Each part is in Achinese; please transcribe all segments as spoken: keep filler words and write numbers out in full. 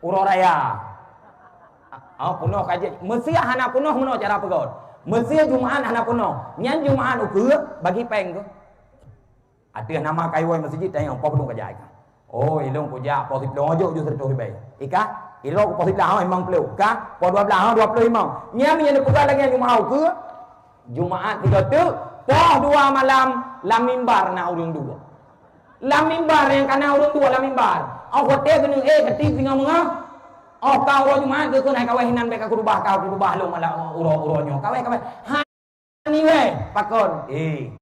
Uroe raya. Oh, peunoh ka jeuet. Meusé hana peunoh meunoe cara peugöt. Meusé Jumat hana peunoh. Nyan Jumat ukeue bagi péng keuh. Ateueh nama kayue meuseujid tanyong, "Poh padum kajak i kah?" "Oh, ilôn kujak poh siplôh jok ju siratoh ribèe." "I kah?" "Ilôn poh siblaih, oh, limong ploh." "Kah?" "Poh dua blaih, oh, dua ploh limong." Nyan meunyoe neupeugah lagèe nyan Jumat ukeue, Jumat sigoe teuk, poh dua malam lam mimbar na ureueng dua. Lam mimbar nyang ka na ureueng dua lam mimbar. Oh, watèe keuneuk ék keu tiep singoh meungoh. Oh, ka uroe Jumat geukheun hai kawèh inan bèk kakeurubah, kakeurubah lôn malam uroe-uroe nyoe. Kawèh, kawèh. Hai, anyway, pakon? Eh,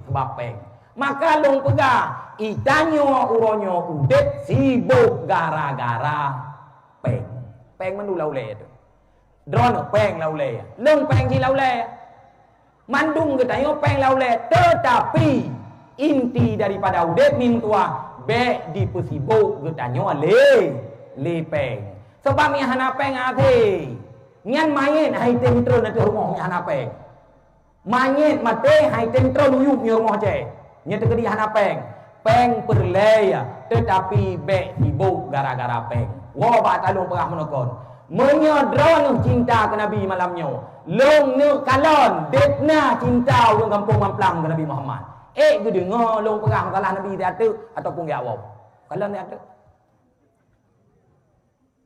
sabab péng. Maka lôn peugah, geutanyoe uroe nyoe udép sibôk gara-gara péng. Péng mandum lam ulèe teuh. Droeneuh péng lam ulèe. Lôn péng jih lam ulèe. Mandum geutanyoe péng lam ulèe, teutapi inti daripada udép meutuwah bèk dipeusibôk geutanyoe lé, lé péng. Sabab nyang hana péng asé, nyan manyét han item treun ateueh rumoh nyang hana péng. Manyét maté han item treun u yup nyoe rumoh cit. Nyoe teukeudi hana péng. Péng peureulèe, teutapi bèk sibôk gara-gara péng. Woe bak ata lôn peugah meunoe kon. Meunyoe droeneuh cinta keu Nabi malam nyoe, lôn neuk kalon, dép na cinta ureueng gampông Mamplam keu Nabi Muhammad. Ék geudeungoe lôn peugah meukalah Nabi siat teuk ataupun geujak woe? Kalon siat teuk.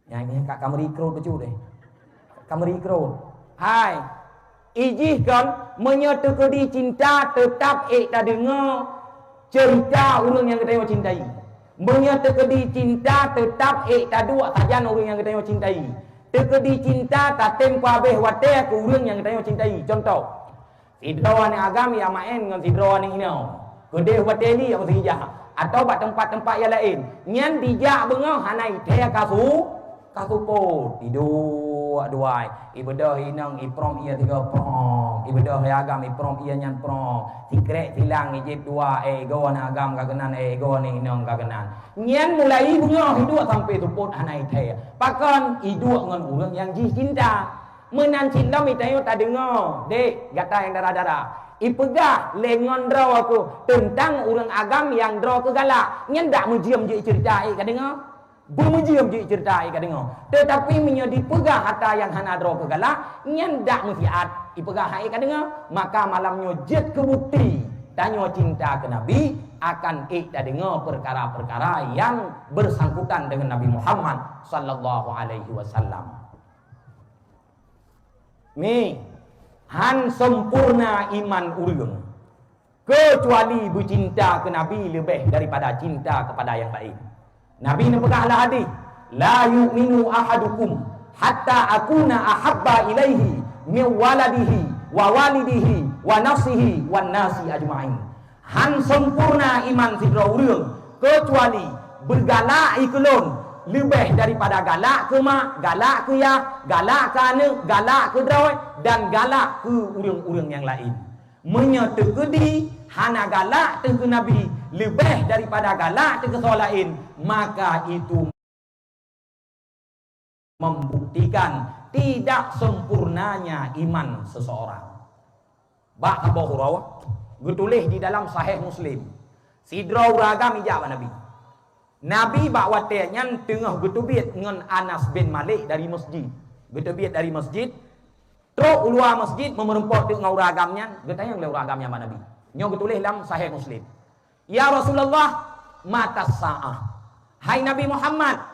Nyan, nyan ka, ka meurikrut bacut deh. Ka meurikrut. Hai, ijih kon, meunyoe teukeudi cinta teutap ék tadeungoe ceurita ureueng nyang geutanyoe cintai. Meunyoe teukeudi cinta teutap ék taduek sajan ureueng nyang geutanyoe cintai. Teukeudi cinta tatem peuhabéh watèe keu ureueng nyang geutanyoe cintai. Cuntoh, sidroe aneuk agam ya maén ngon sidroe aneuk inong. Keudeh watèe li ya meuseujah. Atawa bak teumpat-teumpat nyang laén. Nyan dijak beungoh hana ithèe ka su-, ka supôt. Iduek duai. Ibeudôh inong iprong ie tiga prong. Ibeudôh ya agam iprong ie nyan prong. Sikrek silang ijieb dua, eh, igoe aneuk agam ka keunan, eh, igoe aneuk inong ka keunan. Nyan mulai beungoh iduek sampoe supôt hana ithèe. Pakon? Iduek ngon ureueng nyang jih cinta. Meunan cit lom geutanyoe tadeungoe, dek, gata nyang dara-dara. Ipeugah lé ngon droe keuh teuntang ureueng agam nyang droe keuh galak. Nyan dak meujeuem jeuet ceurita ék kadeungoe? Beumujeuem jeuet ceurita ék kadeungoe. Teutapi meunyoe dipeugah atra nyang hana droe keuh galak, nyan dak meusiat ipeugah han ék kadeungoe. Maka malam nyoe jeuet keu bukti tanyoe cinta keu Nabi akan ék tadeungoe peukara-peukara nyang beusangkutan deungon Nabi Muhammad sallallahu alaihi wasallam. Mi, han sempurna iman ureueng, keucuali beucinta keu Nabi leubeh daripada cinta keupada nyang laén. Nabi neupeugah lam hadis, "La yu'minu ahadukum hatta akuna ahabba ilaihi min waladihi wa walidihi wa nafsihi wan nasi ajma'in." Han sempurna iman sidroe ureueng, keucuali beugalak i keu lôn leubeh daripada galak keu mak, galak keu yah, galak keu aneuk, galak keu droe, dan galak keu ureueng-ureueng nyang laén. Meunyoe teukeudi hana galak teuh keu Nabi leubeh daripada galak teuh keu soe laén, maka itu membuktikan tidak sempurnanya iman seseorang. Bak saboh uroe geutuléh di dalam Sahih Muslim, sidroe ureueng agam ijak bak Nabi. Nabi bak watèe nyan teungoh geuteubiet ngon Anas bin Malik dari masjid. Geuteubiet dari masjid, trok u luwa masjid, meumeureumpok teuk ngon ureueng agam nyan, geutanyong lé ureueng agam nyan bak Nabi. Nyoe geutuléh lam Sahih Muslim. "Ya Rasulullah, mata sa'ah?" Hai Nabi Muhammad,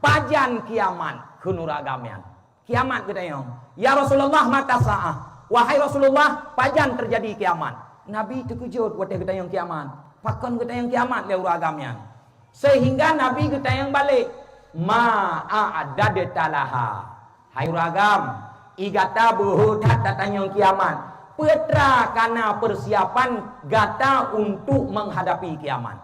pajan kiamat? Kheun ureueng agam nyan. Kiamat geutanyong. "Ya Rasulullah, mata sa'ah?" Wahai Rasulullah, pajan teujadi kiamat? Nabi teukeujot watèe geutanyong kiamat. Pakon geutanyong kiamat lé ureueng agam nyan? Seuhingga Nabi geutanyong balek, "Ma a'dadta laha?" Hai ureueng agam, i gata beuhe that tatanyong kiamat. Peue atra ka na peusiapan gata untuk menghadapi kiamat?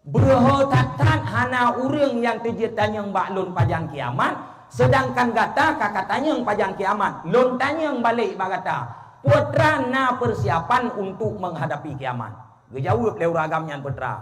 Beuhe that-that hana ureueng nyang teujeuet tanyong bak lôn pajan kiamat, seudangkan gata ka katanyong pajan kiamat. Lôn tanyong balek bak gata, peue atra na peusiapan untuk menghadapi kiamat? Geujaweueb lé ureueng agam nyan, "Peue atra?"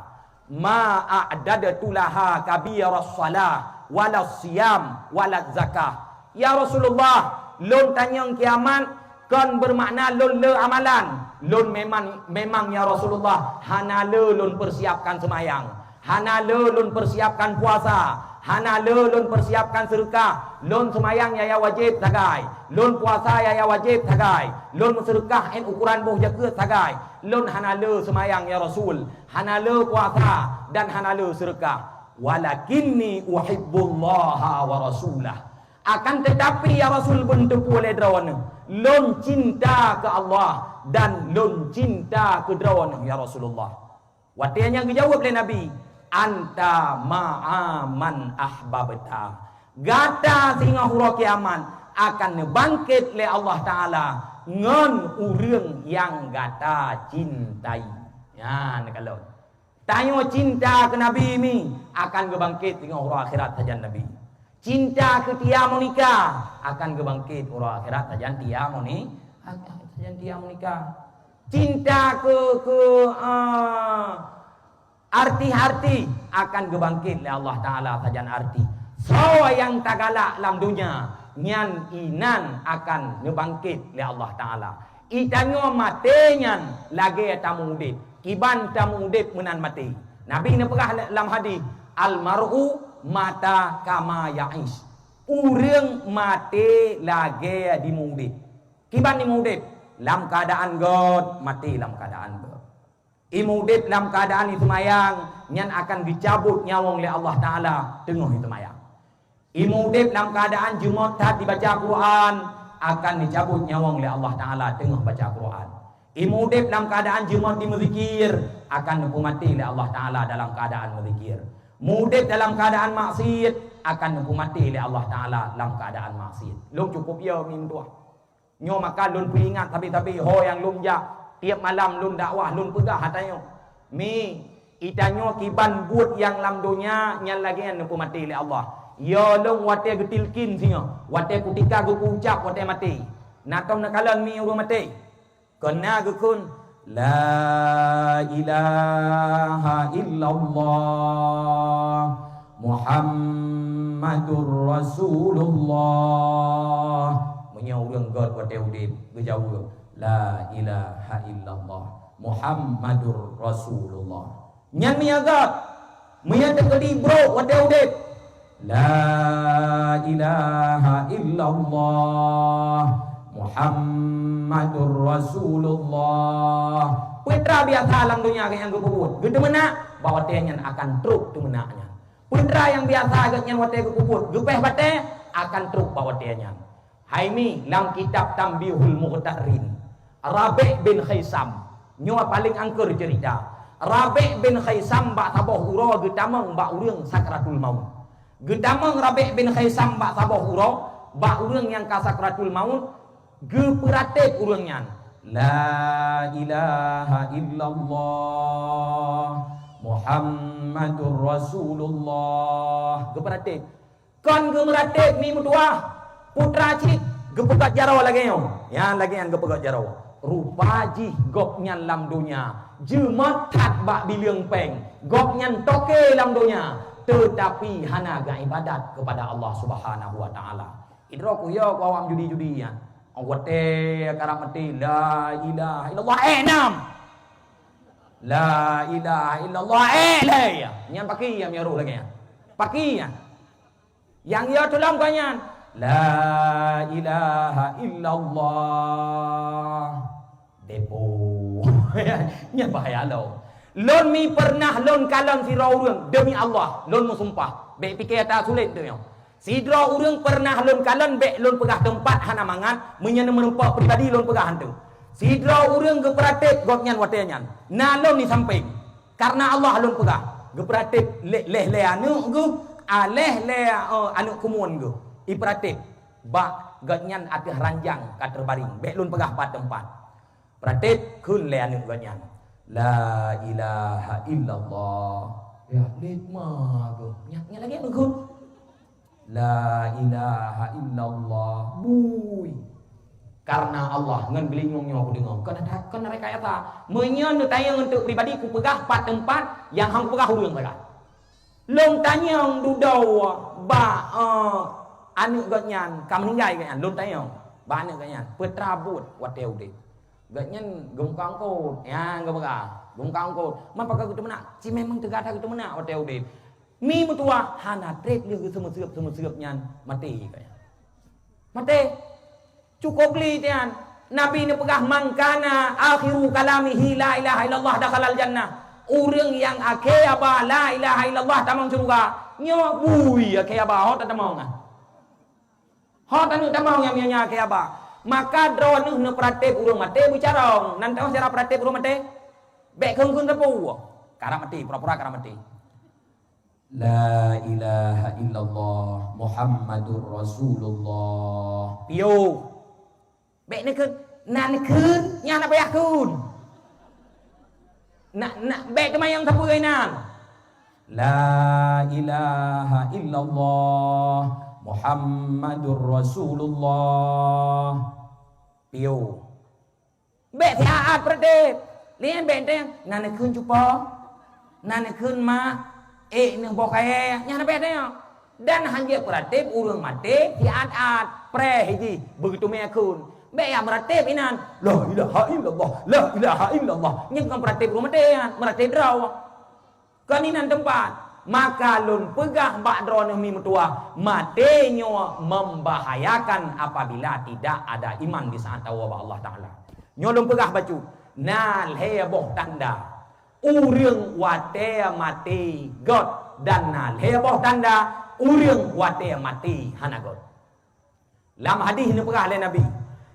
"Ma a'dadtu laha kabiras shalah, walas siyam, walaz zakah." "Ya Rasulullah, lôn tanyong kiamat kon beumakna lôn le amalan. Lôn memang, memang ya Rasulullah, hana le lôn peusiapkan seumayang. Hana le lôn peusiapkan puasa, hana le lôn peusiapkan seudeukah. Lôn seumayang nyang wajéb sagai, lôn puasa nyang wajéb sagai, lôn meuseudeukah 'an ukuran boh jakeuet sagai. Lôn hana le seumayang, ya Rasul, hana le puasa, dan hana le seudeukah. Walakinni uhibbullaha wa rasulah. Akan teutapi, ya Rasul, beuneuteupeu lé droeneuh, lôn cinta keu Allah dan lôn cinta keu droeneuh, ya Rasulullah. Watée nyan geujaweueb lé Nabi, "Anta ma'a man ahbabta." Gata singoh uroe kiamat akan neubangkét lé Allah Taala ngon ureuëng nyang gata cintai. Nyan kalon. Tanyoe cinta keu Nabi mi akan geubangkét singoh uroe akhirat sajan Nabi. Cinta keu Tia Monika akan geubangkét uroe akhirat sajan Tia Moni-, sajan Tia Monika. Cinta keu, keu, ah, artis-artis akan geubangkét lé Allah Taala sajan artis. Soe nyang tagalak lam donya, nyan inan akan neubangkét lé Allah Taala. Itanyoe maté nyan lagée tameuudeb, kiban tameuudeb meunan maté. Nabi neupeugah lam hadis, "Al-mar'u mata kama ya'ish." Ureuëng maté lagée jimeuudeb. Kiban jimeuudeb? Lam keuadaan gét, maté lam keuadaan gét. Imeuudeb lam keuadaan jiseumayang, nyan akan geucabot nyawöng lé Allah Taala teungoh jiseumayang. Imeuudeb lam keuadaan jeumöt that jibaca Quran, akan geucabot nyawöng lé Allah Taala teungoh baca Quran. Imeuudeb lam keuadaan jeumöt jimeuzikir, akan neupeumaté lé Allah Taala dalam keuadaan meuzikir. Meuudeb dalam keuadaan maksiet, akan neupeumaté lé Allah Taala lam keuadaan maksiet. Lôn cukôp yo mi meutuah. Nyoe maka lôn peuingat sabe-sabe ho nyang lôn jak. Tieb malam lôn dakwah, lôn peugah ata nyoe, "Mi, itanyoe kiban buet nyang lam donya nyan lagée nyan neupeumaté lé Allah." Yo lôn watée geutilkin singoh, watée kutika geupeuucab watée maté. Na tom neukalon mi ureuëng maté? Keunan geukheun, "La ilaha illallah Muhammadur Rasulullah." Meunyoe ureuëng gét watée udeb geujaweueb, "La ilaha illallah Muhammadur Rasulullah." Nyan meunyoe gét, meunyoe teukeudi brok watée udeb, "La ilaha illallah Muhammadur Rasulullah." Peue teuma biasa lam donya gét nyang geupeubuet, geuteumeunak, bak watée nyan akan trok teumeunak nyan. Peue teuma nyang biasa gét nyan watée geupeubuet, geupéh batée, akan trok bak watée nyan. Hai mi, lam kitab Tanbihul Mughtarrin, Rabi' bin Khaisam, nyoe paleng angker ceurita. Rabi' bin Khaisam bak saboh uroe geutamong bak ureuëng sakratul maut. Geutamong Rabi' bin Khaisam bak saboh uroe bak ureuëng nyang ka sakratul maut, geupeuratéb ureuëng nyan, "La ilaha illallah Muhammadur Rasulullah." Geupeuratéb. Kon geumeuratéb mi meutuah, peue teuma cit geupeugét jaroe lagée nyoe. Nyan lagée nyan geupeugét jaroe. Rupa jih gobnyan lam donya jeumöt that bak bileueng péng. Gobnyan toke lam donya, teutapi hana geuibadat keupada Allah Subhanahu wa Taala. Idroe kuyoe ku awak judi-judi nyan. Watée karab maté, "La ilaha illallah, eh, nam! La ilaha illallah, eh, lhée!" Nyan pakri nyang roh lagée nyan. Pakri nyan. Nyang yo tulông kon nyan, "La ilaha illallah." Depo. Nyan bahaya lom. Lôn mi pernah lôn kalon sidroe ureuëng, demi Allah, lôn meusumpah. Bék pike ata sulet tu nyoe. Sidroe ureuëng pernah lôn kalon, bék lôn peugah teumpat, hana mangat, meunyoe meurumpok pribadi lôn peugah hantu. Sidroe ureuëng geupeuratéb gobnyan watée nyan. Na lôn di sampéng. Karena Allah lôn peugah, geupeuratéb lé-, leh lé aneuëk geuh, ah, leh lé, eh, aneuëk keumuen geuh. Ipeuratéb bak gobnyan ateueh ranjang ka teubaring, bék lôn peugah pat teumpat. Peuratéb kheun lé aneuëk gobnyan, "La ilaha illallah." Ya, lét ma geuh. Nyan, nyan lagée meugeut. "La ilaha illallah." Bui. Karena Allah ngon geulinyueng nyoe kudeungoe. Kon ada, kon ada rekayasa. Meunyoe neutanyong untuk pribadi kupeugah pat teumpat nyang hang kupeugah ureuëng sagai. Lôn tanyong dudoe bak, eh, aneuëk gobnyan, ka meuninggai gobnyan, lôn tanyong bak aneuëk gobnyan, peue teuma buet watée udeb. Gobnyan geumeuka eungkôt, nyang geupeugah, Bungkang ko, mapa ka geuteumeunak? Ci memang teuga that geuteumeunak watée udeb. Mi meutuwah hana treb lheueh geuseumeuseueb-seumeuseueb nyan maté kaya. Maté. Cukup lé tian. Nabi neupeugah, "Man kana akhiru kalamihi la ilaha illallah dakhalal jannah." Ureuëng nyang akhé haba la ilaha illallah tamong syeuruga. Nyoe bui akhé haba ho tatamong ah. Ho taneuk tamong nyang mianya akhé haba. Maka droeneuh neupeuratéb ureuëng maté beucarông. Nan teuh cara peuratéb ureuëng maté? Bék kheun-kheun teupeu. Karab maté, pura-pura karab maté. La ilaha illallah Muhammadur Rasulullah. Piôh. Bék neukheun, na neukheun, nyan na payah kheun. Na, na, bék teuma nyang sapeue nan. La ilaha illallah Muhammadur Rasulullah. Piôh. Bék siat-at peuratéb. Lian bék teuh, na neukheun cupo, na neukheun mak, ék neuboh kayée, nyan na bék teuh. Dan hanjeuet peuratéb ureuëng maté siat-at, preh jih beugeuteumeue kheun. Bék jak meuratéb inan, la ilaha illallah, la ilaha illallah. Nyan kon peuratéb ureuëng maté nyan, meuratéb droe. Kon inan teumpat. Maka lôn peugah bak droeneuh mi meutuwah, maté nyoe membahayakan apabila tidak ada iman di saat tawoe bak Allah Taala. Nyoe lôn peugah bacut, na lhée boh tanda ureuëng watée maté gét, dan na lhée boh tanda ureuëng watée maté hana gét. Lam hadih neupeugah lé Nabi,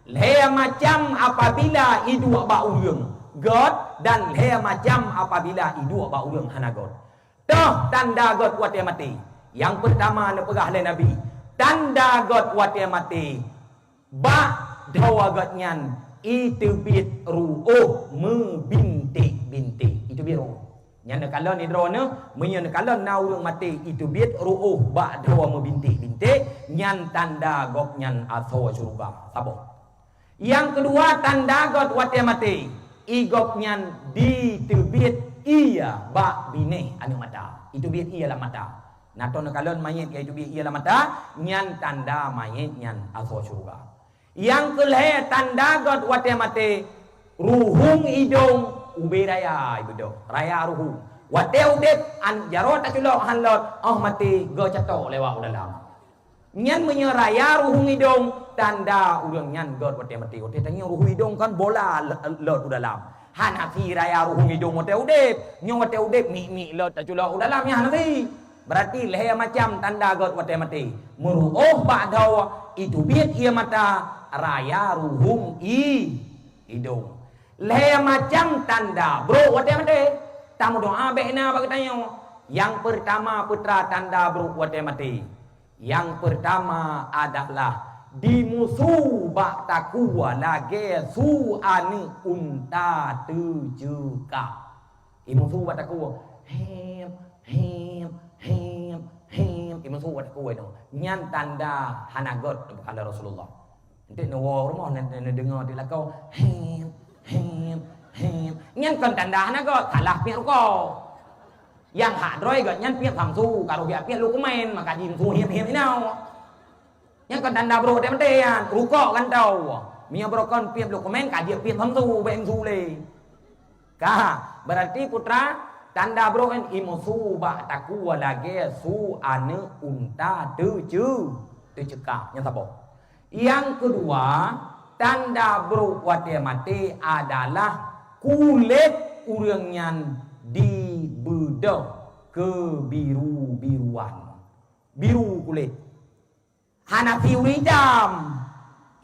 lhée macam apabila iduek bak ureuëng gét dan lhée macam apabila iduek bak ureuëng hana gét. Toh tanda gét watée maté. Nyang peurtama neupeugah lé Nabi, tanda gét watée maté, bak dhoe gét nyan iteubiet ruôh meubinték-binték. Iteubiet ruôh. Nyan neukalon di droeneuh, meunyoe neukalon na ureuëng maté iteubiet ruôh bak dhoe meubinték-binték, nyan tanda gobnyan asoe syeuruga. Saboh. Nyang keudua tanda gét watée maté, i gobnyan diteubiet ie bak binéh aneuëk mata. Iteubiet ie lam mata. Na toh neukalon manyét nyang iteubiet ie lam mata, nyan tanda manyét nyan asoe syeuruga. Nyang keulhée tanda gét watée maté, ruhueng idong ubé raya ibeudôh, raya ruhueng. Watée udeb an jaroe taculok han lôt, óh maté geucatok lewat u dalam. Nyan meunyoe raya ruhueng idong, tanda ureuëng nyan gét watée maté. Watée tanyoe ruhueng idong kan bola le-, lôt u dalam. Hana si raya ruhueng idong watée udeb. Nyoe watée udeb mik-mik lôt taculok u dalam nyan hana si. Berarti lhée macam tanda gét watée maté. Meuruôh bak dhoe, iteubiet ie mata, raya ruhueng i idong. Lhée macam tanda brok watée maté. Tameudoá bék na bak geutanyoe. Nyang peurtama peutra tanda brok watée maté. Nyang peurtama adalah dimusu bak takue lagée su aneuëk unta teuceukak. Imusu bak takue, hem, hem, hem, hem. Imusu bak takue nyoe. Nyan tanda hana gét, kheun Rasulullah. Enteuk neuwoe rumoh, neu-, neu-, neudeungoe di lakoe, hem, hem, hem. Nyan kon tanda hana gét, salah piep rukok. Nyang hak droe gét nyan piep samsu, ka rôh geujak piep Luqman, maka jimusu hem, hem inoe. Nyan kon tanda brok watée maté nyan, rukok gantoe. Meunyoe brok kon piep Luqman, ka jeuet piep samsu, bék musu lé. Ka, berarti peutra tanda brok nyan imusu bak takue lagée su aneuëk unta teuceu-, teuceukak. Nyan saboh. Nyang keudua, tanda brok watée maté adalah kulét ureuëng nyan dibeudôh keubiru-biruan. Biru kulét. Hana si ureuëng itam.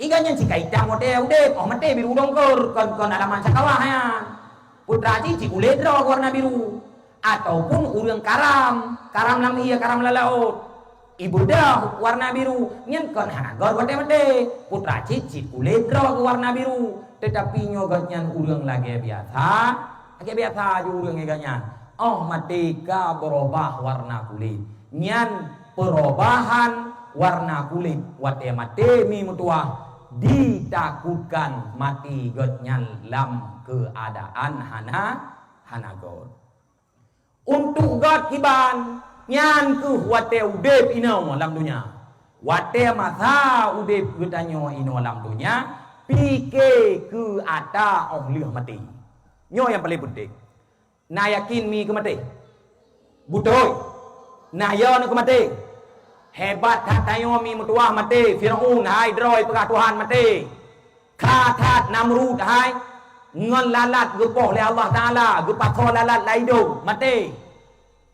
Iga nyan si ka itam watée udeb, óh maté biru dongkor, kon, kon alamat sakawah nyan. Peutra jih cit kulét droe geuwarna biru. Ataupun ureuëng karam, karam lam ié, karam lam laôt. Ibeudôh warna biru, nyan kon hana gét watée maté. Peutra cit, cit kulét droe geuwarna biru. Teutapi nyoe gét nyan ureuëng lagée biasa, lagée biasa ju ureuëng gét nyan. Óh maté ka beurubah warna kulét. Nyan peurubahan warna kulét watée maté mi meutuwah ditakutkan maté gét nyan lam keuadaan hana, hana gét. Untuk gét kiban, nyan kheueh watée udeb inoe lam donya. Watée masa udeb geutanyoe inoe lam donya, pike keu ata óh lheueh maté. Nyoe nyang paleng peunteng. Na yakin mi keu maté? Beutôi. Na yo neuh keu maté? Hebat that tanyoe mi meutuwah maté. Firaun hai droe peugah Tuhan maté. Kha that Namrud hai ngon lalat geupoh lé Allah Taala, geupasoe lalat lam idong, maté.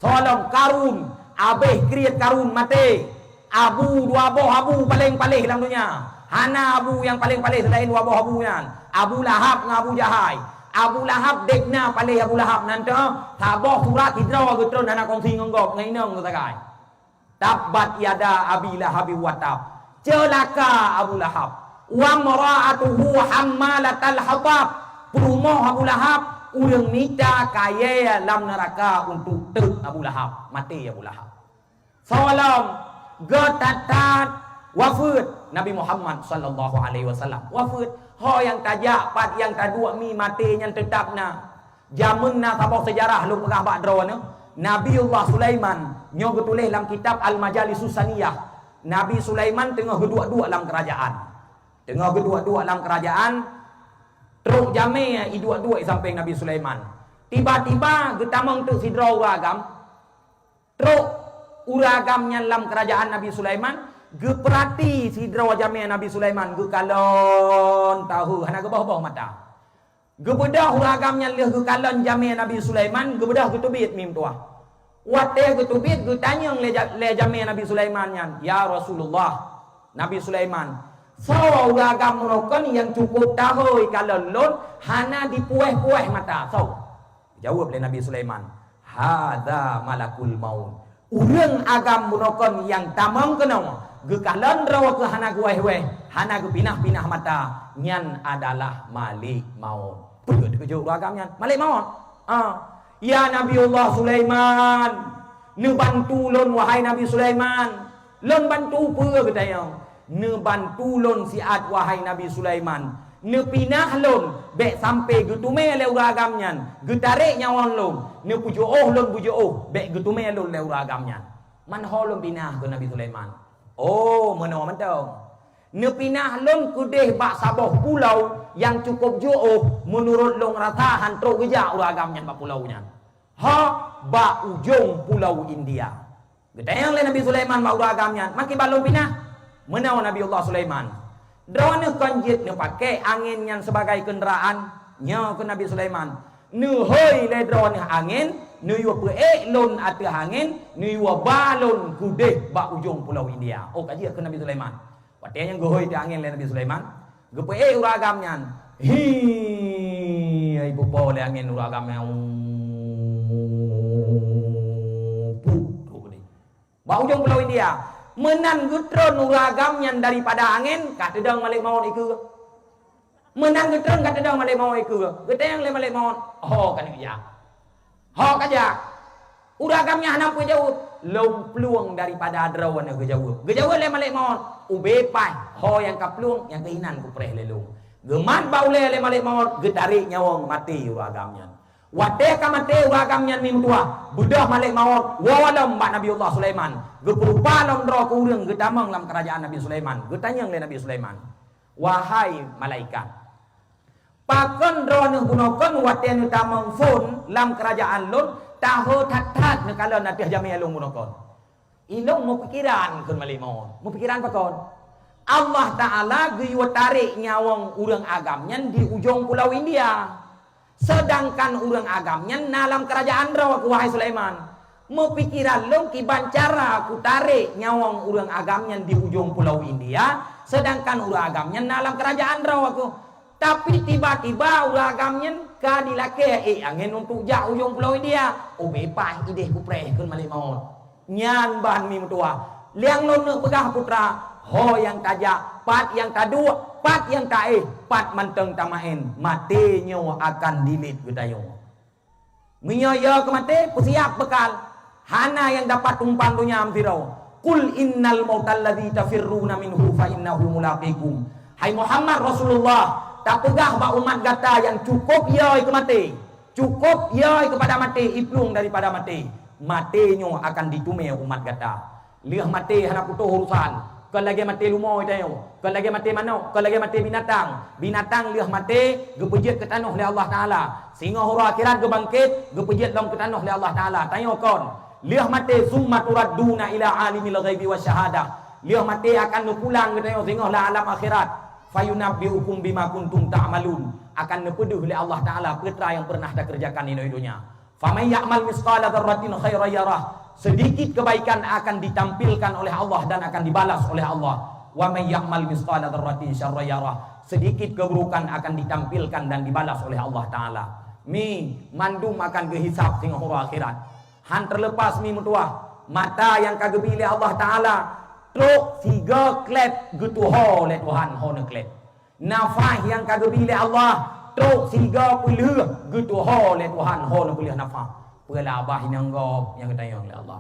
Soe lom Karun, abéh kriet Karun maté. Abu, dua boh abu paleng paléh lam donya. Hana abu nyang paleng paléh seulaén dua boh abu nyan. Abu Lahab ngon Abu Jahai. Abu Lahab dek na paléh Abu Lahab nan teuh, saboh surat sidroe geutreun hana kongsi ngon gob, ngon inong geusagai. Tabbat yada Abi Lahabin wa tab. Ceulaka Abu Lahab. Wa mra'atuhu hammalatal hatab. Peurumoh Abu Lahab ureuëng mita kayée lam neuraka untuk teuk Abu Lahab. Maté Abu Lahab. Soe lom, geuthat-that wafeuet Nabi Muhammad sallallahu alaihi wasallam. Wafeuet, ho nyang tajak, pat nyang taduek mi maté nyan teutab na. Jameun na saboh seujarah lôn peugah bak droeneuh, Nabiullah Sulaiman, nyoe geutuléh lam kitab Al-Majalisus Saniyah. Nabi Sulaiman teungoh geuduek-duek lam keurajaan. Teungoh geuduek-duek lam keurajaan, trok jamé iduek-duek i sampéng Nabi Sulaiman. Tiba-tiba geutamong teuk sidroe ureuëng agam, trok ureuëng agam nyan lam keurajaan Nabi Sulaiman, geupeurati sidroe jamé Nabi Sulaiman, geukalon tahu, hana geuboh-boh mata. Geubeudôh ureuëng agam nyan lheueh geukalon jamé Nabi Sulaiman, geubeudôh geuteubiet mi meutuwah. Watée geuteubiet, geutanyong lé ja-, lé jamé Nabi Sulaiman nyan, "Ya Rasulullah, Nabi Sulaiman, soe ureuëng agam meunoe kon nyang cukup tahôi kalon lôn hana dipuwéh-puwéh mata, soe?" Jaweueb lé Nabi Sulaiman, "Hadza malakul maut." Ureuëng agam bunoe kon nyang tamong keunoe, geukalon droe keuh hana geuwéh-wéh, hana geupinah-pinah mata, nyan adalah malek maut. Peue teukeujot ureuëng agam nyan? Malek maut. Ah, "Ya Nabiullah Sulaiman, neubantu lôn, wahai Nabi Sulaiman." "Lôn bantu peue?" geutanyong. "Neubantu lôn siat, wahai Nabi Sulaiman. Neupinah lôn bék sampoe geuteumé lé ureuëng agam nyan, geutarek nyawöng lôn. Neupeujiôh lôn beujiôh bék geuteumé lôn lé ureuëng agam nyan." "Man ho lôn pinah," kheun Nabi Sulaiman. "Oh, meunoe mantong. Neupinah lôn keudeh bak saboh pulo nyang cukup jiôh, meunurot lôn rasa han trok geujak ureuëng agam nyan bak pulo nyan. Ha, bak ujong pulo India." Geutanyong lé Nabi Sulaiman bak ureuëng agam nyan, "Makiban lôn pinah?" "Meunoe Nabiullah Sulaiman. Droeneuh kon jeuet neupaké angén nyan sibagai keundaraan?" "Nyo," kheun Nabi Sulaiman. "Neuhôi lé droeneuh angén, neuyue peuék lôn ateueh angén, neuyue ba lôn keudeh bak ujong pulo India." Oh, ka jeuet kheun Nabi Sulaiman. Watée nyan geuhôi teuh angén lé Nabi Sulaiman, geupeuék ureuëng agam nyan. Hi, ai beupo lé angén ureuëng agam nyan. Put, trok keudeh. Bak ujong pulo India, meunan geutreun ureuëng agam nyan daripada angén, ka teudong malek maut ikeue. Meunan geutreun ka teudong malek maut ikeue. Geutanyong lé malek maut, "Ho ka neujak? Ho ka jak?" Ureuëng agam nyan hana peue jaweueb. "Lôn plueng daripada droeneuh," geujaweueb. Geujaweueb lé malek maut, "Ubé paih ho nyang ka plueng, nyang keuh inan kupreh lé lôn." Geumat bak ulée lé malek maut, geutarek nyawöng, maté ureuëng agam nyan. Watée ka maté ureuëng agam nyan mi meutuwah, beudôh malek maut woe lom bak Nabiullah Sulaiman. Geupeurupa lom droe keu ureuëng geutamong lam keurajaan Nabi Sulaiman. Geutanyong lé Nabi Sulaiman, "Wahai malaikat, pakon droeneuh bunoe kon watée neutamong phon lam keurajaan lôn, taho that-that neukalon ateueh jamé lôn bunoe kon?" "Ilôn meupikeran," kheun malek maut. "Meupikeran pakon?" "Allah Taala geuyue tarek nyawöng ureuëng agam nyan di ujong pulo India. Seudangkan ureuëng agam nyan na lam keurajaan droe keuh, wahai Sulaiman. Meupikeran lôn kiban cara kutarek nyawöng ureuëng agam nyan di ujong pulo India, seudangkan ureuëng agam nyan na lam keurajaan droe keuh. Tapi tiba-tiba ureuëng agam nyan ka dilakée ék angén untuk jak ujong pulo India. Ubé paih ideh kupreh," kheun malek maut. Nyan ban mi meutuwah. Liang lôn neuk peugah putra, ho nyang tajak, pat nyang taduek, pat nyang taéh, pat mantong tamaén, maté nyoe akan dilet geutanyoe. Meunyoe yo keu maté, peusiap beukal. Hana nyang dapat tumpang donya meusidroe. "Qul innal mautal ladzi tafirruna minhu fa innahu mulaqikum." Hai Muhammad Rasulullah, tapeugah bak umat gata nyang cukôp yo keu maté. Cukôp yo keupada maté, iplueng daripada maté. Maté nyoe akan ditumé umat gata. Lheueh maté hana putôh urusan. Kon lagée maté lumoe tanyoe, kon lagée maté manok, kon lagée maté binatang. Binatang lheueh maté, geupeujeuet keu tanoh lé Allah Taala. Singoh uroe akhirat geubangket, geupeujeuet lom keu tanoh lé Allah Taala. Tanyoe kon, lheueh maté, "Tsumma turadduna ila alimil ghaibi wasyahadah." Lheueh maté akan neupulang geutanyoe singoh lam alam akhirat. "Fayunabbiukum bima kuntum ta'malun." Akan neupeudeuh lé Allah Taala peue nyang pernah takeureujakan inoe donya. "Faman ya'mal mitsqala dzarratin khairan yarah." Sedikit kebaikan akan ditampilkan oleh Allah dan akan dibalas oleh Allah. "Wa man ya'mal mitsqala dzarratin syarran yarah." Sedikit keburukan akan ditampilkan dan dibalas oleh Allah Taala. Mi, mandum akan geuhisab singoh uroe akhirat. Han terlepas mi meutuwah, mata nyang ka geubi lé Allah Taala, trok sigoe kleb geutuho lé Tuhan ho neukleb. Nafah nyang ka geubi lé Allah, trok sigoe peulheueh geutuho lé Tuhan ho neupeulheueh nafah. Peue labah inong gob nyang geutanyong lé Allah.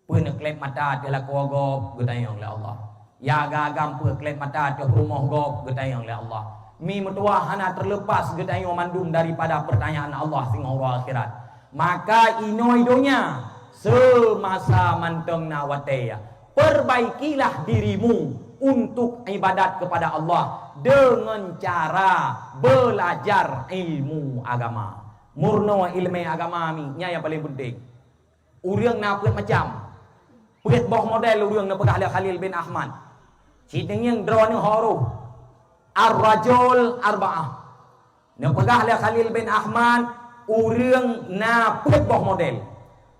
Peue neukleb mata ateueh lakoe gob geutanyong lé Allah. Ya agam-agam peue kleb mata ateueh rumoh gob geutanyong lé Allah. Mi meutuwah hana terlepas geutanyoe mandum daripada pertanyaan Allah singoh uroe akhirat. Maka inoe donya, seumasa mantong na watée, perbaikilah dirimu untuk ibadat kepada Allah dengan cara belajar ilmu agama. Meurunoe ileumé agama mi, nyan nyang paleng peunteng. Ureuëng na peuet macam. Peuet boh model ureuëng neupeugah lé Khalil bin Ahmad. Sideungieng droeneuh ho roh. Ar-rajul arba'ah. Neupeugah lé Khalil bin Ahmad, ureuëng na peuet boh model.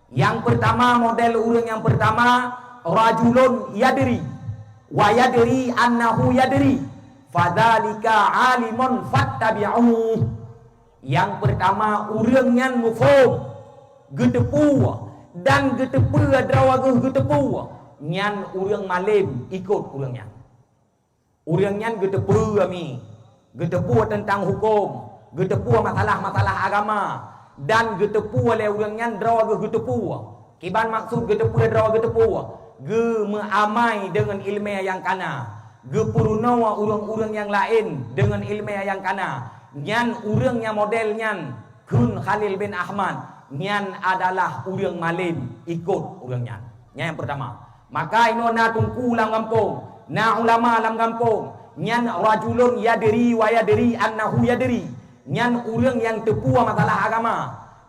Nyang peurtama, model ureuëng nyang peurtama, rajulun yadri, wa yadri annahu yadri, fadzalika alimun fattabi'uh. Nyang peurtama, ureuëng nyan muphom, geuteupeue, dan geuteupeue droe geuh geuteupeue, nyan ureuëng malém, ikot ureuëng nyan. Ureuëng nyan geuteupeue mi, geuteupeue teuntang huköm, geuteupeue masalah-masalah agama, dan geuteupeue lé ureuëng nyan droe geuh geuteupeue. Kiban maksud geuteupeue droe geuteupeue, geumeuamai deungon ileumé nyang kana, geupeurunoe ureuëng-ureuëng nyang laén deungon ileumé nyang kana. Nyan ureuëng nyang model nyan, kheun Khalil bin Ahmad, nyan adalah ureuëng malém, ikot ureuëng nyan. Nyan nyang peurtama. Maka inoe na teungku lam gampông, na ulama lam gampông, nyan rajulun yadri wa yadri annahu yadri. Nyan ureuëng nyang teupeue masalah agama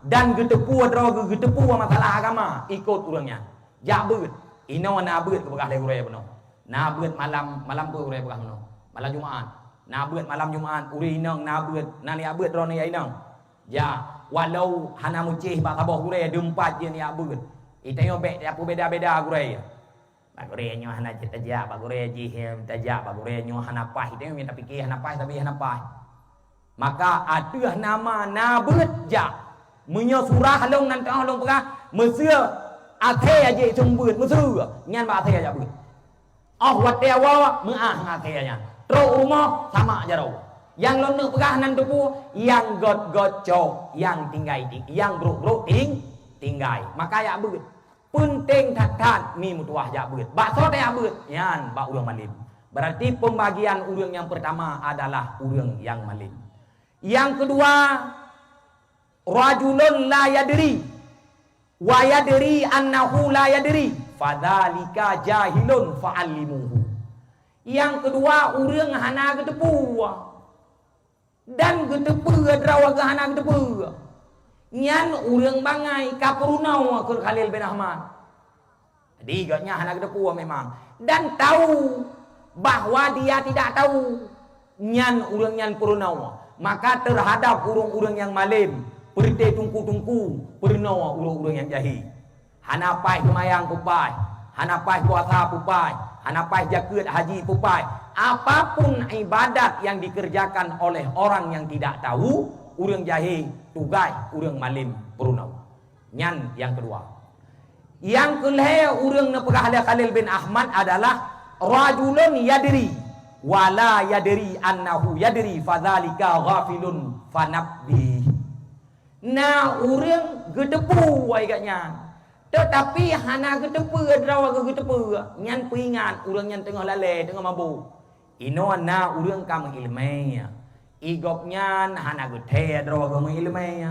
dan geuteupeue droe geuh geuteupeue masalah agama, ikot ureuëng nyan. Jak beuet. Inoe na beuet geupeugah lé gurée bunoe. Na beuet malam, malam peue gurée peugah bunoe? Malam Jumat. Na beuet malam Jumat, ureuëng inong na beuet, na neujak beuet droeneuh ya inong. Jak, walau hana meucéh bak saboh gurée, deuh empat jeuet neujak beuet. Itanyoe bék tapeubeda-beda gurée. Bak gurée nyoe hana jeuet tajak, bak gurée jih tajak, bak gurée nyoe hana paih, itanyoe mita pike hana paih, tapi hana paih. Maka ateueh nama na beuet jak. Meunyoe surah lôn nan teungoh lôn peugah, meuseu até aja seumbeuet, meuseu nyan bak até aja beuet. Oh watée awa meuah ngon até nyan. Trok rumoh sama jaroe. Nyang lôn neuk peugah nan teupeu, nyang gét-gét cok, nyang tinggai ting, nyang brok-brok ting, tinggai. Maka jak beuet. Peunteng that-that mi meutuwah jak beuet. Bak soe tajak beuet? Nyan bak ureuëng malém. Berarti pembagian ureuëng nyang pertama adalah ureuëng nyang malém. Nyang keudua, rajulun la yadri wa yadri annahu la yadri, fadzalika jahilun fa'allimuhu. Nyang keudua, ureuëng hana geuteupeue. Dan geuteupeue droe geuh hana geuteupeue. Nyan ureuëng bangai ka peurunoe kheun Khalil bin Ahmad. Jadi gobnyan hana geuteupeue memang dan tahu bahwa dia tidak tahu. Nyan ureuëng nyan peurunoe. Maka terhadap ureuëng-ureuëng nyang malém, peureuté teungku-teungku, peurunoe ureuëng-ureuëng nyang jahé. Hana paih seumayang peupaih, hana paih puasa peupaih, hana paih jakeuet haji peupaih. Apapun ibadat yang dikerjakan oleh orang yang tidak tahu, ureuëng jahé, tugaih ureuëng malém peurunoe. Nyan nyang keudua. Nyang keulhée ureuëng neupeugah lé Khalil bin Ahmad adalah rajulun yadri wa la yadri annahu yadri fadzalika ghafilun fanabbih. Na ureuëng geuteupeue gobnyan, teutapi hana geuteupeue droe geuh geuteupeue. Nyan peuingat ureuëng nyan teungoh lalée, teungoh mabök. Inoe na ureuëng ka meuileumé, i gobnyan hana geuthée droe geuh meuileumé.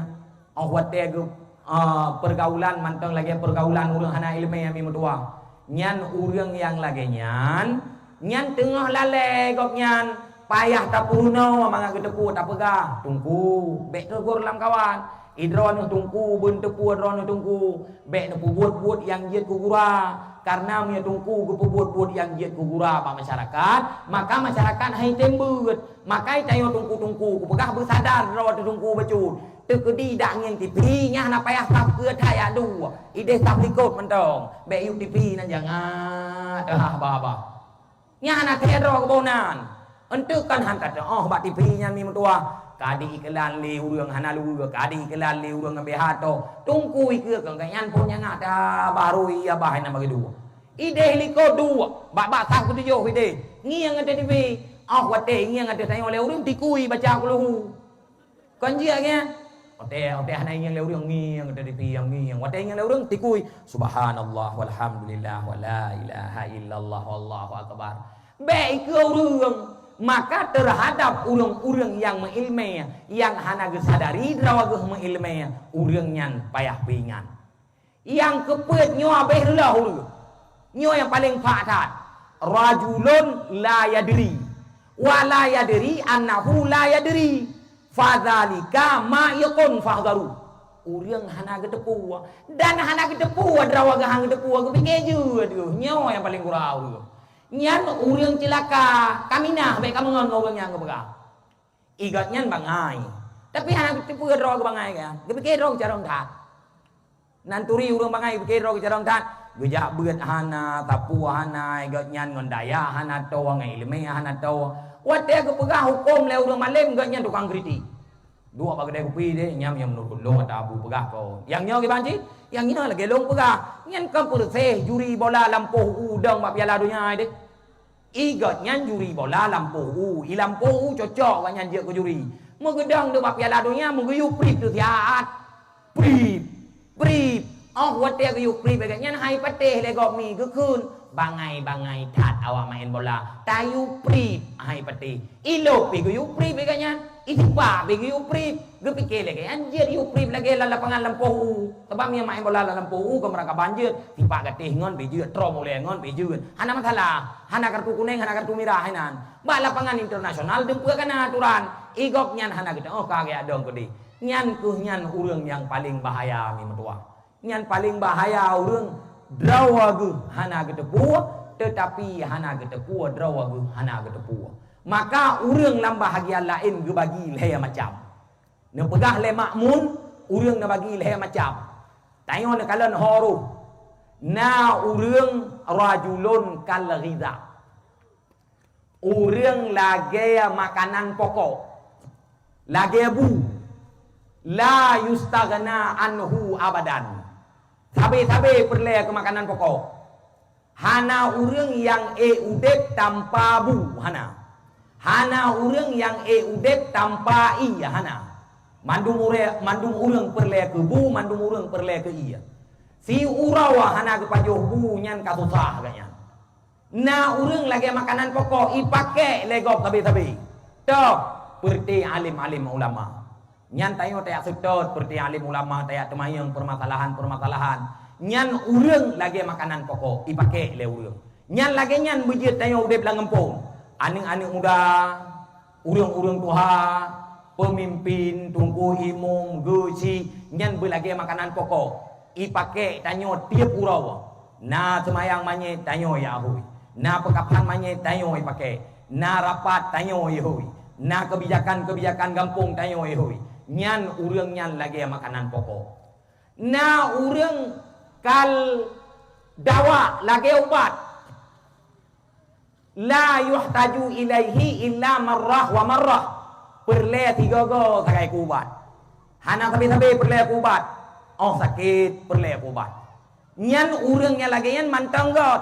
Óh watée geu-, eh, pergaulan mantong lagée pergaulan ureuëng hana ileumé mi meutuwah. Nyan ureuëng nyang lagée nyan, nyan teungoh lalée gobnyan, payah tapeurunoe mangat geuteupeue tapeugah, "Teungku, bék teugor lam kawan. Idroeneuh Teungku, beun teupeue droeneuh Teungku, bék neupeubuet-buet nyang jeuet keu gura, kareuna meunyoe Teungku geupeubuet-buet nyang jeuet keu gura bak masyarakat, maka masyarakat hai tem beuet. Maka tanyoe Teungku-teungku, kupeugah beusadar droe Teungku bacut. Teukeudi dak ngieng tipi, nyan hana payah sab keu that yak dua. Ideh sab likot mantong. Bék yue tipi nan jangat teuhah ba-ba." Nyan hana thée droe keuboh nan. Enteuk kan han ka teuoh bak tipi nyan mi meutuah. Ka di iklan lé ureuëng hana luweue, ka di iklan lé ureuëng ngon B H to. Teungku ikeue keu nyan phon nyang ada baru iya bah hana bagi dua. Ideh likot dua, bak-bak sab keutujoh ideh. Ngieng ateueh tipi. Oh watée ngieng ateueh tanyoe lé ureuëng tikui baca kulhu. Kon jeuet nyan. Watée, watée hana ingieng lé ureuëng ngieng, teudipi nyang ngieng. Watée ingieng lé ureuëng tikui, "Subhanallah walhamdulillah wala ilaha illallah wallahu akbar." Bék ikeue ureuëng. Maka teuhadab ureuëng-ureuëng nyang meuilmé, nyang hana geusadari droe geuh meuilmé, ureuëng nyan payah peuingat. Nyang keupeuet nyoe abéh reuloh ureuëng. Nyoe nyang paleng pah that. Rajulun la yadri. Wa la yadri annahu la yadri. Fadzalika ma'iqun fahdharu. Ureuëng hana geuteupeue. Dan hana geuteupeue droe geuh han geuteupeue, geupike jeuet geuh. Nyoe nyang paleng gura ureuëng. Nyan ureuëng ceulaka, kaminah bék kameungon ngon ureuëng nyang geupeugah. Igat nyan bangai. Tapi hana geuteupeue droe geuh bangai kan. Geupike droe geuh carông that. Nan turi ureuëng bangai pike droe geuh carông that. Geujak beuet hana, tapue hana, igat nyan ngon dayah hana toe, ngon iéleumé hana toe. Watée geupeugah huköm lé ureuëng malém, igat nyan tukang kritik. Duek bak keudée kupi deh, nyam nyang meunurot lôn ata Abu peugah kon. Nyang nyoe kiban cit, nyang nyoe lagée lôn peugah. Nyan kon peureuseh juri bola lampôh u dong bak Piala Donya deh. Igat nyan juri bola lampôh u, i lampôh u cocok gobnyan jeuet keu juri. Meugeudong deuh bak Piala Donya, meugeuyue prip teusiat. Prip, prip. Oh watée geuyue prip igat nyan hai patéh lé gob mi geukheun. Bangai-bangai that awak maén bola. Tayue prip hai patéh. Ilop pi geuyue prip igat nyan. Itipak pi geuyue prip. Geupike lagée nyan jeuet yue prip lagée lam lapangan lampôh u. Sabab meunyoe maén bola lam lampôh u, keu meuraka ban jeuet, tipak gatéh ngon bée jeuet, trom ulée ngon bée jeuet. Hana masalah, hana kartu kunéng, hana kartu mirah, hainan. Bak lapangan internasional deumpeuek kana aturan. Igob nyan hana geuteuoh ka geujak dong keudeh. Nyan keuh nyan ureuëng nyang paleng bahaya mi meutuwah. Nyan paleng bahaya ureuëng droe geuh hana geuteupeue, teutapi hana geuteupeue droe geuh hana geuteupeue. Maka ureuëng lam bahagian laén geubagi lhée macam. Neupeugah lé Makmun, ureuëng neubagi lhée macam. Tanyoe neukalon ho roh. Na ureuëng rajulun kal ghidha. Ureuëng lagée makanan pokok. Lagée bu. La yustaghna anhu abadan. Sabe-sabe peureulée keu makanan pokok. Hana ureuëng nyang ék udeb tanpa bu, hana. Hana ureuëng nyang ék udeb tanpa ié, hana. Mandum ureuëng, mandum ureuëng peureulée keu bu, mandum ureuëng peureulée keu ié. Siuroe hana geupajoh bu nyan ka susah gobnyan. Na ureuëng lagée makanan pokok, ipakék lé gob sabe-sabe. Toh, peureuté alim-alim ulama. Nyan tanyoe tajak seutôt peureuté alim ulama, tajak teumayeueng peumasalahan-peumasalahan. Nyan ureuëng lagée makanan pokok, ipakék lé ureuëng. Nyan lagée nyan beujeuet tanyoe udeb lam gampông. Aneuëk-aneuëk muda, ureuëng-ureuëng tuha, peumimpin, teungku, imum, geuchik, nyan beulagée makanan pokok. Ipakék tanyoe tieb uroe. Na seumayang manyét tanyoe ihôi. Na peukaphan manyét tanyoe ipakék. Na rapat tanyoe ihôi. Na keubijakan-keubijakan gampông tanyoe ihôi. Nyan ureuëng nyan lagée makanan pokok. Na ureuëng kal dawa lagée ubat. La yuhtaju ilaihi illa marrah wa marrah. Peureulée sigoe-goe sagai keu ubat. Hana sabe-sabe peureulée keu ubat. Oh sakét peureulée keu ubat. Nyan ureuëng nyang lagée nyan mantong göt.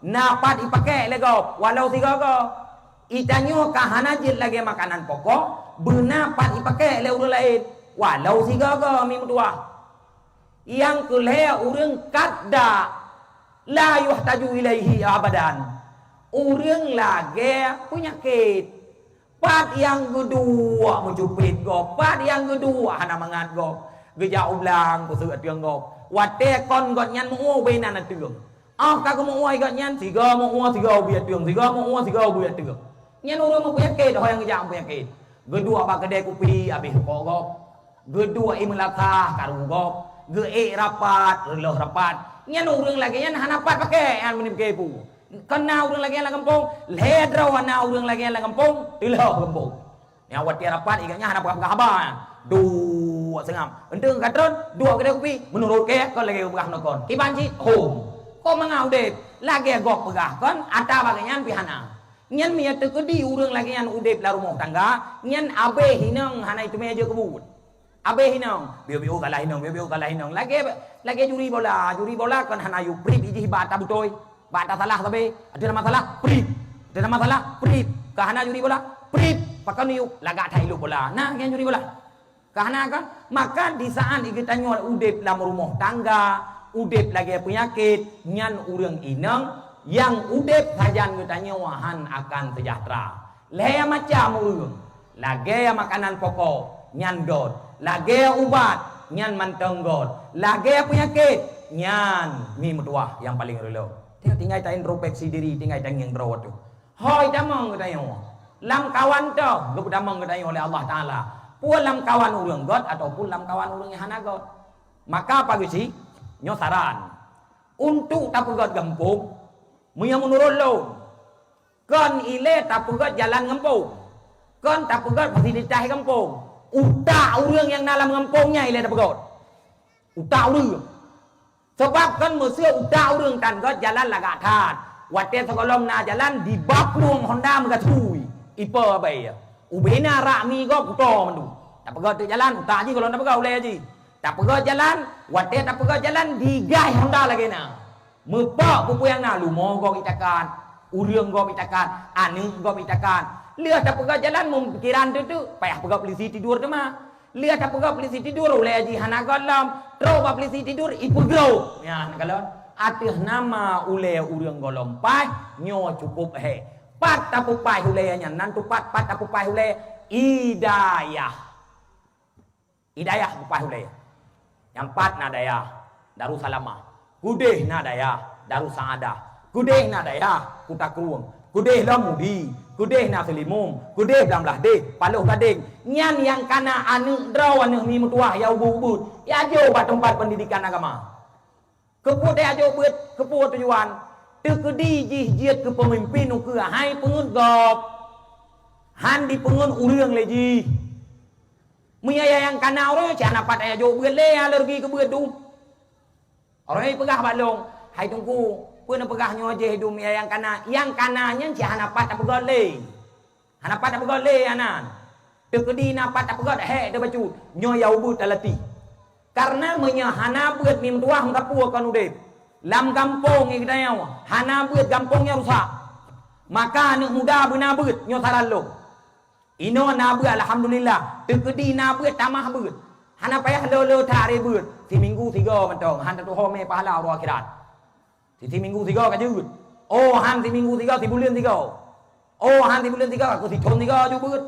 Na pat ipakék lé gob, walau sigoe-goe. Itanyoe ka hana jeuet lagée makanan pokok, beuna pat ipakék lé ureuëng laén, walau sigoe-goe mi meutuwah. Nyang keu lhée ureuëng kadda, la yuhtaju ilaihi abadan. Ureuëng lagée peunyakét. Pat nyang geuduek meucupet gob, pat nyang geuduek hana mangat gob. Geujak u blang peuseuek ateueng gob. Watée kon gobnyan meu-ueh beu inan ateueng. Oh ka geumeu'ue gobnyan, sigoe meu'ue sigoe ubit ateueng, sigoe meu'ue sigoe ubit ateueng. Nyan ureueng meupeunyakét, ho nyang geujak meupeunyakét. Geuduek bak keudè kupi, abéh rukok gob. Geuduek ié meulasah, karu gob. Geuék rapat, reuloh rapat. Nyan ureueng lagèe nyan hana pat pakè, nyan meunibeuke pu. Kon na ureueng lagèe nyan lam gampông, lhèe droe na ureueng lagèe nyan lam gampông, teulhôh gampông. Nyang watèe rapat, ié gobnyan hana peugah-peugah haba. Duek seungab. Enteuk ka trôn, duek keudè kupi, meunurot kèe, kon lagèe peugah nokon. Kiban cit, hom. Kon mangat udép, lagèe gob peugah, kon ata bak gobnyan pih hana. Nyan meunyo teukeudi ureueng lagèe nyan udép lam rumoh tangga, nyan abéh inong hana iteumèe jeuet keu buet. Abéh inong, biôh-biôh kalah inong, biôh-biôh kalah inong. Lagèe, lagèe juri bola, juri bola kon hana yue prip ijih bak ata beutôi. Bak ata salah sabé, ata nama salah, prip. Ata nama salah, prip. Ka hana juri bola, prip. Pakon yue lagak that ilôp bola. Nah, nyan juri bola. Ka hana kan? Maka di saat geutanyoe udép lam rumoh tangga, udép lagèe peunyakét, nyan ureueng inong nyang udép sajan geutanyoe han akan seujahteura. Lhèe macam ureueng, lagèe makanan pokok, nyan göt. Lagèe ubat, nyan mantong göt. Lagèe peunyakét, nyan mi meutuwah nyang paleng reuloh. Tinggai ta introspeksi diri, tinggai ta ngieng droe teuh. Ho itamong geutanyoe. Lamkawan toh geupeutamong geutanyoe lé Allah Taala. Peue lamkawan ureueng göt ataupun lamkawan ureueng nyang hana göt. Maka apa geuchik? Nyoe saran. Untuk tapeugöt gampông, meunyoe meunurot lôn, kon ilèe tapeugöt jalan gampông, kon tapeugöt fasilitas gampông. Utak ureueng nyang na lam gampông nyan ilèe tapeugöt. Utak ureueng. Sabab kon meuseu utak ureueng tan göt jalan lagak that. Watèe sigohlom na jalan, diba plueng honda meugasui, ipe abèe. Ubé na rak mi gob kuto mandum. Tapeugöt teuk jalan, utak jih gohlom tapeugöt ulèe jih. Tapeugöt jalan, watèe tapeugöt jalan, digaih honda lagèe na. Meupok peue-peue nyang na, lumo gob itakan, ureueng gob itakan, aneuk gob itakan. Lheueh tapeugöt jalan, meupikiran teuk-teuk, payah peugöt polisi tidur teuma. Lheueh tapeugöt polisi tidur, ulèe jih hana göt lom. Trok bak polisi tidur, ipeugrôp. Nyan kalon. Ateueh nama ulèe ureueng gohlom paih, nyoe cukôp hék. Pat tapeupaih ulèe nyan, nan teupat pat tapeupaih ulèe, hidayah. Hidayah peupaih ulèe. Nyang pat na dayah Darussalamah. Keudéh na dayah Darussaadah. Keudéh na dayah Kuta Krueng. Keudéh lom Mudi. Keudéh na Seulimum. Keudéh Blang Blahdeh. Paloh Gadeng. Nyan nyang ka na aneuk droe, aneuk mi meutuwah nyang ubit-ubit. Jiajô bak teumpat peundidikan agama. Keupeue teuajô beuet, keupeue tujuan? Teukeudi jih jeuet keu peumimpén ukeue hai peungeuet gob. Han jipeungeuet ureueng lé jih. Meunyoe nyang ka na uroe nyoe, cit hana pat teuajô beuet lé, alergi keu beuet tu. Uroe nyoe jipeugah bak lôn, "Hai Teungku, peue neupeugah nyoe jih dum nyang ka na?" Nyang ka na nyan cit hana pat tapeugöt lé. Hana pat tapeugöt lé, hana. Teukeudi na pat tapeugöt, hék teubacut. Nyoe nyang ubit talatih. Kareuna meunyoe hana beuet mi meutuwah, meukapeue kon udép. Lam gampông nyan geutanyoe, hana beuet gampông nyan rusak. Maka aneuk muda beuna beuet, nyoe saran lôn. Inoe na beuet, alhamdulillah. Teukeudi na beuet, tamah beuet. Hana payah le-le that aré beuet. Siminggu sigoe mantong, han tatuho mé pahala uroe akhirat. Si, siminggu sigoe ka jeuet. Oh, han siminggu sigoe, sibuleuen sigoe. Oh, han sibuleuen sigoe, ka keu sithon sigoe jeuet beuet.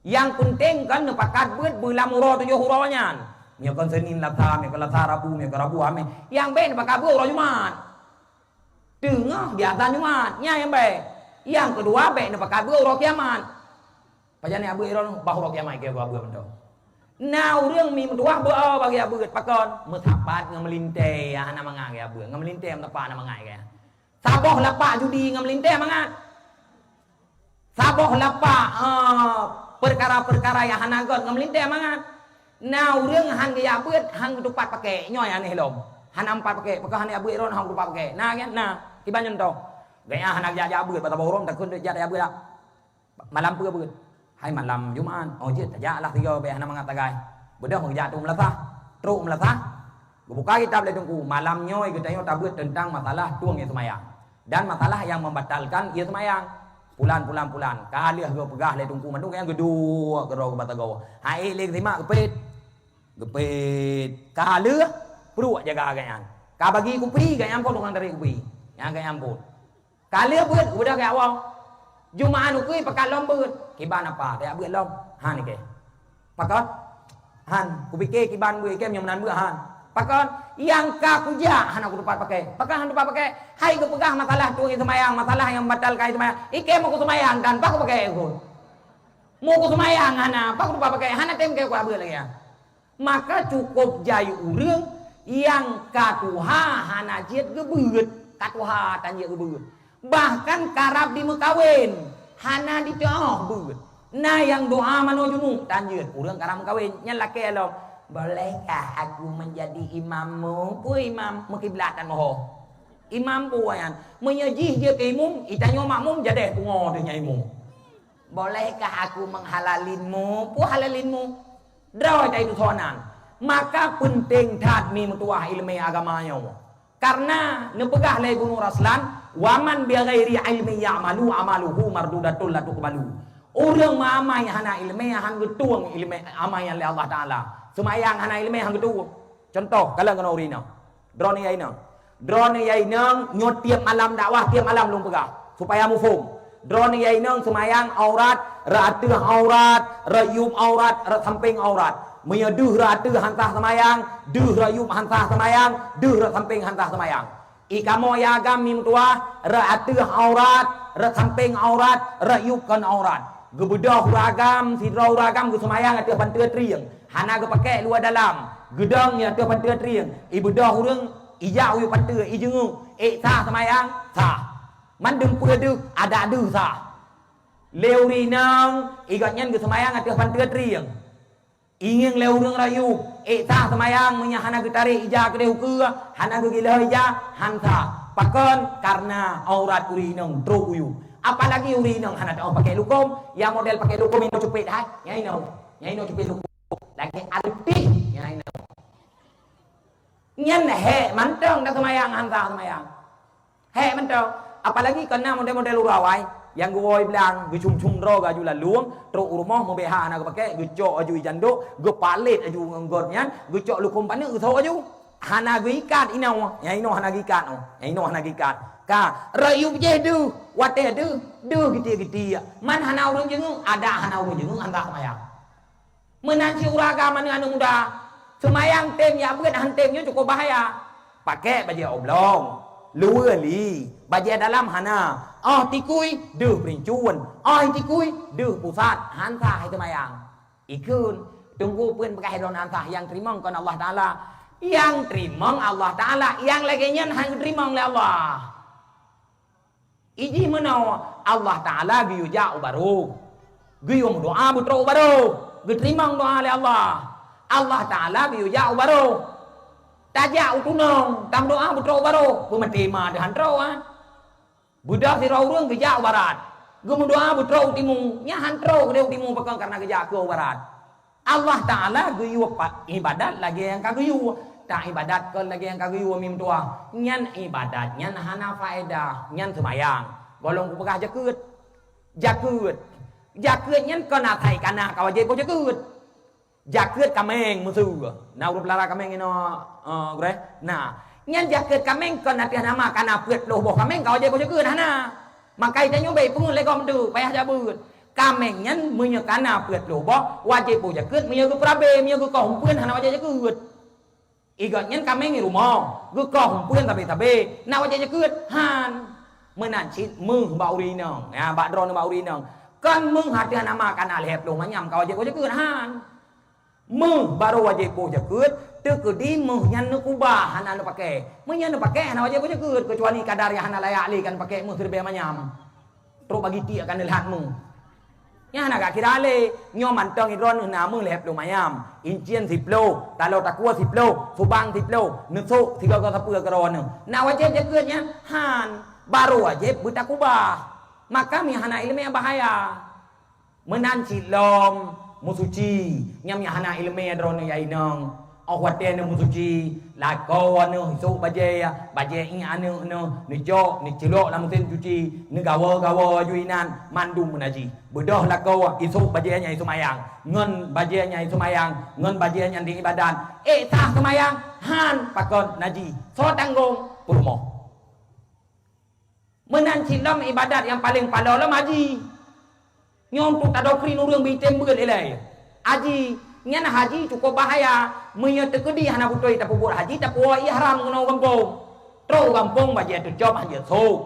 Nyang peunteng kan neupakat beuet beulam uroe tujoh uroe nyan. Meunyoe kon Seunin Lasa, meunyoe kon Lasa Rabu, meunyoe kon Rabu Hamèh. Nyang bèk neupakat beuet uroe Jumat. Teungoh biasa Jumat, nyan nyang bèk. Nyang keudua bèk neupakat beuet uroe kiamat. Pajan jak beuet droeneuh, bah uroe kiamat keu beuet mantong. Na ureueng mi meutuwah beuet bagi jak beuet, pakon? Meusapat ngon meulintèe, hana mangat jak beuet. Ngon meulintèe meusapat hana mangat keu. Saboh lapak judi ngon meulintèe mangat. Saboh lapak, eh, peukara-peukara nyang hana göt ngon meulintèe mangat. Na ureueng han geujak beuet, han geutupat pakè. Nyoe nyang aneh lom. Hana meupat pakè, pakon hana jak beuet droeneuh han geutupat pakè. Na kan? Na. Kiban cuntoh. Gobnyan hana geujak-jak beuet, bak saboh uroe takheun jak jak beuet dak. Malam peue beuet? Hai malam Jumat. Oh, jeuet tajak lah sigoe, bèk hana mangat sagai. Beudôh geujak trôk meulasah. Trôk meulasah. Geubuka kitab lé Teungku. Malam nyoe geutanyoe tabeuet teuntang masalah tueng ie seumayang. Dan masalah nyang membatalkan ie seumayang. Pulan, pulan, pulan. Ka lheueh geupeugah lé Teungku mandum nyang geuduek keudroe geuba sagoe. Hai lé geusimak geupet. Geupet. Ka lheueh pruek jaga gobnyan. Ka bagi kupi, gobnyan phon tukang tarék kupi. Nyang gobnyan phon. Ka lheueh beuet, geubeudôh keu awak. Jumaat ukeue pakat lom beuet. Kiban apa? Tajak beuet lom. Han ikei. Pakon? Han, kupike kiban beuet ikei meunyoe meunan beuet han. Pakon? Nyang ka kujak hana kutupat pakai. Pakon hana tupat pakai? Hai geupeugah masalah tueng seumayang, masalah nyang membatalkan seumayang. Ikei meuku seumayang dan paku pakai ikut. Meuku seumayang hana, paku tupat pakai. Hana tem keu kuabeuet lagèe nyan. Maka cukôp jai ureueng nyang ka tuha hana jeuet geubeuet. Ka tuha tan jeuet geubeuet. Bahkan karab dimeukawen, hana jiteuôh beuet. Na nyang doa manoe junub, tan jeuet, ureueng karab meukawen, nyan lakèe lom. Bolehkah aku menjadi imammu? Peue imam? Meukiblat dan moho. Imam peue nyan? Meunyoe jih jeuet keu imum, itanyoe makmum jadeh pungo teuh nyan imum. Bolehkah aku menghalalinmu? Peue halalinmu? Droe tai tusonan. Maka peunteng that mi meutuah ileumèe agama nyoe. Karena neupeugah lé Ibnu Raslan, "Wa man bi ghairi ilmi ya'malu amaluhu mardudatun la tuqbalu." Ureueng meuamai hana ileumèe han geutueng ileumèe amai nyan lé Allah Taala. Seumayang hana ileumèe han geutueng. Contoh, kalon keunoe ureueng inong. Droeneuh ya inong. Droeneuh ya inong, nyoe tiep malam dakwah, tiep malam lôn peugah supaya muphom. Droeneuh ya inong seumayang aurat, rot ateueh aurat, rot yup aurat, rot sampéng aurat. Meunyoe deuh rot ateueh han sah seumayang, deuh rot yup han sah seumayang, deuh rot sampéng han sah seumayang. I kamoe ya agam mi meutuah, rot ateueh aurat, rot sampéng aurat, rot yup kon aurat. Geubeudôh ureueng agam, sidroe ureueng agam geuseumayang ateueh panteue trieng, hana geupakèk luwa dalam, geudong nyan ateueh panteue trieng, ibeudôh ureueng, ijak u panteue, ijeungeuk, ék sah seumayang, sah. Mandum peue deuh, adak deuh sah. Lé ureueng inong, i gobnyan geuseumayang ateueh panteue trieng. Ingieng lé ureueng rot yup, ék sah seumayang meunyoe hana geutarek ija keudeh ukeue, hana geugiloe ija, han sah. Pakon? Karena aurat ureueng inong trok u yup. Apalagi ureueng inong hana teuôh pakèk lukom, nyang model pakèk lukom inong cupet hai, nyan inong, nyan inong cupet lukom. Lagèe artis, nyan inong. Nyan hék mantong taseumayang han sah seumayang. Hék mantong. Apalagi kon na model-model ureueng awai nyang geuwoe blang, geucum-cum droe geuaju lam lueng, trok u rumoh meubeha hana geupakèk, geucok aju i jandok, geupalet aju ngon gor nyan, geucok lukom paneuk geusok aju. Hana geuikat inoe, nyang inoe hana geuikat, oh, nyang inoe hana geuikat. Ka, rot yup jih deuh, watèe deuh, deuh geuti-geuti. Man hana ureueng jeungeuk, adak hana ureueng jeungeuk han sah seumayang. Meunan cit ureueng agam aneuk-aneuk muda, seumayang tem jak beuet han tem nyoe cukup bahaya. Pakèk bajèe oblong, luweue li, bajèe dalam hana, 'oh tikui deuh peurincuan, 'oh tikui deuh pusat, han sah seumayang. Ikheun, teungku peuen peugah droeneuh han sah, nyang teurimong kon Allah Taala. Nyang teurimong Allah Taala, nyang lagèe nyan han geuteurimong lé Allah. Ijih meunoe, Allah Taala geuyue jak u barô. Geuyue meudoa beutrok u barô, geuteurimong doa lé Allah. Allah Taala geuyue jak u barô. Tajak u tunong, tameudoa beutrok u barô, peumaté ma deuh han trok, ah. Beudôh sidroe ureueng geujak u barat, geumeudoa beutrok u timu, nyan han trok keudeh u timu pakon kareuna geujak keu u barat. Allah Taala geuyue pa-, ibadat lagèe nyang ka geuyue. Ta ibadat kon lagèe nyang ka geuyue mi meutuah. Nyan ibadat, nyan hana faedah, nyan seumayang. Goh lom kupeugah jakeuet. Jakeuet. Jakeuet nyan kon asai kana ka wajéb boh jakeuet. Jakeuet kaméng meuseu. Na ureueng peulara kaméng inoe, eh, gurèe? Na. Nyan jakeuet kaméng kon ateueh nama kana peuet ploh boh kaméng ka wajéb boh jakeuet, hana. Maka tanyoe bèk peungeut lé gob meudeuh, payah jak beuet. Kaméng nyan meunyoe kana peuet ploh boh, wajéb boh jakeuet, meunyoe geupeurabé, meunyoe geukoh umpeuen hana wajéb jakeuet. Igat nyan kaméng i rumoh, geukoh umpeuen sabé-sabé, na wajéb jakeuet? Han. Meunan cit méuh bak ureueng inong, ya, bak droeneuh bak ureueng inong. Kon méuh ateueh nama kana lhèe ploh manyam ka wajéb boh jakeuet, han. Méuh barô wajéb boh jakeuet, teukeudi méuh nyan neukubah hana neupaké. Meunyoe neupaké hana wajéb boh jakeuet, keucuali kadar nyang hana layak lé ka neupaké méuh siribèe manyam. Trok bagi tiek ka neulhat méuh. Nyan hana gak kira lé, nyoe mantong droeneuh na méuh lhèe ploh manyam, incien siploh, taloe takue siploh, subang siploh, neusok sigoe-goe sapeue keu droeneuh. Na wajéb jakeuet nyan? Han. Barô wajéb beutakubah. Maka mi hana ileumèe bahaya. Meunan cit lom meusuci, nyam nyang hana ileumèe droeneuh ya inong. Óh watèe neumeusuci, lakoe neuh isôk bajèe, bajèe ié aneuk neuh, neucok, neuceulok lam meusén cuci, neugawa-gawa aju inan, mandum meunajih. Beudôh lakoe isôk bajèe nyang iseumayang, ngon bajèe nyang iseumayang, ngon bajèe nyang di ibadat. Ék sah seumayang? Han, pakon najih. Soe tanggong? Peurumoh. Meunan cit lom ibadat nyang paleng paloe lom haji. Nyoe untuk tadoktrin ureueng beuitem beuet ilèe. Haji, Nyan haji cukup bahaya. Meunyoe teukeudi hana beutôi tapeubuet haji, tapuwoe ihram keunoe u gampông. Trok u gampông bajèe teucok hanjeuet sôk.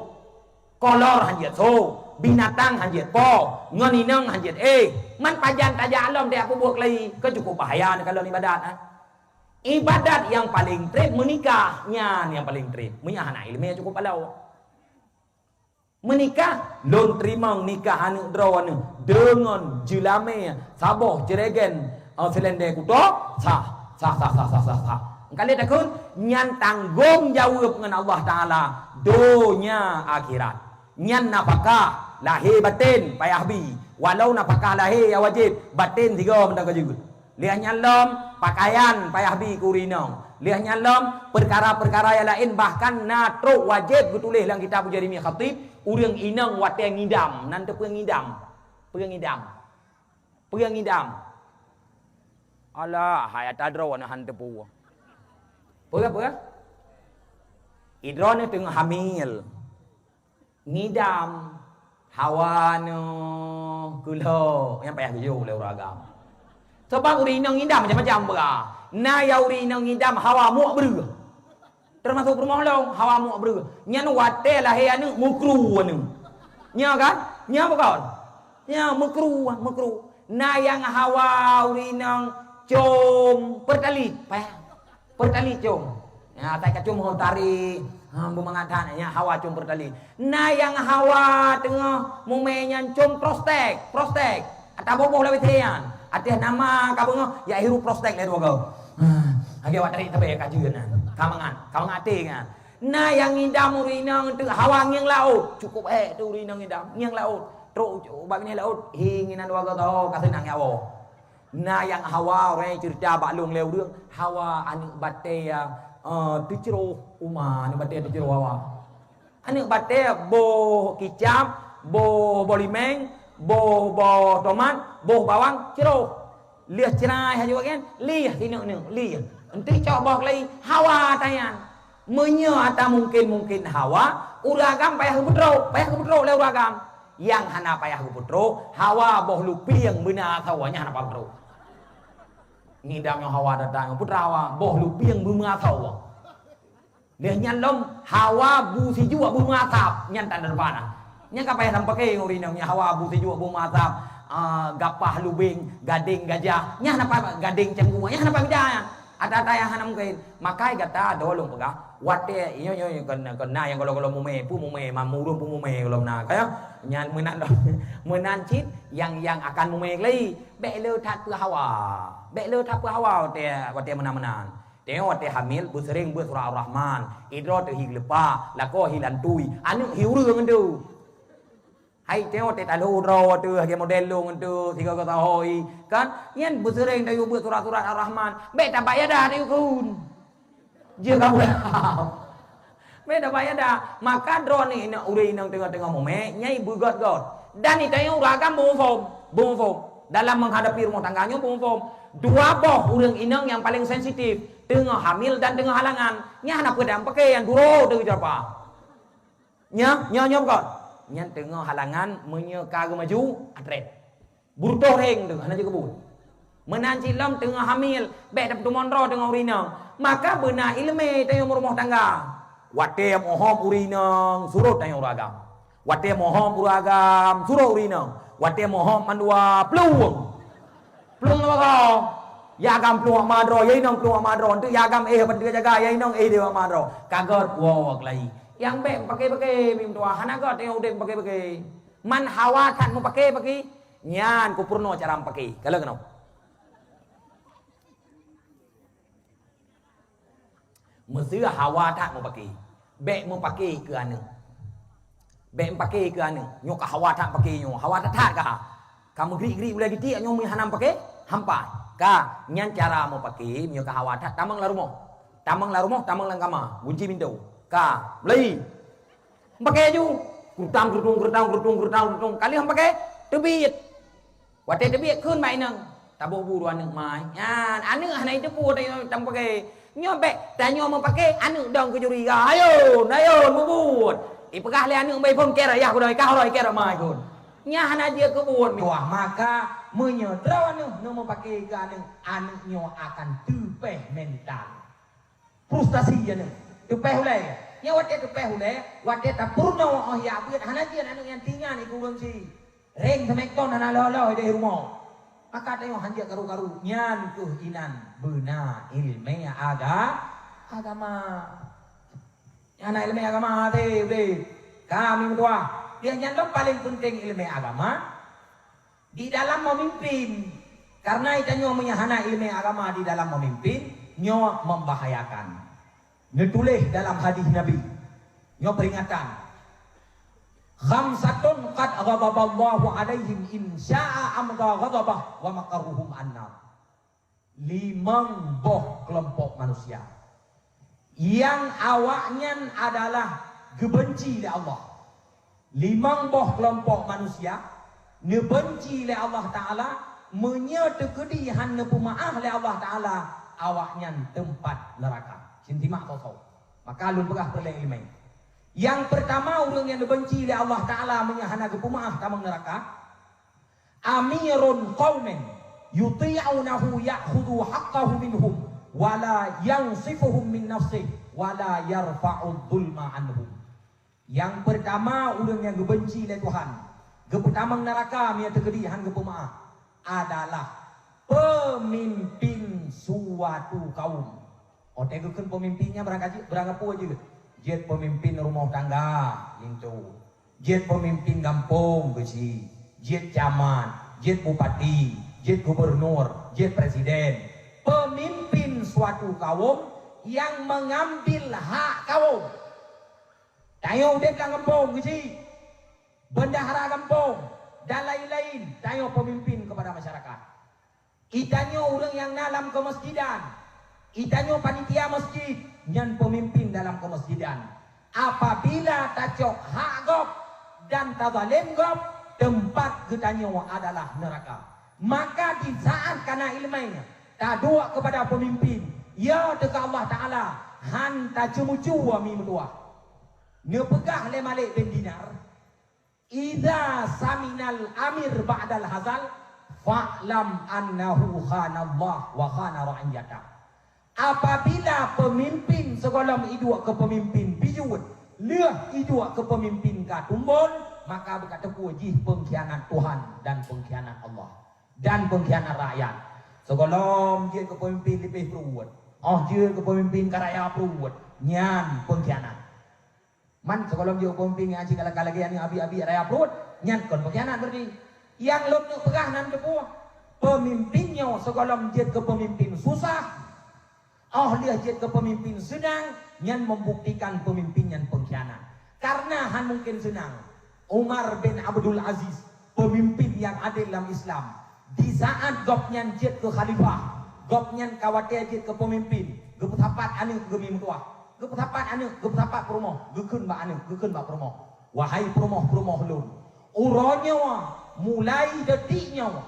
Kolor hanjeuet sôk. Binatang hanjeuet po. Ngon inong hanjeuet éh. Man pajan tajak lom tajak peubuet keulayi. Keu cukup bahaya neukalon ibadat, ha. Ibadat nyang paleng treb meunikah. Nyan nyang paleng treb. Meunyoe hana ileumèe cukup paloe. Meunikah, lôn teurimong nikah aneuk droeneuh deungon jeulamèe saboh jeureugèn, eh, seulendè kuto, sah, sah, sah. Ka lheueh takheun, nyan tanggông jaweueb ngon Allah Taala donya akhirat. Nyan nafakah lahé batén payah bi, walau nafakah lahé nyang wajéb, batén sigoe mantong ka jeuet. Lheueh nyan lom, pakaian payah bi keu ureueng inong. Lheueh nyan lom, peukara-peukara nyang laén bahkan na trok wajéb geutuléh lam kitab ujoe Rimiyah Khatib, ureueng inong watèe ngidam, nan teupeue ngidam. Peue ngidam? Peue ngidam? Alah, hai ata droeneuh han teupeue. Peue, peue? Idroeneuh teungoh hamil. Ngidam, hawa neuh keulhok, nyan payah geujok lé ureueng agam. Sabab ureueng inong ngidam macam-macam bra. Na nyang ureueng inong ngidam hawa muak breueh. Teumasok peurumoh lôn, hawa muak breueh. Nyan watèe lahé aneuk meukru aneuk. Nya kan? Nya bukon? Nya meukru, meukru. Na nyang hawa ureueng inong com Pertalite, payah. Pertalite com. Ya, asai ka com ho tarék, ha, beumangat that, ya, hawa com Pertalite. Na nyang hawa teungoh mumè nyan com Prostek, Prostek. Ata boh-boh lawét nyan. Ateueh nama ka beungoh, ya hirup Prostek lé dua go. Ha, lagèe awak tarék tabé ka jeuet nyan. Ka mangat, ka mangat até nyan. Na nyang ngidam ureueng inong teuk hawa ngieng laôt. Cukup hék teuh ureueng inong ngidam, ngieng laôt. Trok bak binéh laôt, hi ngieng nan dua go tho, ka seunang nyawa. Na nyang hawa, ureueng ceurita bak lôn lé ureueng, hawa aneuk batèe, eh, teucroh uma, aneuk batèe teucroh hawa. Aneuk batèe boh kicap, boh bolimeng, boh, boh tomat, boh bawang, croh. Lheueh crai haju bagian, lheueh sineuk-neuk, lheueh. Eunteuk cok boh keulayi, hawa tanyan. Meunyoe ata mungken-mungken hawa, ureueng agam payah geupeutrok, payah geupeutrok lé ureueng agam. Nyang hana payah geupeutrok, hawa boh lupieng beuna asoe, nyan hana payah geupeutrok. Ngidam nyoe hawa datang, putra hawa, boh lupieng beumeuasoe. Lheueh nyan lom, hawa bu sijuek beumeuasap, nyan tanda depan. Nyan ka payah tampake ngon ureueng inong, nyan hawa bu sijuek beumeuasap, ah, gapah lubeng, gadeng gajah, nyan hana payah, gadeng canggu, nyan hana payah bida nyan. Ata-ata nyang hana mungken. Makai gata, dua lôn peugah, watèe, nyoe, nyoe, nyoe, kon, kon na nyang gohlom-gohlom mumè, peue mumè, mamurun peue mumè gohlom na, ka, ya? Nyan meunan lom, meunan cit nyang, nyang akan mumè keulayi, bèk le that peuhawa. Bèk le that peuhawa watèe, watèe meunan-meunan. Teungoh watèe hamil, beuseuréng beuet surat Ar-Rahman, idroe teuh hi geuleupa, lakoe hi lantui, aneuk hi ureueng ngon tu. Hai, teungoh teuh taloe droe teuh, lagèe model lôn teuh, sigoe-goe tahôi, kan? Nyan beuseuréng tayue beuet surat-surat Ar-Rahman. Bèk tabayeue dah tayue kheun. Jeuet ka pulang. Bèk tabayeue dah. Maka droeneuh inong, ureueng inong teungoh-teungoh mumè, nyan beugöt-göt. Dan itanyong ureueng agam beumuphom. Beumuphom. Dalam menghadapi rumah tangga nyoe beumuphom. Dua boh ureueng inong nyang paleng sensitif. Teungoh hamil dan teungoh halangan. Nyan hana peue dan paké nyang duro teuh japa. Nyoe, nyoe, nyoe bukon? Nyan teungoh halangan, meunyoe ka geumaju, atret. Beurutoh rheng teuh, hana jikeubeuet. Meunan cit lom teungoh hamil, bèk tapeuteumon droe teungoh ureueng inong. Maka beuna ileumèe tanyoe meurumoh tangga. Watèe mohom ureueng inong, surot tanyoe ureueng agam. Watèe mohom ureueng agam, surot ureueng inong. Watèe mohom mandua, plueng. Plueng lagoe. Ya agam plueng wak ma droe, ya inong plueng wak ma droe. Enteuk ya agam éh ban jaga, ya inong éh di wak ma droe. Ka göt woe keulayi. Nyang bèk paké-paké meutuah, hana göt nyang udeb paké-paké. Man hawa that meupaké-paké, nyan kupeurunoe cara meupaké. Ka lheueh keunoe. Meuseu hawa that meupaké, bèk meupaké keu aneuk. Bèk meupaké keu aneuk. Nyoe ka hawa that paké nyoe, hawa that-that ka. Ka meugrik-grik ulèe geutik nyoe meuhana meupaké, hampa. Ka, nyan cara meupaké, meunyoe ka hawa that, tamong lam rumoh. Tamong lam rumoh, tamong lam kama, gunci pintoe. Ka, mulai. Meupaké laju. Geurutang, geurutung, geurutang, geurutung, geurutang, geurutung. Ka lheueh meupaké, teubiet. Watèe teubiet kheun bak inong, taboh bu dua aneuk mai. Nyan, aneuk hana jiteupeue tanyoe tameupaké. Nyoe bèk, tanyoe meupaké, aneuk dong keu juri ka. Ayon, ayon, mubuet. Ipeugah lé aneuk bak iphôn, "Kèe rot yah keunoe, ka rot, kèe rot mai kheun." Nyan hana jeuet keu buet meutuah, maka meunyoe droeneuh neumeupaké keu aneuk, aneuk nyoe akan teupéh mental. Frustasi aneuk. Teupéh ulèe. Nyan watèe teupéh ulèe, watèe tapeurunoe óh jak beuet, hana jeuet aneuk nyan tinggai keu ureueng chik. Reng seumeukon hana lheueh-lheueh di rumoh. Maka tanyoe hanjeuet karu-karu, nyan keuh inan beuna ileumèe aga-, agama. Hana ileumèe agama até udép. Ka mi meutuah. Di nyan lom paleng peunteng ileumèe agama di dalam meumimpin. Karena tanyoe meunyoe hana ileumèe agama di dalam meumimpin, nyoe membahayakan. Neutuléh dalam hadis Nabi. Nyoe peringatan. "Khamsatun qad ghadaballahu 'alaihim in sya'a amdha ghadabah wa makaruhum annar." Limong boh keulompok manusia nyang awaknyan adalah geubeunci lé Allah. Limong boh keulompok manusia neubeunci lé Allah Taala, meunyoe teukeudi han neupeumeu'ah lé Allah Taala, awaknyan teumpat neuraka. Sintimak soe-soe. Maka lôn peugah peureulèe ileumèe. Nyang peurtama, ureueng nyang neubeunci lé Allah Taala meunyoe hana geupeumeu'ah tamong neuraka, "Amirun qaumin yuti'unahu ya'khudhu haqqahu minhum, wa la yansifuhum min nafsihi, wa la yarfa'u dzulma anhum." Nyang peurtama, ureueng nyang geubeunci lé Tuhan, geupeutamong neuraka meunyoe teukeudi han geupeumeu'ah, adalah peumimpin suatu kaum. Óh watèe geukheun peumimpin nyan barangkaji-, barangkapeue jeuet? Jeuet peumimpin rumoh tangga, linto. Jeuet peumimpin gampông, keuci. Jeuet camat, jeuet bupati, jeuet gubernur, jeuet presiden. Peumimpin suatu kaum nyang meungambil hak kaum. Tanyoe udép lam gampông, keuci. Bendahara gampông, dan lain-lain, tanyoe peumimpin keupada masyarakat. Itanyoe ureueng nyang na lam keumeusejidan, itanyoe panitia meuseujid, nyan peumimpin dalam keumeusejidan. Apabila tacok hak gob dan tazalém gob, teumpat geutanyoe adalah neuraka. Maka di saát kana ileumèe taduek keupada peumimpin, ya teuka Allah Taala, han taceumucue mi meutuah. Neupeugah lé Malik bin Dinar, "Idza saminal amir ba'dal hazal, fa'lam annahu khanallah wa khana ra'iyatah." Apabila peumimpin sigohlom iduek keu peumimpin bijeuet, lheueh iduek keu peumimpin ka tumbon, maka beuka teupeue jih peungkhianat Tuhan dan peungkhianat Allah dan peungkhianat rakyat. Sigohlom jeuet keu peumimpin leubeh pruet, óh jeuet keu peumimpin ka raya pruet, nyan peungkhianat. Man sigohlom jeuet peumimpin nyang cit galak-galak lagèe nyan abi-abi raya pruet, nyan kon peungkhianat berarti. Nyang lôn neuk peugah nan teupeue, peumimpin nyoe sigohlom jeuet keu peumimpin susah, óh lheueh jeuet keu peumimpin seunang, nyan membuktikan peumimpin nyan peungkhianat. Karena han mungken seunang. Umar bin Abdul Aziz, peumimpin nyang adé lam Islam, di saát gobnyan jeuet keu khalifah, gobnyan ka watèe jeuet keu peumimpin, geupeusapat aneuk geumi meutuah. Geupeusapat aneuk, geupeusapat peurumoh, geukheun bak aneuk, geukheun bak peurumoh, "Wahai peurumoh-peurumoh lôn, uroe nyoe, mulai detik nyoe,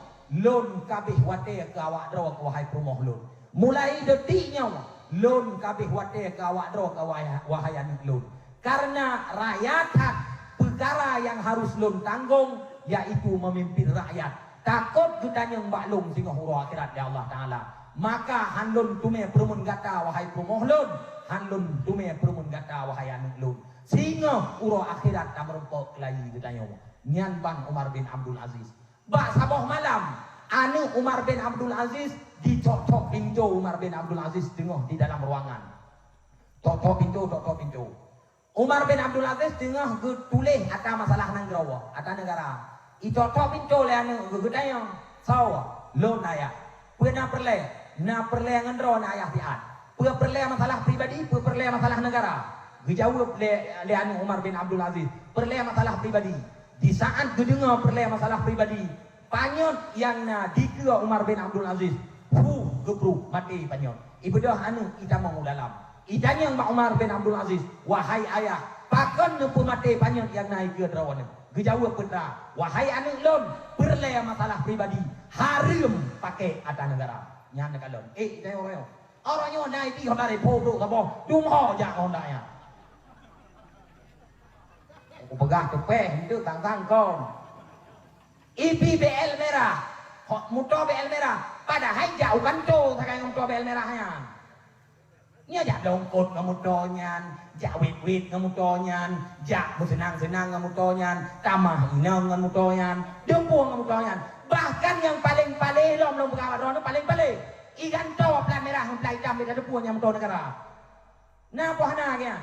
lôn ka abéh watèe keu awak droe keu wahai peurumoh lôn. Mulai detik nyoe, lôn ka abéh watèe keu awak droe keu wahai, wahai aneuk lôn. Karena raya that peukara nyang harôh lôn tanggong, yaitu meumimpin rakyat. Takot geutanyong bak lôn singoh uroe akhirat lé Allah Taala. Maka han lôn teumé peureumeun gata, wahai peurumoh lôn, han lôn teumé peureumeun gata, wahai aneuk lôn. Singoh uroe akhirat tameurumpok keulayi geutanyoe." Nyan ban Umar bin Abdul Aziz. Bak saboh malam, aneuk Umar bin Abdul Aziz, dicok-cok pintoe Umar bin Abdul Aziz teungoh di dalam ruangan. Tok-tok pintoe, tok-tok pintoe. Umar bin Abdul Aziz teungoh geutuléh ata masalah nanggroe, ata neugara. Icok-cok pintoe lé aneuk geuh, geutanyong, "Soe?" "Lôn, ayah." "Peue na peureulèe?" "Na peureulèe ngon droeneuh, ayah, siat." "Peue peureulèe, masalah pribadi, peue peureulèe masalah neugara?" Geujaweueb lé, lé aneuk Umar bin Abdul Aziz, "Peureulèe masalah pribadi." Di saát geudeungoe peureulèe masalah pribadi, panyöt nyang na dikeue Umar bin Abdul Aziz, hu, geupruh, maté panyöt. Ibeudôh aneuk itamong u dalam. Itanyong bak Umar bin Abdul Aziz, "Wahai ayah, pakon neupeumaté panyöt nyang na dikeue droeneuh?" Geujaweueb peue teuma, "Wahai aneuk lôn, peureulèe masalah pribadi, hareuem pakék ata neugara." Nyan neukalon. Eh, itanyong uroe nyoe. Uroe nyoe na ibi honda repo brôk saboh, dum ho jak honda nyan. Kupeugah teupéh, eunteuk sang-sang kon. Ibi B L merah, hok moto B L merah, padahai jak u kantô sagai ngon moto B L merah nyan. Nyan jak longkot ngon moto nyan, jak wit-wit ngon moto nyan, jak meuseunang-seunang ngon moto nyan, tamah inong ngon moto nyan, dumpeue ngon moto nyan. Bahkan nyang paleng paléh lom lôn peugah bak droeneuh paleng paléh, i gantô plat merah ngon plat itam beda teupeue nyang moto neugara. Na poh na nyan?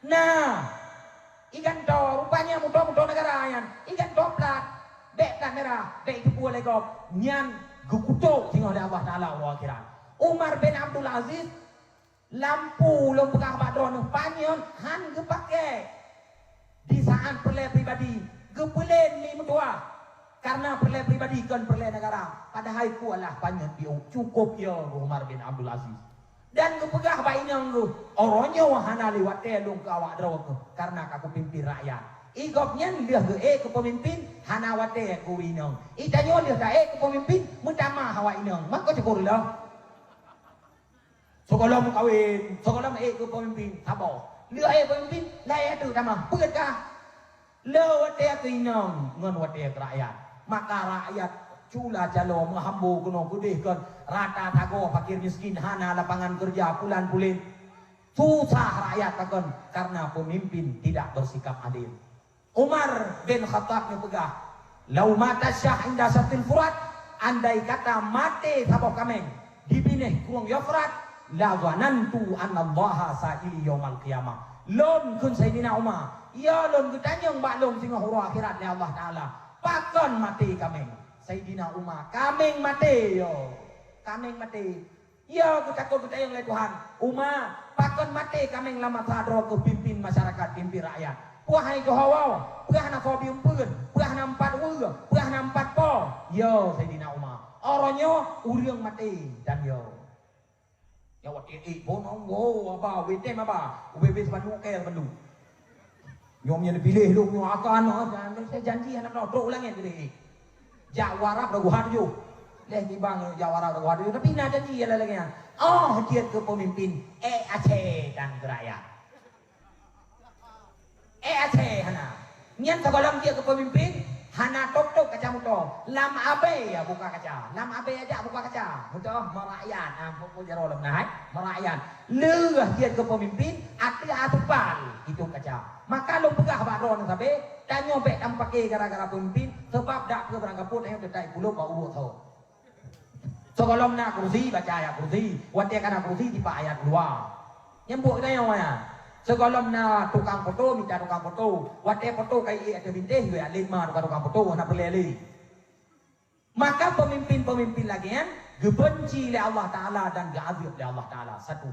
Na. I gantô, rupanya moto-moto neugara nyan. I gantô plat. Bèk plat merah, bèk iteupeue lé gob. Nyan geukutok singoh lé Allah Taala uroe akhirat. Umar bin Abdul Aziz, lampu lôn peugah bak droeneuh panyöt han geupaké. Di saat peureulèe pribadi, geupeulén mi meutuah. Karena peureulèe pribadi kon peureulèe neugara. Padahai kualah panyöt biôh. Cukup yo Umar bin Abdul Aziz. Dan geupeugah bak inong geuh, "Uroe nyoe hana lé watèe lôn keu awak droe keuh, kareuna ka kupimpin rakyat." I gobnyan lheueh geuék keu peumimpin, hana watèe keu inong. I tanyoe lheueh taék keu peumimpin, meutamah awak inong. Maka syukurlah. Sigohlom kawen, sigohlom ék keu peumimpin, saboh. Lheueh ék peumimpin, laén teuk tamah. Peue kah? Le watèe keu inong ngon watèe keu rakyat. Maka rakyat cula calo meuhambo keunoe keudeh kon rata sagoe fakir miskin hana lapangan keureuja pulan pulen. Susah rakyat pakon karena peumimpin tidak bersikap adil. Umar bin Khattab neupeugah, "Lau mata syah inda syattil furat," andai kata maté saboh kaméng di binéh krueng Yufrat, "la zanantu annallaha sa'ili yaumal qiyamah." Lôn kheun Saidina Umar, ya lôn geutanyong bak lôn singoh uroe akhirat lé Allah Taala, pakon maté kaméng? Saidina Umar, kaméng maté yo. Kaméng maté. Ya geutakot geutanyong lé Tuhan, Umar, pakon maté kaméng lam masa droe keuh pimpin masyarakat, pimpin rakyat? Peue hai geuhawau, peue hana soe bi umpeuen, peue hana empat weue, peue hana empat po. Ya Saidina Umar, uroe nyoe ureuëng maté dan ya. Nyoe watèe ék bonong, wo, aba, wetem aba, ubé-bé seupatu kèe seupatu. Nyoe meunyo neupiléh lôn nyoe akan, oh, jan-, janji hana meunoe, trok u langèt piléh ék. Jak u Arab rot guha tujoh. Leh nibang jak u Arab rot guha tujoh, tapi na janji lagèe nyan. Oh, jeuet keu peumimpin, ék Aceh dan keu rakyat. Ék Aceh hana. Nyan sigohlom jeuet keu peumimpin, hana tôp-tôp kaca moto. Lam abèe ya buka kaca. Lam abèe jak buka kaca. Moto meurakyat. Ah, pokok jaroe lom nah, hai. Meurakyat. Lheueh jeuet keu peumimpin, ateueh asupal itôp kaca. Maka lôn peugah bak droeneuh sabé, tanyoe bèk tamupaké gara-gara peumimpin, sabab dak keu barang kapot tanyoe teutai kulôb bak uruek thon. Sigohlom na kursi, baca ayat kursi. Watèe ka na kursi, tipa ayat dua. Nyang buet geutanyoe nyan. Sigohlom na tukang foto, mita tukang foto. Watèe foto ka ié ateueh bintéh, yue aléh ma tukang-tukang foto, hana peureulèe lé. Maka peumimpin-peumimpin lagèe nyan geubeunci lé Allah Taala dan geuazab lé Allah Taala. Satu.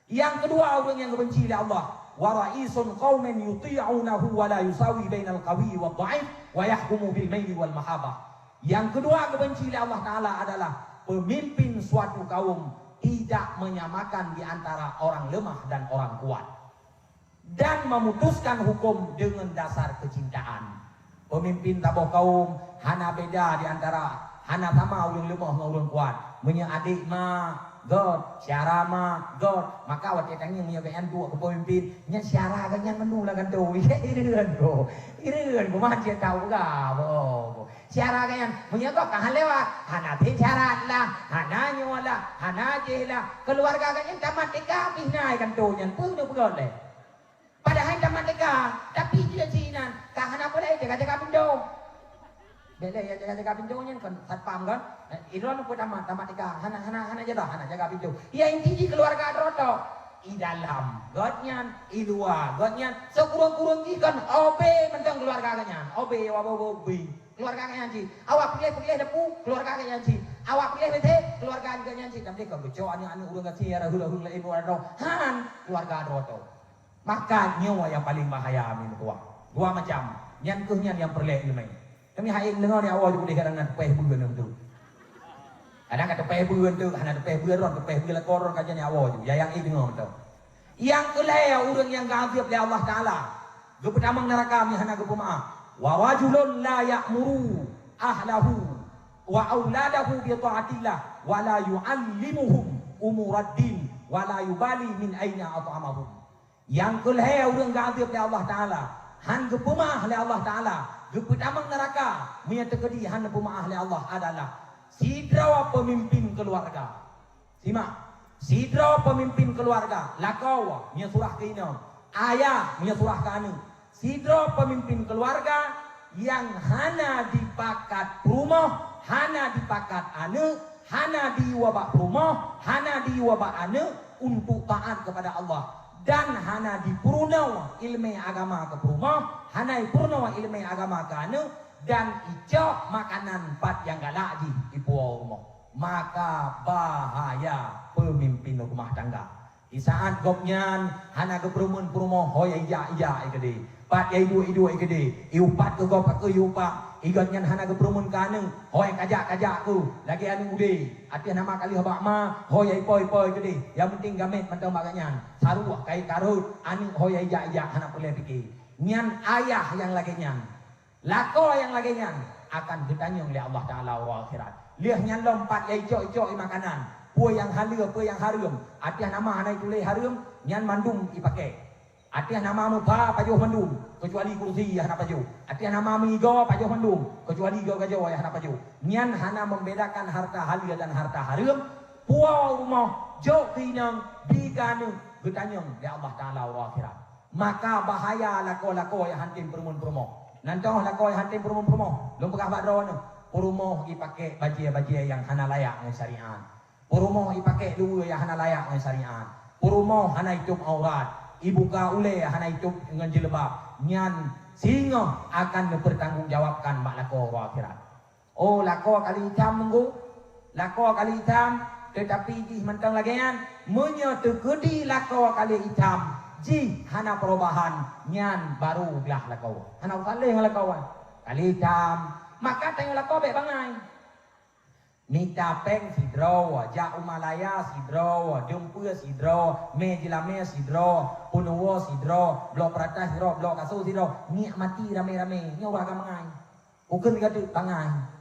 Nyang keudua, ureuëng nyang geubeunci lé Allah, "Wa ra'isun qaumin yuti'unahu wa la yusawi bainal qawi wad dhaif wa yahkumu bil maili wal mahabah." Nyang keudua geubeunci lé Allah Taala adalah peumimpin suatu kaum tidak menyamakan di antara orang lemah dan orang kuat dan memutuskan hukum dengan dasar kecintaan. Peumimpin saboh kaum hana beda di antara, hana sama ureuëng leumoh ngon ureuëng kuat. Meunyoe adék ma göt, syara ma göt, maka watèe tangieng meunyoe gobnyan duek keu peumimpin, nyan syara gobnyan meunurot kantô. Ireuen ko, ireuen ko, meuhan cit tau peugah, boh, boh. Syara gobnyan, meunyoe gob ka han lewat, hana syarat lah, hana nyoe lah, hana jéh lah. Keuluwarga gobnyan tamat TK pih na i kantô nyan, peue neupeugöt lé? Padahai tamat TK, tapi jih sinan ka hana boleh jaga-jaga pintoe. Bèk lé ya jaga-jaga pintoe nyan kon satpam kan? Idroe pun tamat, tamat TK, hana, hana, hana jaga, hana jaga pintoe. Ya inti jih keuluwarga droe tok. I dalam gobnyan, i luwa gobnyan, sikureueng-kureueng jih kon obé mantong keuluwarga gobnyan. Obé, obé, obé, obé. Keuluwarga gobnyan cit. Awak piléh-piléh debu, keuluwarga gobnyan cit. Awak piléh WC, keuluwarga gobnyan cit. Dan mereka geucok aneuk-aneuk ureuëng gasien, ureuëng-ureuëng laén, ureuëng droe. Han, keuluwarga droe tok. Maka nyoe nyang paleng bahaya, mi meutuah. Dua macam. Nyan keuh nyan nyang peureulèe ileumèe. Kami hai deungoe di awai ju keudeh kadang na teupèh beuet nyan tu. Kadang ka teupèh beuet tu, hana teupèh beuet ron, teupèh beuet lakoe ron ka jan nyawa ju. Ya nyang i deungoe tu. Nyang keulhèe ureuëng nyang geuazab lé Allah Taala, geupeutamong neuraka mi hana geupeumaáh. Wa rajulun la ya'muru ahlahu wa auladahu bi ta'atillah wa la yu'allimuhum umurad din wa la yubali min aina at'amahum. Nyang keulhèe ureuëng geuazab lé Allah Taala, Han geupeumaáh lé Allah Taala, geupeutamong neuraka meunyoe teukeudi han geupeumaáh lé Allah adalah sidroe peumimpin keuluwarga. Simak, sidroe peumimpin keuluwarga, lakoe meunyoe surah keu inong, ayah meunyoe surah keu aneuëk. Sidroe peumimpin keuluwarga nyang hana jipakat peurumoh, hana jipakat aneuëk, hana jiyue bak peurumoh, hana jiyue bak aneuëk untuk taát keupada Allah, dan hana jipeurunoe iéleumé agama keu peurumoh, hana jipeurunoe iéleumé agama keu aneuëk, dan jicok makanan pat nyang galak jih jipuwoe u rumoh. Maka bahaya peumimpin rumah tangga. Di saát gobnyan hana geupeureumeun peurumoh, ho nyang ijak-ijak i keudeh, pat nyang iduek-iduek i keudeh, iupat keu gob pakon iupat, i gobnyan hana geupeureumeun keu aneuëk, ho nyang kajak-kajak keu lagée aneuëk udeb, ateueh nama ka lheueh bak ma, ho nyang ipo-ipo i keudeh, nyang penting gamét mantong bak gobnyan, saruek kayée karot, aneuëk ho nyang ijak-ijak hana peureulée pike. Nyan ayah nyang lagée nyan. Lakoe nyang lagée nyan akan geutanyong lé Allah Taala uroe akhirat. Lheueh nyan lom pat nyang icok-icok i makanan, peue nyang haleue, peue nyang hareuem, ateueh nama hana ituléh hareuem, nyan mandum ipakék. Ateueh nama meupha pajoh mandum, keucuali kursi nyang hana pajoh. Ateueh nama meuigoe pajoh mandum, keucuali igoe gajoe nyang hana pajoh. Nyan hana membedakan harta haleue dan harta hareuem, puwoe u rumoh, jok keu inong, bi keu aneuëk, geutanyong lé Allah Taala uroe akhirat. Maka bahaya lakoe-lakoe nyang han tem peurumoh-peurumoh. Nan toh lakoe nyang han tem peurumoh-peurumoh, lôn peugah bak droeneuh, peurumoh jipakék bajée-bajée nyang hana layak ngon syariat. Peurumoh jipakék luweue nyang hana layak ngon syariat. Peurumoh hana jitôb aurat, jibuka ulée hana jitôb ngon jilbab. Nyan singoh akan neupeutanggong jawabkan bak lakoe uroe akhirat. Oh, lakoe ka lheueh itam meunggu, lakoe ka lheueh itam, teutapi jih mantong lagée nyan, meunyoe teukeudi lakoe ka lheueh itam, jih hana peurubahan, nyan baru glah lakoe. Hana usah lé ngon lakoe. Ka lheueh itam, maka tanyoe lakoe bék bangai. Mita péng sidroe, jak u Malaya sidroe, dum peue sidroe, mé jilamé sidroe, peunuwoe sidroe, bloe peuratai sidroe, bloe kasô sidroe, nikmati ramé-ramé, nyoe ureuëng agam bangai. Bukon ka teuk bangai.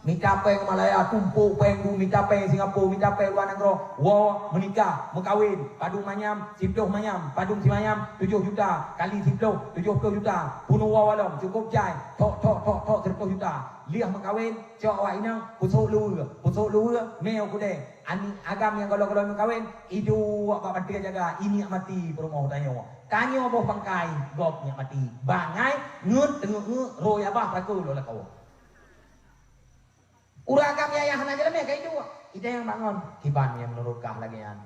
Mita péng Malaya, tumpôk péng bu, mita péng Singapura, mita péng luwa nanggroe, woe, meunikah, meukawen, padum manyam, siplôh manyam, padum simanyam, tujoh juta, kali siplôh, tujoh plôh juta, peunuwoe walong, cukôp jai, thok, thok, thok, thok, sireutôh juta. Lheueh meukawen, cok awak inong, peusôk luweue, peusôk luweue, mé u keudè. Aneuëk agam nyang gohlom-gohlom meukawen, iduek bak batée jaga, inikmati peurumoh tanyoe. Tanyoe boh bangkai, gob nikmati. Bangai, ngeut teungeut-ngeut, roh yah bah peuraku lôn lakoe. Ureuëng agam yah-yah hana jalan mé ka iduek. Ita nyang bangon, kiban nyang meunurot kah lagée nyan.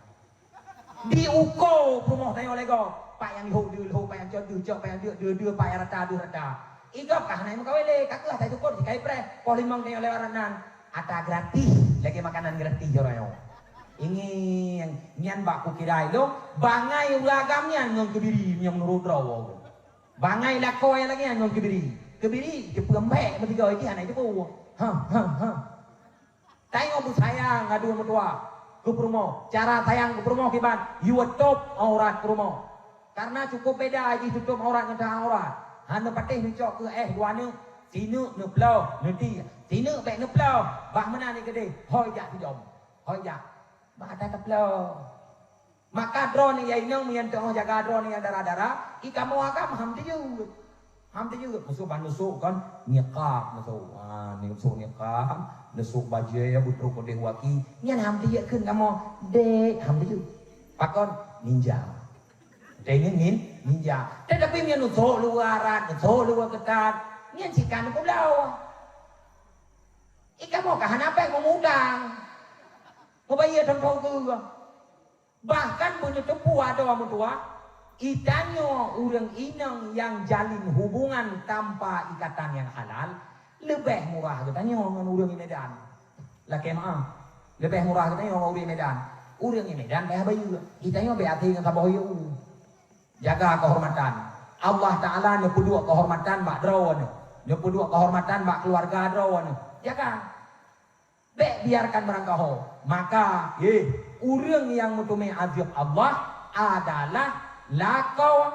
Diuko peurumoh tanyoe lé gob. Pat nyang lhok deuh lhok, pat nyang cot deuh cot, pat nyang deuh deuh deuh, pat nyang rata deuh rata. Igob ka hana meukawen lé, ka keuh asai cukot sikai preh, poh limong tanyoe lewat nan. Ata gratis, lagée makanan gratis jaroe nyoe. Ingieng, nyan bak kukira ilong, bangai ureuëng agam nyan ngon keubiri nyang meunurot droe. Bangai lakoe lagée nyan ngon keubiri. Keubiri, jipeuembek meusigoe jih hana jipeu. Ha, ha, ha. Tanyoe beusayang adu meutuah keu peurumoh. Cara sayang keu peurumoh kiban, yue tôb aurat peurumoh. Karena cukup beda jih tutôb aurat ngon teuhah aurat. Hana patéh neucok keu éh dua neuk, sineuk neuploh, neuti. Sineuk bék neuploh, bah meunan keudeh, hôi jak sijom. Hôi jak. Bah ata teuploh. Maka droeneuh ya inong meunyan teungoh jaga droeneuh nyang dara-dara, i kamoe agam ham teujeuet. Ham teujeuet, musoh ban neusok kan, niqab neusok. Ha, neusok niqab, neusok bajée, beutrok keudeh waki. Nyan ham teujeuet kheun kamoe, dek, ham teujeuet. Pakon? Ninja. Teuingat nin, ninja. Tetapi meunyan neusok luwa arat, neusok luwa keutat, nyan sikan neupubloe. I kamoe ka hana péng meumudang. Mubayeue thon-thon geuh. Bahkan beuneuteupeu adoe meutuah, itanyoe ureuëng inong nyang jalin hubungan tanpa ikatan nyang halal, leubeh murah geutanyoe ngon ureuëng i Medan. Lakée meuáh, leubeh murah geutanyoe ngon ureuëng i Medan. Ureuëng i Medan payah bayeue, itanyoe bék até ngon saboh yue. Jaga keuhormatan. Allah Taala neupeuduek keuhormatan bak droeneuh, neupeuduek keuhormatan bak keuluwarga droeneuh. Jaga. Bék biarkan meurangkaho. Maka, yeh, ureuëng nyang meuteumé azeueb Allah adalah lakoe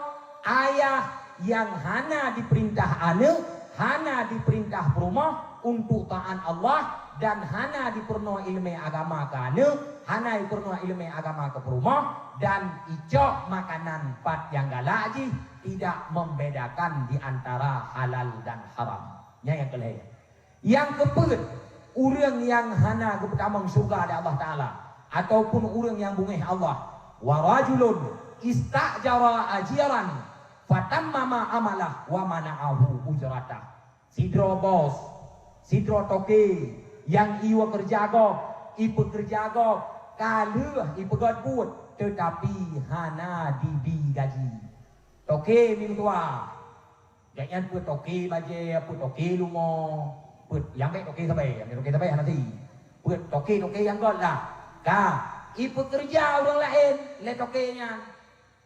ayah nyang hana jipeurintah aneuëk, hana jipeurintah peurumoh, untuk taat Allah dan hana jipeurunoe ileumèe agama keu aneuk, hana jipeurunoe ileumèe agama keu peurumoh, dan jicok makanan pat nyang galak jih, tidak membedakan di antara halal dan haram. Nyan nyang keu lhèe. Nyang keupeuet, ureueng nyang hana geupeutamong syeuruga lé Allah Taala, ataupun ureueng nyang beungéh Allah, wa rajulun ista'jara ajiran fatammama amalah wa mana'ahu ujratah. Sidroe bos, sidroe toke nyang iwoe keureuja gob, ipeukeureuja gob, ka lheueh ipeugèt buet, teutapi hana jibi gaji. Toke meutuah, gobnyan peuet toke bajèe, peuet toke lumo, peuet nyang bèk toke sabe, nyang toke sabe hana si. Peuet toke-toke nyang gèt lah. Ka ipeukeureuja ureueng laén lé toke nyan.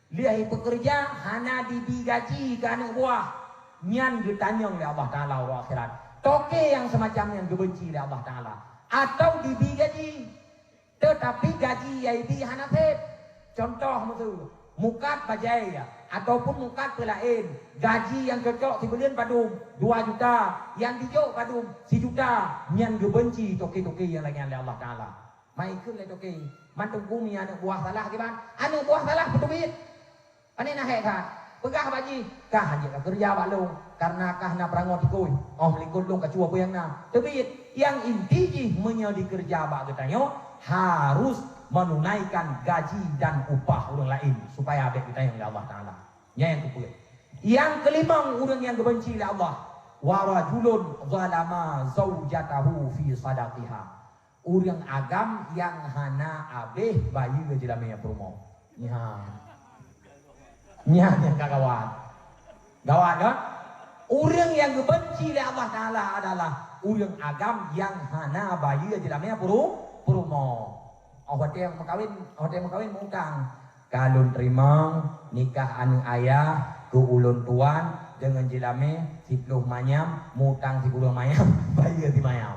Lheueh ipeukeureuja hana jibi gaji keu aneuk buah, nyan geutanyong lé Allah Taala uroe akhirat. Toke nyang seumacam nyan geubeunci lé Allah Taala, atawa jibi gaji, teutapi gaji nyang jibi hana sép. Cuntoh miseue, mukat bajèe ataupun mukat peulaén, gaji nyang cocok sibuleuen padum, dua juta, nyang jijok padum, sijuta, nyan geubeunci toke-toke nyang lagèe nyan lé Allah Taala. Mai kheun lé toke, "Man Teungku, mi aneuk buah salah kiban?" Aneuk buah salah peuteubiet. Pane na hék that? Peugah bak jih, "Kah hanjeuet kakeureuja bak lôn, kareuna kah na peurangoe tikôi. Óh meulikot lôn kacu peue nyang na." Teubiet, nyang inti jih meunyoe dikeureuja bak geutanyoe, harus menunaikan gaji dan upah ureueng laén supaya bèk geutanyong lé Allah Taala. Nyan nyang keupeuet. Nyang keulimong ureueng nyang geubeunci lé Allah, "Wa rajulun zalama zaujatahu fi sadaqiha." Ureueng agam nyang hana abéh bayeue jeulamé peurumoh. Nyan. Nyan nyang ka gawat. Gawat kan? Ureueng nyang geubeunci lé Allah Taala adalah ureueng agam nyang hana bayeue jeulamé peurumoh. Óh watèe meukawen, óh watèe meukawen meuutang. Ka lôn teurimong nikah aneuk ayah keu ulôn tuan deungon jeulamé siploh manyam, meuutang sikureueng manyam, bayeue simayam.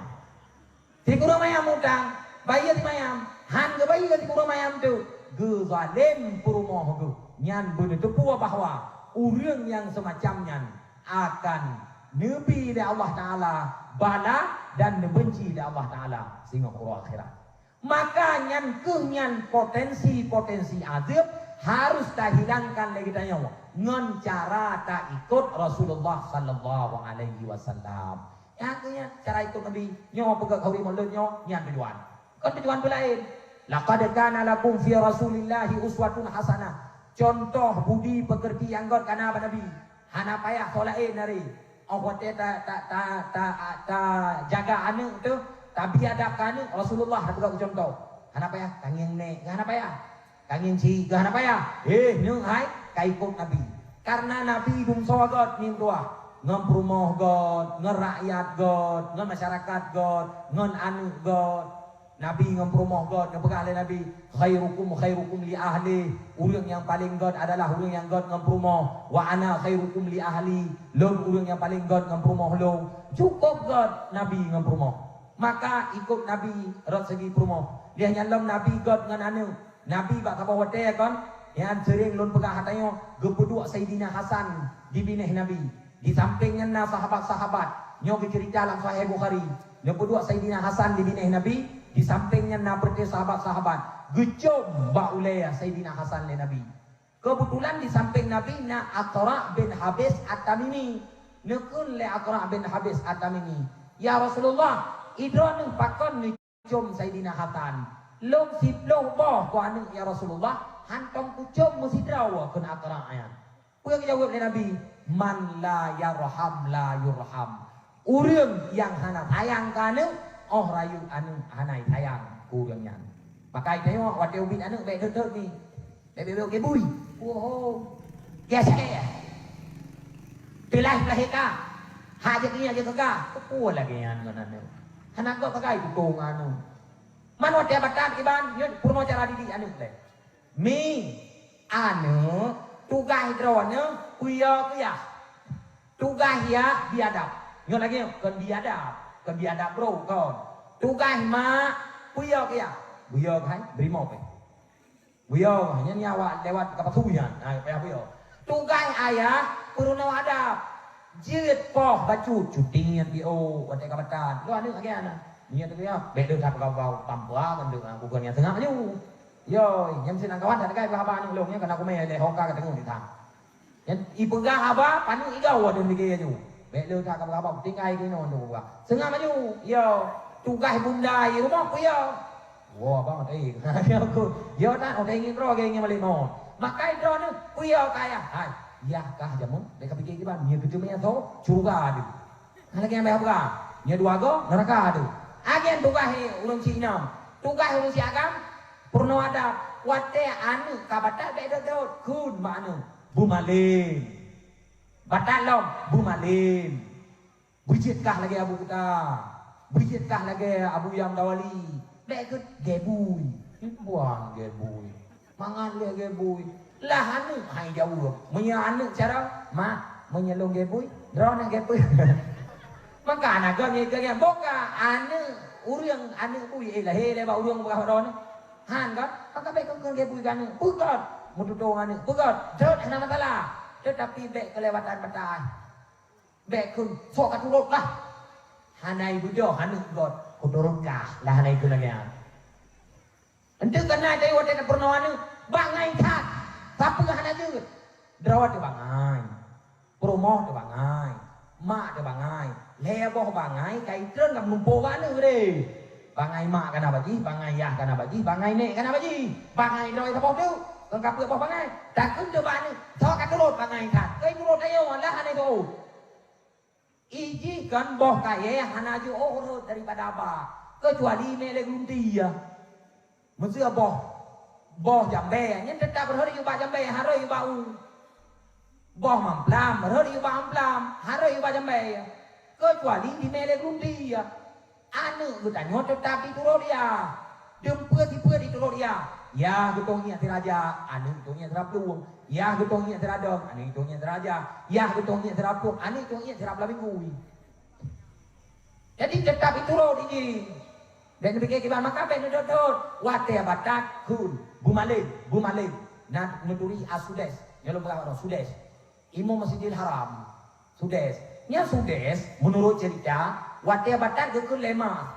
Sikureueng manyam meuutang, bayeue simayam. Han geubayeue sikureueng manyam teuk, geuzalém peurumoh geuh. Nyan beuneuteupeue bahwa ureueng nyang seumacam nyan akan neubi lé Allah Taala bala dan neubeunci lé Allah Taala singoh uroe akhirat. Maka nyan kheueh nyan potensi-potensi azeub harus tahilangkan lé geutanyoe ngon cara taikot Rasulullah sallallahu alaihi wasallam. Nyan kheueh nyan cara ikot Nabi. Nyoe peugah khauri mulod nyoe, nyan tujuan. Kon tujuan peulaén. "Laqad kana lakum fi Rasulillahi uswatun hasanah." Cuntoh budi peukeurti nyang gèt ka na bak Nabi. Hana payah soe laén nari. Óh watèe ta, ta, ta, ta, tajaga aneuk teuh, tabi adab keu aneuk, Rasulullah tapeugah keu cuntoh. Hana payah, tangieng nèk, hana payah. Tangieng ci, hana payah. Eh, nyoe hai, ka ikot Nabi. Kareuna Nabi dumsoe gèt meutuah. Ngon peurumoh gèt, ngon rakyat gèt, ngon masyarakat gèt, ngon aneuk gèt. Nabi ngon peurumoh gèt, geupeugah lé Nabi, "Khairukum khairukum li ahli." Ureueng nyang paleng gèt adalah ureueng nyang gèt ngon peurumoh. "Wa ana khairukum li ahli." Lôn ureueng nyang paleng gèt ngon peurumoh lôn. Cukôp gèt Nabi ngon peurumoh. Maka ikot Nabi rot segi peurumoh. Lheueh nyan lom Nabi gèt ngon aneuk. Nabi bak saboh watèe kon, nyan seuring lôn peugah ata nyoe, geupeuduek Saidina Hasan di binéh Nabi. Di sampéng nyan na sahabat-sahabat. Nyoe geuceurita lam Sahih Bukhari. Neupeuduek Saidina Hasan di binéh Nabi, di sampéng nyan na peureute sahabat-sahabat. Geucôm bak ulèe Saidina Hasan lé Nabi. Keubeutulan di sampéng Nabi na Aqra' bin Habis At-Tamimi. Neukheun lé Aqra' bin Habis At-Tamimi, "Ya Rasulullah, droeneuh pakon neucôm Saidina Hasan? Lôn siploh boh keu aneuk, ya Rasulullah, hántom kucôm meusidroe," kheun Aqra' nyan. Peue geujaweueb lé Nabi? "Man la yarham la yurham." Ureueng nyang hana sayang keu aneuk, óh rayeuk aneuk hana sayang keu ureueng nyan. Maka tanyoe watèe ubit aneuk bèk dot-dot mi. Bèk, bèk, bèk, bui. Woho. Gesek. Teulah lahé ka. Hak jeuet nyan jeuet keu ka. Peue lagèe nyan ngon aneuk? Hana gèt sagai tutong aneuk. Man watèe batat kiban, nyoe peurunoe cara didik aneuk lé. Mi, aneuk, tugaih droeneuh peue keu yah. Tugaih yah biadab. Nyoe lagèe nyoe, kon biadab, kon biadab bro, kon. Tugaih mak peue keu yah. Buyö keuhai, bri mo pih. Buyö, nyan nyan awak lewat ka pasu nyan. Ha, payah buyö. Tugaih ayah peurunoe adab. Jeuet poh bacut, cuti nyan piôh, watèe ka batat. Lôn aneuk lagèe nyan. Nyan teuka, bèk lôn that peugah bau, tampa kan lôn, bukan nyang seungab laju. Yoi, nyang meusinan kawan that teuka peugah haba aneuk lôn nyan, kana kumè lé hoka ka teungoh di thang. Nyan ipeugah haba, paneuk igau ateueh bigé laju. Bèk lôn that ka peugah bau, tinggai keunoe lôn peugah. Seungab laju, yo, tugaih bunda i rumoh peue yo? Woe, abang, eh, yo, tak, oh, ingat droe, ingat balik mawöt. Makai droeneuh, peue yo kayah? Hai, yah kah jameun, bèk kapike kiban, nyoe keuteumé tho, syeuruga deuh. Hana lagèe nyang bèk peugah, nyoe dua goe, neuraka deuh. Agen tugaih ureueng si inong, tugaih ureueng si agam, peurunoe adab, watèe aneuk ka batat bèk dot-dot, kheun bak aneuk, beumalém. Batat lom, beumalém. Beujeuet kah lagèe Abu Kuta, beujeuet kah lagèe Abu Yam Dawali, bèk keuh gèbui. Buang gèbui. Mangat lé gèbui. Lah aneuk hai jaweueb. Meunyoe aneuk cara, "Ma, meunyoe lôn gèbui, droeneuh gèbui." Maka aneuk geuh nyan geuh boh ka aneuk ureueng aneuk bui, eh, lahé lé bak ureueng bak droeneuh. Han kan? Maka bèk keuh gèbui keu aneuk. Peugöt. Meututông aneuk. Peugöt. Jeuet hana masalah. Teutapi bèk keulewatan batas. Bèk kheun, "Sok ka turot lah." Hana ibeudôh aneuk göt, "Kuturot kah," lah hana ikheun lagèe nyan. Enteuk keunan watèe tapeurunoe aneuk, bangai that. Sapeue hana jeuet? Droe teuh bangai. Peurumoh teuh bangai. Mak teuh bangai. Lhèe boh bangai ka itreun ka meulumpoe bak aneuk deh. Bangai mak kana bak jih, bangai yah kana bak jih, bangai nèk kana bak jih. Bangai droe saboh teuk, kon ka peuet boh bangai. Takheun teuh bak aneuk, "Sok ka turot bangai that." Keu turot ayo, lah hana turot. Ijih kon boh kayèe hana jiôh rhot daripada ba, keucuali mé lé geulunti ya. Meuseu boh, boh jambèe nyan teutap rhot yue bak jambèe, harôh yue bak u. Boh mamplam rhot yue bak mamplam, harôh yue bak jambèe, keucuali di mé lé geulunti ya. Aneuk geutanyoe teutap jiturot ya. Deumpeuet-deumpeuet jiturot ya. Yah geutong iek siraja, aneuk geutong iek sira plueng. Yah geutong iek sira dong, aneuk geutong iek sira aja. Yah geutong iek sira plueng, aneuk geutong iek sira blah minggu. Jadi teutap jiturot jih. Bèk neupike kiban maka bèk neudot-dot. Watèe batat kheun, beumalém, beumalém. Na neuturi a Sudes, nyoe lôn peugah baroe Sudes. Imum Masjidil Haram, Sudes. Nyan Sudes, meunurot ceurita, watèe batat geukheun lé ma,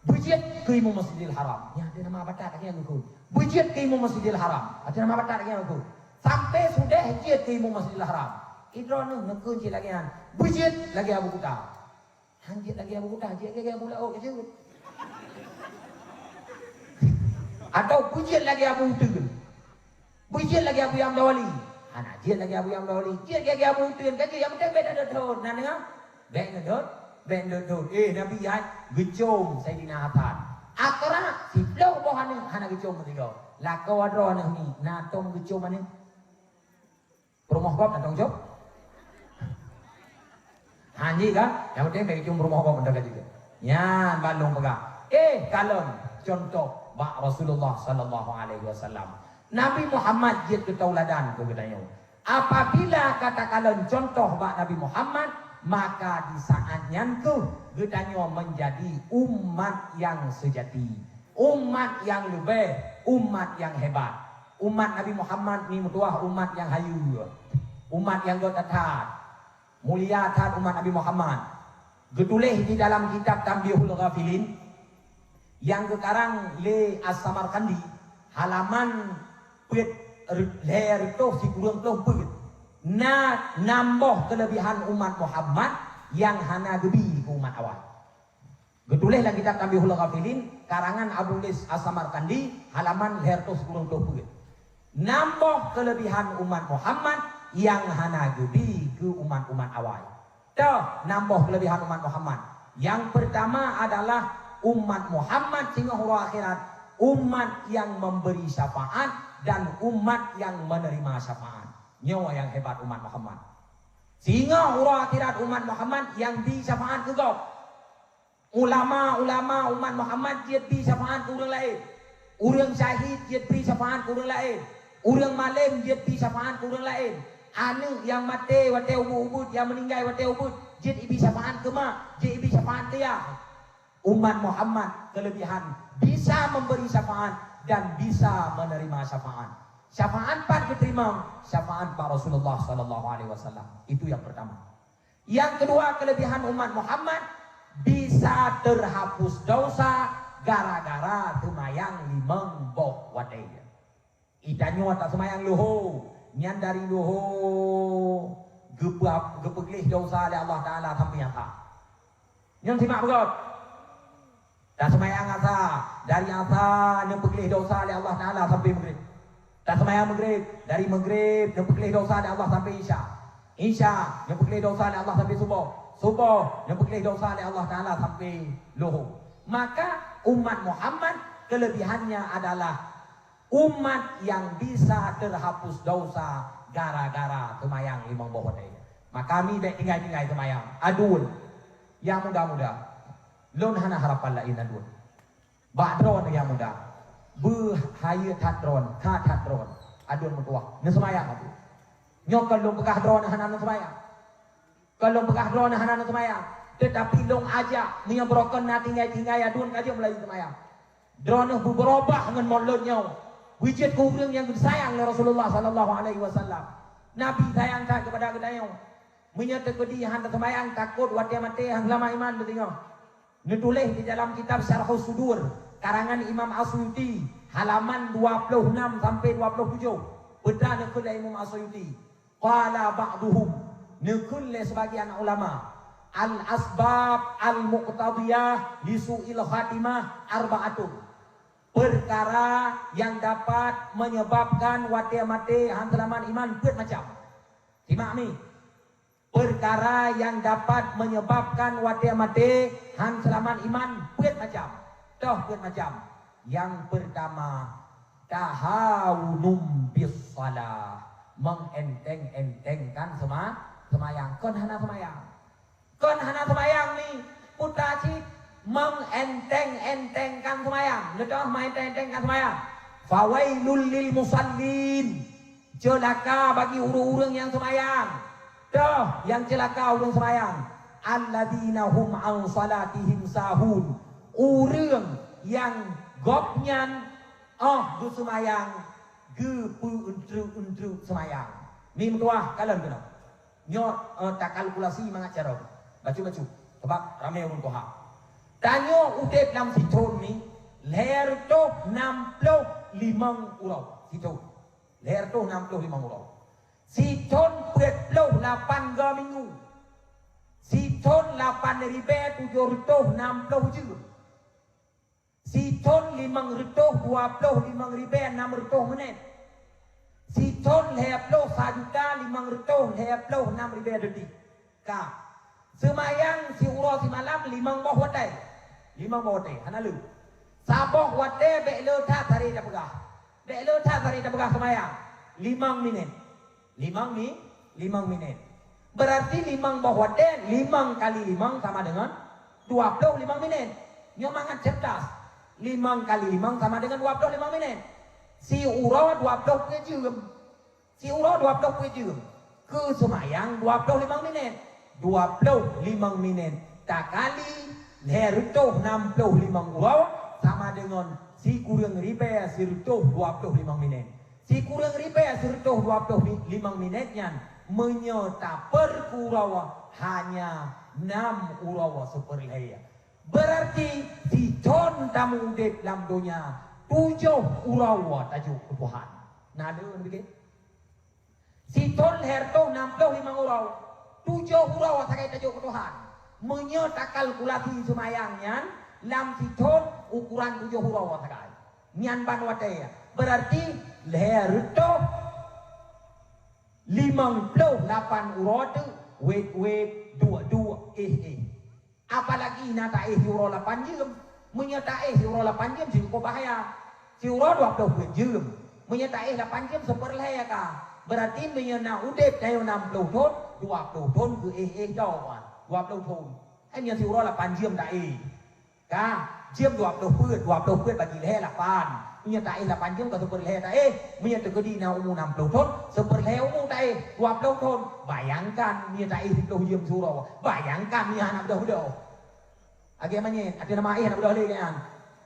beujeuet keu Imum Masjidil Haram. Nyan ateueh nama batat lagèe nyan geukheun. Beujeuet keu Imum Masjidil Haram. Ateueh nama batat lagèe nyan geukheun. Sampoe Sudes jeuet keu Imum Masjidil Haram. Idroeneuh neukheun cit lagèe nyan. Beujeuet lagèe Abu Kuta. Han jeuet lagèe Abu Kuta, jeuet lagèe Abu Laôt ka jeuet. Atau beujeuet lagèe Abu Uteuen. Beujeuet lagèe Abu Yam Dawali. Hana jeuet lagèe Abu Yam Dawali. Jeuet lagèe Abu Uteuen ka jeuet, nyang penting bèk neudot-dot. Na deungö? Bèk neudot, bèk neudot-dot. Eh, Nabi nyan geucôm Saidina Hasan. Atra, siplôh boh aneuk hana geucôm meusigoe. Lakoe droeneuh nyoe, na tom geucôm aneuk? Peurumoh gob na tom geucôm? Han jeuet kan? Nyang penting bèk geucôm peurumoh gob mantong ka jeuet. Nyan ban lôn peugah. Eh, kalon contoh bak Rasulullah sallallahu alaihi wasallam. Nabi Muhammad jeuet keu tauladan keu geutanyoe. Apabila ka takalon contoh bak Nabi Muhammad, maka di saat nyan kheueh geutanyoe meunjadi umat nyang seujati, umat nyang leubeh, umat nyang hebat. Umat Nabi Muhammad ni meutuah umat nyang hayeue, umat nyang göt that-that. Mulia that umat Nabi Muhammad. Geutuléh di dalam kitab Tanbihul Ghafilin nyang geukarang lé As-Samarqandi, halaman peuet lhèe reutôh sikureueng ploh peuet. Na nam boh keuleubihan umat Muhammad nyang hana geubi keu umat awai. Geutuléh lam kitab Tanbihul Ghafilin, karangan Abu Lais As-Samarqandi, halaman lhèe reutôh sikureueng ploh peuet. Nam boh keuleubihan umat Muhammad nyang hana geubi keu umat-umat awai. Toh, nam boh keuleubihan umat Muhammad. Nyang peurtama adalah umat Muhammad singoh uroe akhirat, umat nyang memberi syafaat dan umat nyang menerima syafaat. Nyoe nyang hebat umat Muhammad. Singoh uroe akhirat umat Muhammad nyang bi syafaat keu gob. Ulama-ulama umat Muhammad jeuet bi syafaat keu ureueng laén. Ureueng syahid jeuet bi syafaat keu ureueng laén. Ureueng malém jeuet bi syafaat keu ureueng laén. Aneuk nyang maté watèe ubeut-ubeut, nyang meuninggai watèe ubeut, jeuet ibi syafaat keu mak, jeuet ibi syafaat keu yah. Umat Muhammad keuleubihan bisa memberi syafaat dan bisa menerima syafaat. Syafaat pat geuteurimong, syafaat bak Rasulullah sallallahu alaihi wasallam. Itu yang pertama. Nyang keudua, keulebihan umat Muhammad bisa teuhapus dosa gara-gara seumayang limong boh watée. Geutanyoe taseumayang luho, nyan dari luho geupeu-, geupeugleh dosa lé Allah Taala sampai asa. Nyoe simak beugöt. Taseumayang asa, dari asa neupeugleh dosa lé Allah Taala sampai Maghrib. Taseumayang Maghrib, dari Maghrib neupeugleh dosa lé Allah sampai Isya. Isya neupeugleh dosa lé Allah sampai Suboh. Suboh neupeugleh dosa lé Allah Taala sampai Luho. Maka umat Muhammad kelebihannya adalah umat yang bisa terhapus dosa gara-gara seumayang limong boh watée. Maka mi bék tinggai-tinggai seumayang. Aduen, nyang muda-muda, lôn hana harapan laén aduen. Bak droeneuh nyang muda, beuhayeue that droeneuh, ka that droeneuh, aduen meutuwah, neuseumayang aduen. Nyoe kon lôn peugah droeneuh hana neuseumayang. Kon lôn peugah droeneuh hana neuseumayang, teutapi lôn ajak, meunyoe barokon na tinggai-tinggai aduen ka jeuet mulai seumayang. Droeneuh beubeurubah ngon mulod nyoe, beujeuet keu ureuëng nyang geusayang lé Rasulullah sallallahu alaihi wasallam. Nabi sayang that keupada geutanyoe. Meunyoe teukeudi hana seumayang, takot watée maté hana seulamat iman, teudeungoe. Neutuléh di dalam kitab Syarhus Sudur, karangan Imam As-Suyuti, halaman dua puluh enam sampai dua puluh tujuh. Peugah neukheun lé Imam As-Suyuti, qala ba'duhum, neukheun lé sebagian ulama, al-asbab al-muqtadiyah li su'il khatimah arba'atun. Perkara yang dapat menyebabkan watée maté hana seulamat iman peuet macam. Simak mi. Peukara nyang dapat meunyeubabkan watée maté hán seulamat iman peuet macam. Toh peuet macam. Nyang peurtama, tahawunum bis shalah, meuenteng-entengkan seuma-, seumayang. Kon hana seumayang. Kon hana seumayang ni, puta cit meuenteng-entengkan seumayang. Neutoh meuenteng-entengkan seumayang. Fawailul lil musallin. Ceulaka bagi ureuëng-ureuëng nyang seumayang. Toh nyang ceulaka ureuëng seumayang, alladzina hum an shalatihim sahun, ureuëng nyang gobnyan óh geuseumayang geupeu-euntreuk-euntreuk seumayang. Meutuah kalon keunoe. Nyoe, eh, takalkulasi mangat cara. Bacut-bacut. Sabab ramé ureuëng tuha. Tanyoe udeb lam sithon ni lhée reutôh nam ploh limong uroe. Sithon. Lhée reutôh nam ploh limong uroe. Sithon peuet ploh lapan go minggu. Sithon lapan ribée tujoh reutôh nam ploh jeuem. Sithon limong reutôh dua ploh limong ribée nam reutôh minét. Sithon lhée ploh sa juta limong reutôh lhée ploh nam ribée detik. Ka. Seumayang siuroe simalam limong boh watée. Limong boh watée, hana le. Saboh watée bék le that sabe tapeugah. Bék le that sabe tapeugah seumayang. Limong minét. Limong mi-, limong minét. Beurarti limong boh watée, limong kali limong sama deungon dua ploh limong minét. Nyoe mangat cerdas. Limong kali limong sama deungon dua ploh limong minét. Siuroe dua ploh peuet jeuem. Siuroe dua ploh peuet jeuem. Keu seumayang dua ploh limong minét. Dua ploh limong minét takali lhée reutôh nam ploh limong uroe sama deungon sikureueng ribée sireutôh dua ploh limong minét. Sikureueng ribée sireutôh dua ploh limong minét nyan meunyoe tapeurkeu uroe hanya nam uroe seupeurlhée. Beurarti sithon tameuudeb lam donya tujoh uroe tajok keu Tuhan. Na le neupiké? Sithon lhée reutôh nam ploh limong uroe, tujoh uroe sagai tajok keu Tuhan. Meunyoe takalkulasi seumayang nyan lam sithon ukuran tujoh uroe sagai. Nyan ban watée, beurarti lhée reutôh limong ploh lapan uroe teuk wét-wét, duek-duek, éh-éh. Apalagi na taéh siuroe lapan jeuem. Meunyoe taéh siuroe lapan jeuem, cukup bahaya. Siuroe dua ploh peuet jeuem. Meunyoe taéh lapan jeuem, seupeurlhée ka. Beurarti meunyoe na udeb tanyoe nam ploh thon, dua ploh thon geuéh-éh dong. Dua ploh thon. Hai meunyoe siuroe lapan jeuem taéh. Ka, jeuem dua ploh peuet, dua ploh peuet bagi lhée lapan. Meunyoe taéh lapan jeuem ka seupeurlhée taéh. Meunyoe teukeudi na umu nam ploh thon, seupeurlhée umu taéh, dua ploh thon. Bayangkan meunyoe taéh siploh jeuem siuroe. Bayangkan meunyoe hana beudôh-beudôh. Lagée manyét, ateueh nama éh hana beudôh lé nyan.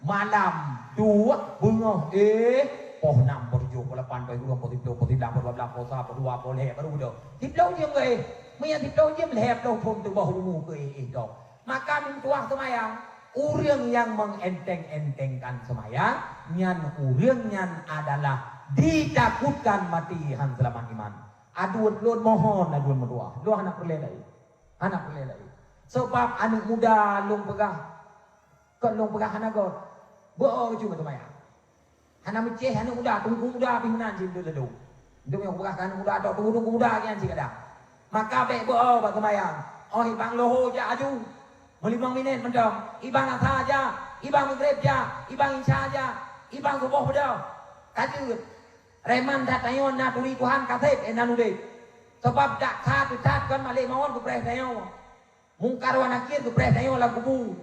Malam, duek, beungoh, éh, poh nam, poh tujoh, poh lapan, poh sikureueng, poh siploh, poh siblaih, poh dua blaih, poh sa, poh dua, poh lhée, baru beudôh. Siploh jeuem geuéh. Meunyo siplôh jeuem lhèe plôh thôn teuboh umu keu éh-éh dong. Maka meutuah seumayang, ureuëng nyang meuenteng-entengkan seumayang, nyan ureuëng nyan adalah ditakutkan mati han seulamat iman. Aduen lôn mohon, aduen meutuah. Lôn hana peureulèe lagi. Hana peureulèe lagi. Sebab aneuëk muda lôn peugah, kon lôn peugah hana göt. Beu-o cuma seumayang. Hana meucéh aneuëk muda, teungku muda pih meunan cit lôn lôn. Untuk nyang peugah keu aneuëk muda, atau teungku-teungku muda nyan cit kadang. Maka bèk beu-o bak seumayang. Oh, ibang leuhô jak aju. Meulimong minét mantong. Ibang asa jak, ibang meugreb jak, ibang isya jak, ibang suboh beudôh. Ka jeuet. Reman that tanyoe na turi Tuhan ka sép, eh, nan udép. Sabab dak that-that kon Malek Maut geupreh tanyoe. Mungkar wa Nakir geupreh tanyoe lam kubu.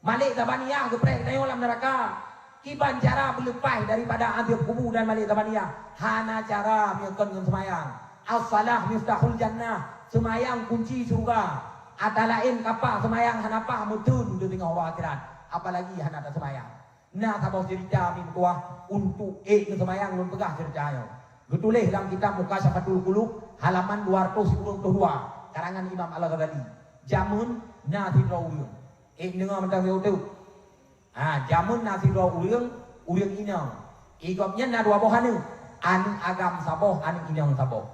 Malek Zabaniyah geupreh tanyoe lam neuraka. Kiban cara beuleupah daripada azab kubu dan Malek Zabaniyah? Hana cara meunyo kon ngon seumayang. As-salah miftahul jannah. Seumayang kunci syeuruga. Ata laén ka paih seumayang hana paih meuteun teuh singoh uroe akhirat. Apalagi hana taseumayang. Na saboh ceurita meutuah untuk ék neuseumayang lôn peugah ceurita nyoe. Geutuléh lam kitab Mukasyafatul Qulub halaman dua ratus sikureueng ploh dua, karangan Imam Al-Ghazali. Jameun na sidroe ureuëng. Ék deungoe mantong yoh tu. Ha, jameun na sidroe ureuëng, ureuëng inong. Ék gobnyan na dua boh aneuëk. Aneuëk agam saboh, aneuëk inong saboh.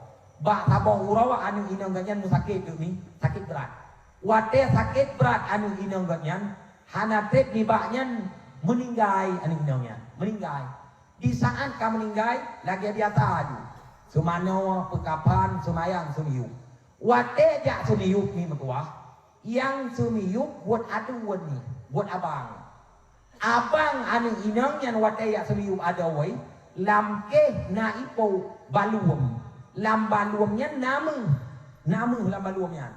Bak saboh uroe aneuëk inong gobnyan meusakét teuk mi, sakét brat. Watée sakét brat aneuëk inong gobnyan, hana treb nibak nyan meuninggai aneuëk inong nyan. Meuninggai. Di saát ka meuninggai, lagée biasa aju. Seumanoe, peukapan, seumayang, seumiyueb. Watée jak seumiyueb mi meutuah, nyang seumiyueb buet aduen ni, buet abang. Abang aneuëk inong nyan watée jak seumiyueb adoe, lam kéh na ipo baluem. Lam baluem nyan na méuh. Na méuh lam baluem nyan.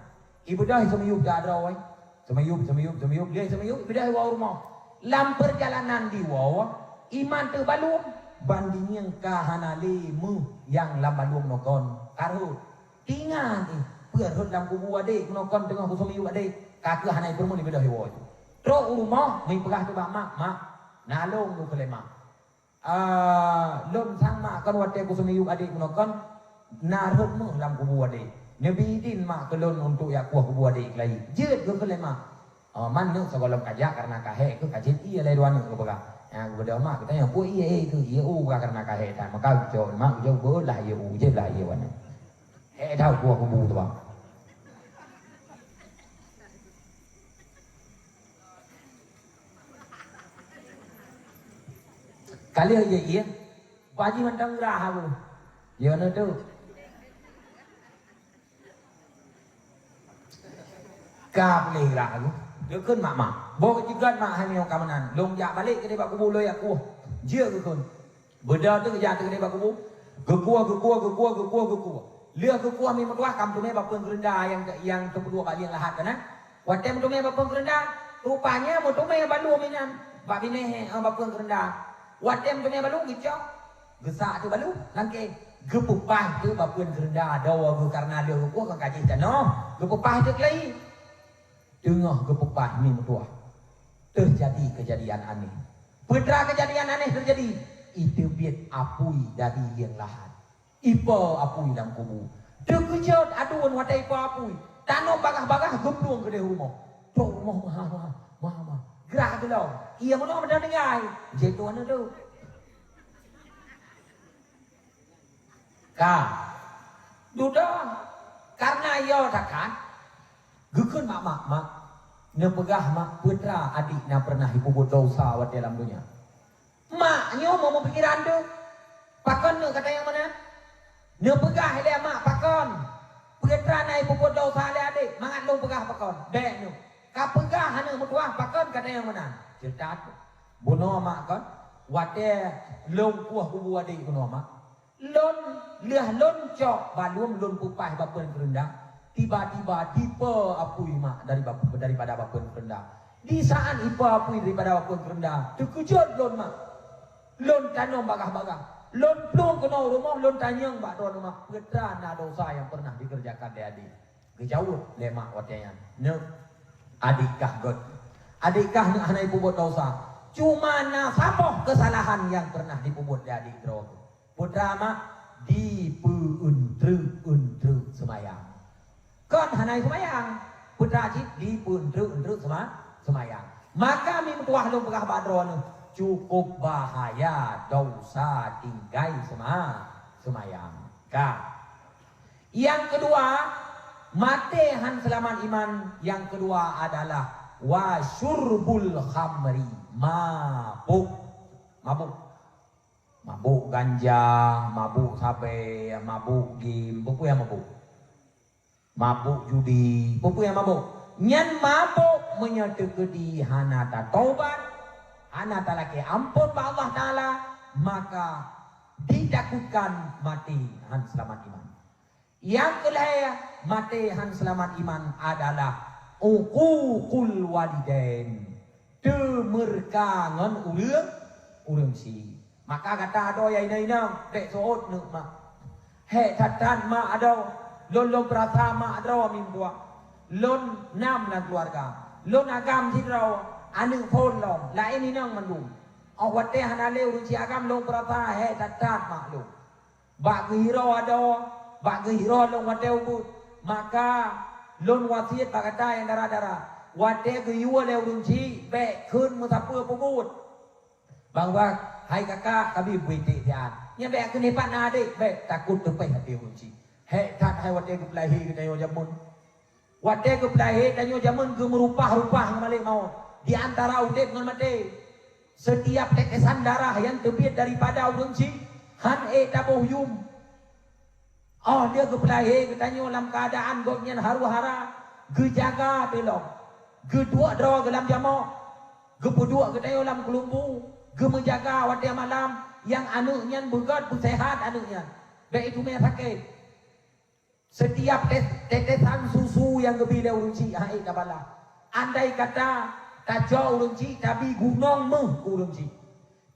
Ibeudôh seumiyueb jak droe. Seumiyueb, seumiyueb, seumiyueb, lheueh seumiyueb, ibeudôh iwoe u rumoh. Lam peurjalanan diwoe, iman teuh baluem, bandingieng ka hana lé méuh nyang lam baluem nokon. Ka rhot. Tingat, eh, peue rhot lam kubu adék, nokon teungoh kuseumiyueb adék. Ka keuh hana ipeureumeun ibeudôh iwoe. Trok u rumoh, meupeugah teuh bak mak, "Mak, na lôn keu lé mak." Ah, lôn sang mak kon watée kuseumiyueb adék meunoe kon, na rhot méuh lam kubu adék. Neubi idin mak keu lôn untuk jak kueh kubu adék keulayi. Jeuet keu kheun lé mak. Ah, man neuk sigohlom ka jak kareuna ka hék keuh ka jeuet ié lé dua neuk geupeugah. Nyan geupeugah mak, geutanyoe peue ié, ié keuh ié u ka kareuna ka hék that. Maka geucok mak geucok beuet lah ié u, jeuet lah ié waneuk. Hék that kueh kubu tu bang. Ka lheueh ié-ié, bak jih mantong grah aku. Ya, na tu. Ka lheueh grah aku. Geukheun mak-mak. Boh jigat mak hai meunyoe ka meunan. Lôn jak balek keudeh bak kubu lôn jak kueh. Jeuet geukheun. Beudôh teuh geujak teuh keudeh bak kubu. Geukueh, geukueh, geukueh, geukueh, geukueh. Lheueh geukueh mi meutuah ka meuteumé bak peuen keureunda nyang, nyang teupeuduek bak lieng lahat keunan. Watée meuteumé bak peuen keureunda, rupanya meuteumé baluem inan bak binéh, eh, bak peuen keureunda. Watée meuteumé baluem geucok, geusak teuh baluem lam kéh. Geupeupaih teuh bak peuen keureunda doe geuh kareuna lheueh geukueh kon ka jih tanoh. Geupeupaih teuh keulayi. Teungoh geupeupaih mi meutuah, teujadi keujadian aneh. Peue teuma keujadian aneh teujadi? Iteubiet apui dari lieng lahat. Ipo apui lam kubu. Teukeujot aduen watée ipo apui. Tanoh bagah-bagah geuplueng keudeh rumoh. Trok rumoh maha-maha, maha-maha. Grah geulom. Ié meunoe meudan tinggai. Jeuet tuan tu. Ka. Dudoe, kareuna yo takan, geukheun mak-mak, "Mak, neupeugah mak peue teuma adék na peureunah jipeubuet desya watée lam donya?" Mak nyoe meupeupikiran deuh, pakon nyoe gata nyang meunan? Neupeugah ilée mak pakon, peue teuma na jipeubuet desya lé adék, mangat lôn peugah pakon. Bék nyoe. Ka peugah aneuëk meutuah pakon gata nyang meunan. Ceurita bunoe mak kon, watée lôn kueh kubu adék bunoe mak. Lôn, lheueh lôn cok baluem lôn peupaih bak peuen keureunda, tiba-tiba dipe apui mak dari bak, daripada bak peuen keureunda. Di saát ipe apui daripada bak peuen keureunda, teukeujot lôn mak. Lôn tanom bagah-bagah. Lôn plueng keunoe u rumoh, lôn tanyong bak droeneuh mak, peue teuma na desya nyang peureunah dikeureujakan lé adék? Geujaweueb lé mak watée nyan, "Neuk, adék kah göt. Adék kah neuk hana jipeubuet desya. Cuma na saboh keusalahan nyang peureunah jipeubuet lé adék droe." Peue teuma mak? Dipeu-euntreuk-euntreuk seumayang. Kon hana seumayang, putra cit dipeuntreuk-ntreuk seuma-, seumayang. Maka meutuah lôn peugah bak droeneuh, cukup bahaya dosa tinggai seuma-, seumayang. Ka. Nyang keudua, maté han seulamat iman. Nyang keudua adalah wa syurbul khamri, mabuk. Mabuk. Mabuk ganja, mabuk sabe, mabuk game, peue-peue nyang mabuk. Mabuk judi, peue-peue nyang mabuk. Nyan mabuk meunyoe teukeudi hana tatobat, hana talakée ampôn bak Allah Taala, maka ditakutkan maté han seulamat iman. Nyang keulhée maté han seulamat iman adalah uququl walidain, teumeurka ngon ureuëng, ureuëng syiek. Maka gata adoe ya inong-inong, bék seuôt neuk mak. Hék that-that mak adoe, lôn lôn peurasa mak droe meutuah. Lôn nam lam keuluwarga. Lôn agam sidroe, aneuëk phon lom, laén inong mandum. Óh watée hana lé ureuëng syiek agam lôn peurasa hék that-that mak lôn. Bak geuhiroe adoe, bak geuhiroe lôn watée ubit, maka lôn wasiet bak gata nyang dara-dara, watée geuyue lé ureuëng syiek, bék kheun meusapeue peubuet. Bang-bang, hai kakak, kabi beuiték siat. Nyan bék keuneuk pat na adék, bék takot teupéh até ureuëng syiek. Hék that hai watée geupeulahé geutanyoe jameun. Watée geupeulahé tanyoe jameun geumeurupah-rupah ngon malaikat maut, di antara udeb ngon maté. Seutiap tetesan darah nyang teubiet daripada ureuëng syiek han ék taboh yum. Óh lheueh geupeulahé geutanyoe lam keuadaan gobnyan haru-hara, geujaga teulom, geuduek droe geulam jamoe, geupeuduek geutanyoe lam keulumbu, geumeujaga watée malam, nyang aneuëk nyan beugét beuseuhat aneuëk nyan, bék itume sakét. Seutiap te-, tetesan susu nyang geubi lé ureuëng syiek han ék tabalah. Andai kata tacok ureuëng syiek tabi gunong méuh keu ureuëng syiek,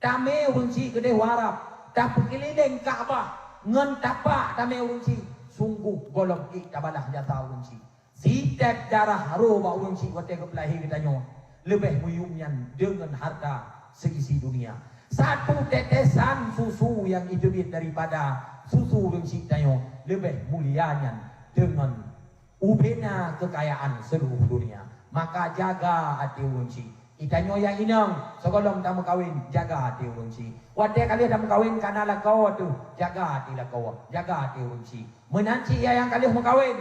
tamé ureuëng syiek keudeh u Arab, tapeukeulileng Ka'bah ngon tapak tamé ureuëng syiek, sunggoh gohlom ék tabalah jasa ureuëng syiek. Sitét darah roh bak ureuëng syiek watée geupeulahé geutanyoe, leubeh meuyum nyan deungon harta seisi dunia. Satu tetesan susu nyang iteubiet daripada susu ureuëng syiek tanyoe leubeh mulia nyan deungon ubena keukayaan seuluruh dunia. Maka jaga até ureuëng syiek. Itanyoe nyang inong, sigohlom tameukawen, jaga até ureuëng syiek. Watée ka lheueh tameukawen kana lakoe teuh, jaga até lakoe, jaga até ureuëng syiek. Meunan cit nyang ka lheueh meukawen,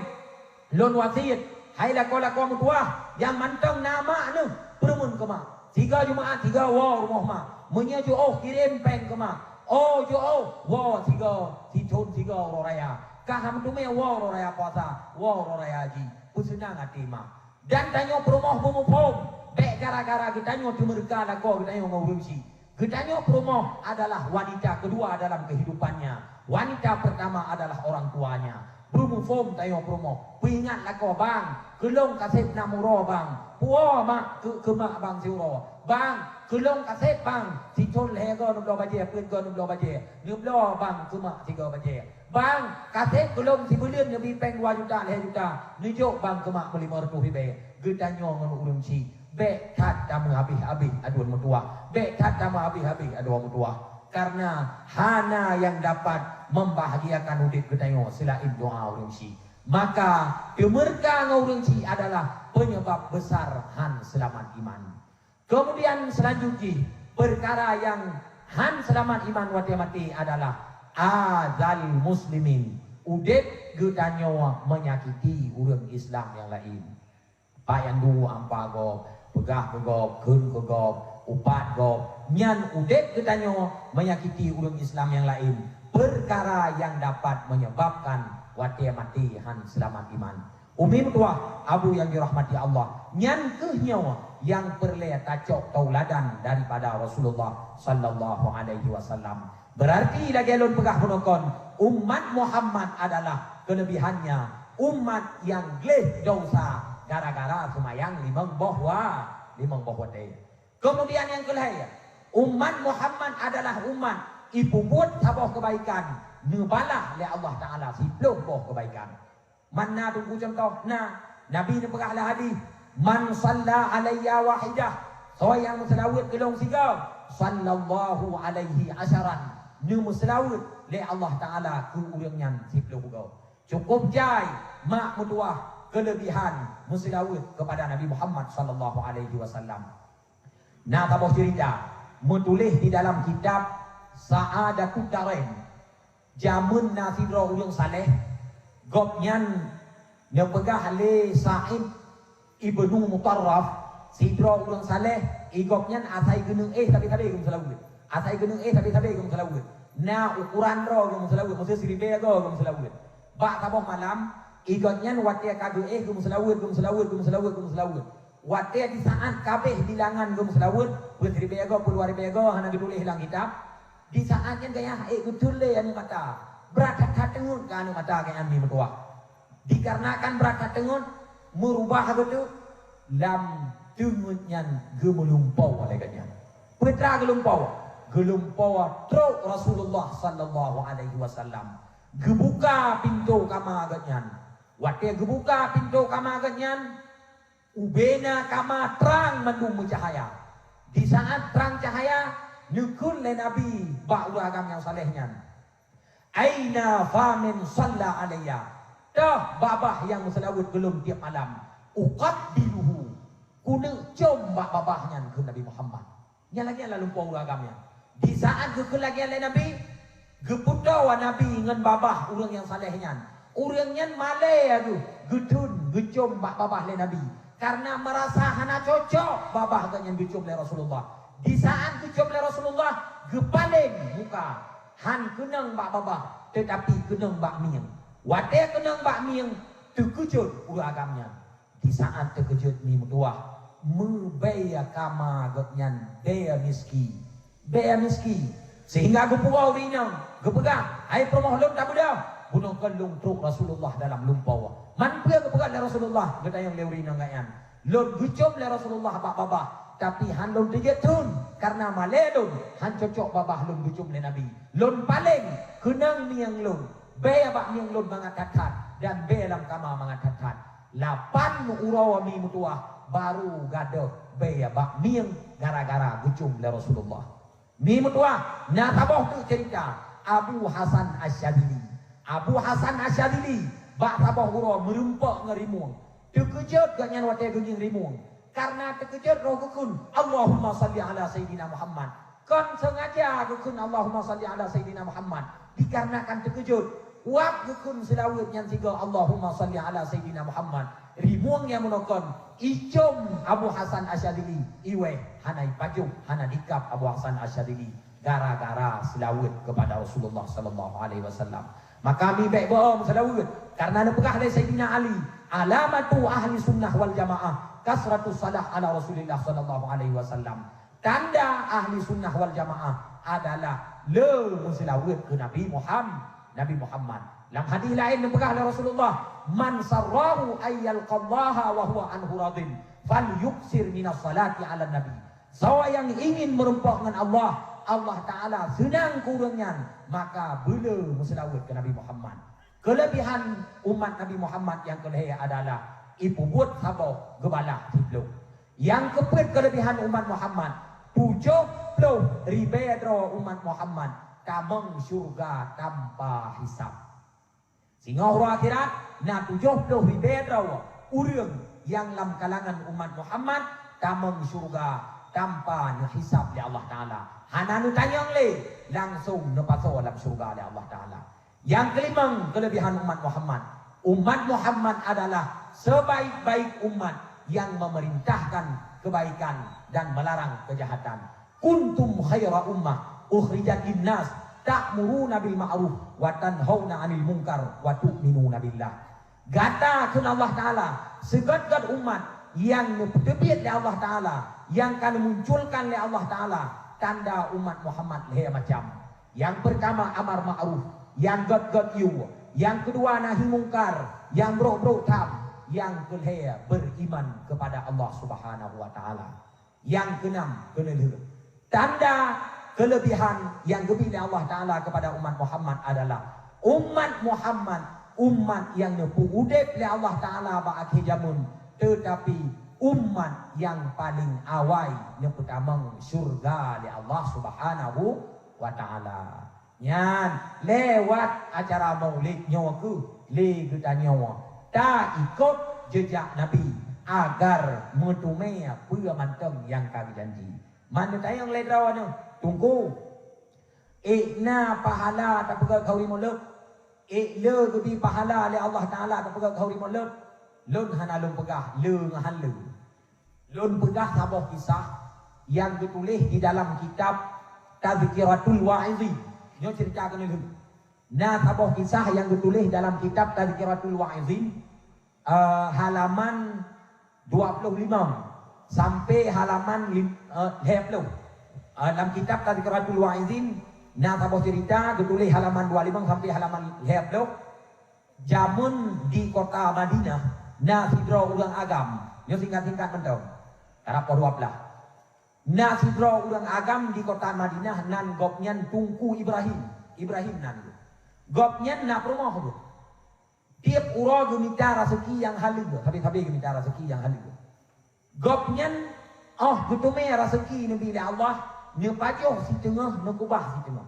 lôn wasiet, hai lakoe-lakoe meutuwah, nyang mantong na mak neuh, peureumeun keu mak. Sigoe Jumaat sigoe woe rumoh mak. Meunyoe jiôh kirém péng keu mak. Oh jiôh woe sigoe, sithon sigoe uroe raya. Ka han meuteumé woe uroe raya puasa, woe uroe raya haji. Peuseunang até mak. Dan tanyoe peurumoh beumuphom, bék gara-gara geutanyoe teumeureuka lakoe geutanyoe ngon ureuëng syiek. Geutanyoe peurumoh adalah wanita kedua dalam kehidupannya. Wanita pertama adalah orang tuanya. Beumuphom tanyoe peurumoh. Peuingat lakoe bang, keu lôn kaseb nam uroe bang. Puwoe mak keu, keu mak bang siuroe. Bang, keu lôn kaseb bang, sithon lhée goe neubloe bajée, peuet goe neubloe bajée. Neubloe bang keu mak sigoe bajée. Bang, kaseb keu lôn sibuleuen neubi péng dua juta, lhée juta. Neujok bang keu mak meulimong reutôh ribée. Geutanyoe ngon ureuëng syiek. Bék that tameuhabéh-habéh aduen meutuwah. Bék that tameuhabéh-habéh aduen meutuwah. Karena hana nyang dapat membahagiakan udeb geutanyoe seulaén doa ureuëng syiek. Maka, teumeureuka ngon ureuëng syiek adalah penyebab besar han seulamat iman. Keumudian seulanjut jih, peukara nyang han seulamat iman watée maté adalah azal muslimin, udeb geutanyoe meunyakiti ureuëng Islam nyang laén. Pat nyang duek ampa gob, peugah keu gob, kheun keu gob, upat gob, nyan udeb geutanyoe meunyakiti ureuëng Islam nyang laén, peukara nyang dapat meunyeubabkan watée maté han seulamat iman. Umi meutuwah, Abu nyang dirahmati Allah, nyan kheueh nyoe nyang peureulée tacok tauladan daripada Rasulullah sallallahu alaihi wasallam. Beurarti lagée lôn peugah bunoe kon, umat Muhammad adalah keulebihannya umat nyang gleh desya gara-gara seumayang limong boh wa-, limong boh watée. Keumudian nyang keulhée, umat Muhammad adalah umat ipeubuet saboh keubaikan, neubalah lé Allah Taala siploh boh keubaikan. Man na teungku cuntoh? Na. Nabi neupeugah lam hadih, "Man shalla alayya wahidah," soe nyang meuseulaweuet keu lôn sigoe, "sallallahu alaihi asyaran," neumeuseulaweuet lé Allah Taala keu ureuëng nyan siploh goe. Cukup jai mak meutuwah, Kelebihan meuseulaweuet kepada Nabi Muhammad sallallahu alaihi wasallam. Na saboh cerita meutuléh di dalam kitab Sa'adatut Darain. Jameun na sidroe ureuëng saleh, gobnyan neupeugah lé Sa'id ibnu Mutarraf, sidroe ureuëng saleh, i gobnyan asai geuneuk éh sabe-sabe geumeuseulaweuet. Asai geuneuk éh sabe-sabe geumeuseulaweuet. Na ukuran droe geumeuseulaweuet, maksud siribée goe geumeuseulaweuet. Bak saboh malam, i gobnyan watée ka geuéh geumeuseulaweuet, geumeuseulaweuet, geumeuseulaweuet, geumeuseulaweuet. Watée di saát ka abéh bilangan geumeuseulaweuet, peue siribée goe, peue dua ribée goe, hana geutuléh lam kitab. Di saát nyan gaya ék geuthon lé aneuk mata. Brat that-that teungeut keu aneuk mata gobnyan mi meutuwah. Dikarenakan brat that teungeut, meurubah geuh teuk, lam teungeut nyan geumeulimpau lagée nyan. Peue teuma geulumpoe? Geulumpoe trok Rasulullah sallallahu alaihi wasallam. Geubuka pintoe kama gobnyan. Watée geubuka pintoe kama gobnyan, ubena kama trang mandum meucahya. Di saát trang cahya, neukheun lé Nabi bak ureuëng agam nyang saleh nyan, "Aina famin shalla alayya?" Toh babah nyang meuseulaweuet keu lôn tieb malam. "Uqabbiluhu." Keuneuk com bak babah nyan, kheun Nabi Muhammad. Nyan lagée nyan lam lumpoe ureuëng agam nyan. Di saát geukheun lagée nyan lé Nabi, geupeutoe Nabi ngon babah ureuëng nyang saleh nyan. Ureuëng nyan malée geuh, geuthon, geucom bak babah lé Nabi. Kareuna meurasa hana cocok babah gobnyan geucom lé Rasulullah. Di saát geucom lé Rasulullah, geupaleng muka. Han keunong bak babah, teutapi keunong bak mieng. Watée keunong bak mieng, teukeujot ureuëng agam nyan. Di saát teukeujot mi meutuwah, meubée kama gobnyan bée miski. Bée miski. Sehingga geupuwoe ureuëng inong, geupeugah, "Hai peurumoh lôn, tabeudôh, bunoe kon lôn trok Rasulullah dalam lumpoe." Man peue geupeugah lé Rasulullah, geutanyong lé ureuëng inong gobnyan. Lôn geucom lé Rasulullah bak babah, tapi han lôn teujeuet thon, kareuna malée lôn, han cocok babah lôn geucom lé Nabi. Lôn paleng keunong mieng lôn, bée bak mieng lôn mangat that-that, dan bée lam kama mangat that-that. Lapan uroe mi meutuwah, baru gadôh bée bak mieng gara-gara geucom lé Rasulullah. Mi meutuwah, na saboh teuk cerita Abu Hasan Asyadzili. Abu Hasan Asyadzili bak saboh uroe meureumpok ngon rimueng. Teukeujot gobnyan watée geungieng rimueng. Kareuna teukeujot roh geukheun, "Allahumma salli ala Sayyidina Muhammad." Kon seungaja geukheun, "Allahumma salli ala Sayyidina Muhammad." Dikarenakan teukeujot, wab geukheun seulaweuet nyan sigoe, "Allahumma salli ala Sayyidina Muhammad." Rimueng nyang meunoe kon, icom Abu Hasan Asyadzili, iweh hana ipajoh, hana dikab Abu Hasan Asyadzili gara-gara seulaweuet kepada Rasulullah sallallahu alaihi wasallam. Maka mi bék bohong seulaweuet, kareuna neupeugah lé Sayyidina Ali, "Alamatu ahli sunnah wal jamaah kasratus salah ala Rasulillah sallallahu alaihi wasallam." Tanda ahli sunnah wal jamaah adalah le meuseulaweuet keu Nabi Muham-, Nabi Muhammad. Lam hadis laén neupeugah lé Rasulullah, "Man sarrahu ayyalqallaha wa huwa anhu radin, falyuksir minas salati ala nabi." Soe nyang ingin meureumpok ngon Allah, Allah Taala seunang keu ureuëng nyan, maka beule meuseulaweuet keu Nabi Muhammad. Keulebihan umat Nabi Muhammad nyang keulhée adalah ipeubuet saboh geubalah siplôh. Nyang keupeuet keulebihan umat Muhammad, tujoh ploh ribée droe umat Muhammad tamong syeuruga tanpa hisab. Singoh uroe akhirat, na tujoh ploh ribée droe ureuëng nyang lam kalangan umat Muhammad tamong syeuruga tanpa neuhisab lé Allah Taala. Hana neutanyong lé, langsong neupasoe lam syeuruga lé Allah Taala. Nyang keulimong keulebihan umat Muhammad. Umat Muhammad adalah sebaik-baik umat nyang memerintahkan kebaikan dan melarang kejahatan. "Kuntum khaira ummah ukhrijat linnas ta'muruna bil ma'ruf wa tanhauna 'anil munkar wa tu'minuna billah." Gata kheun Allah Taala, sigot-got umat nyang neupeuteubiet lé Allah Taala, nyang ka neumunculkan lé Allah Taala, tanda umat Muhammad lhée macam. Nyang peurtama amar ma'ruf, nyang göt-göt yue, nyang keudua nahi mungkar, nyang brok-brok tham, nyang keulhée beriman kepada Allah Subhanahu wa Taala. Nyang keunam keuneulheueh. Tanda keulebihan nyang geubri lé Allah Taala kepada umat Muhammad adalah umat Muhammad, umat nyang neupeuudeb lé Allah Taala bak akhé jameun, teutapi umat nyang paleng awai neupeutamong syeuruga lé Allah Subhanahu wa Taala. Nyan, lewat acara Maulid nyoe kheueh lé geutanyoe taikot jeujak Nabi, agar meuteumé peue mantong nyang ka geujanji. Man neutanyong lé droeneuh, Teungku, ék na pahala tapeugöt khauri mulod? Ék le geubri pahala lé Allah Taala tapeugöt khauri mulod? Lôn hana lôn peugah le ngon hán le. Lôn peugah saboh kisah nyang geutuléh di dalam kitab Tazkiratul Wa'izin. Nyoe ceurita keuneulheueh. Na saboh kisah nyang geutuléh dalam kitab Tazkiratul Wa'izin, eh, halaman dua puluh lima sampai halaman lim-, eh, lhèe ploh. Eh, lam kitab Tazkiratul Wa'izin na saboh ceurita geutuléh halaman dua lima sampai halaman lhèe ploh. Jameun di kota Madinah na sidroe ureuëng agam, nyoe singkat-singkat mantong, karab poh dua blah. Na sidroe ureuëng agam di kota Madinah, nan gobnyan Teungku Ibrahim. Ibrahim nan geuh. Gobnyan na peurumoh geuh. Tieb uroe geumita raseuki nyang haleue, sabe-sabe geumita raseuki nyang haleue. Gobnyan óh geuteumé raseuki neubi lé Allah, neupajoh siteungoh, neukubah siteungoh.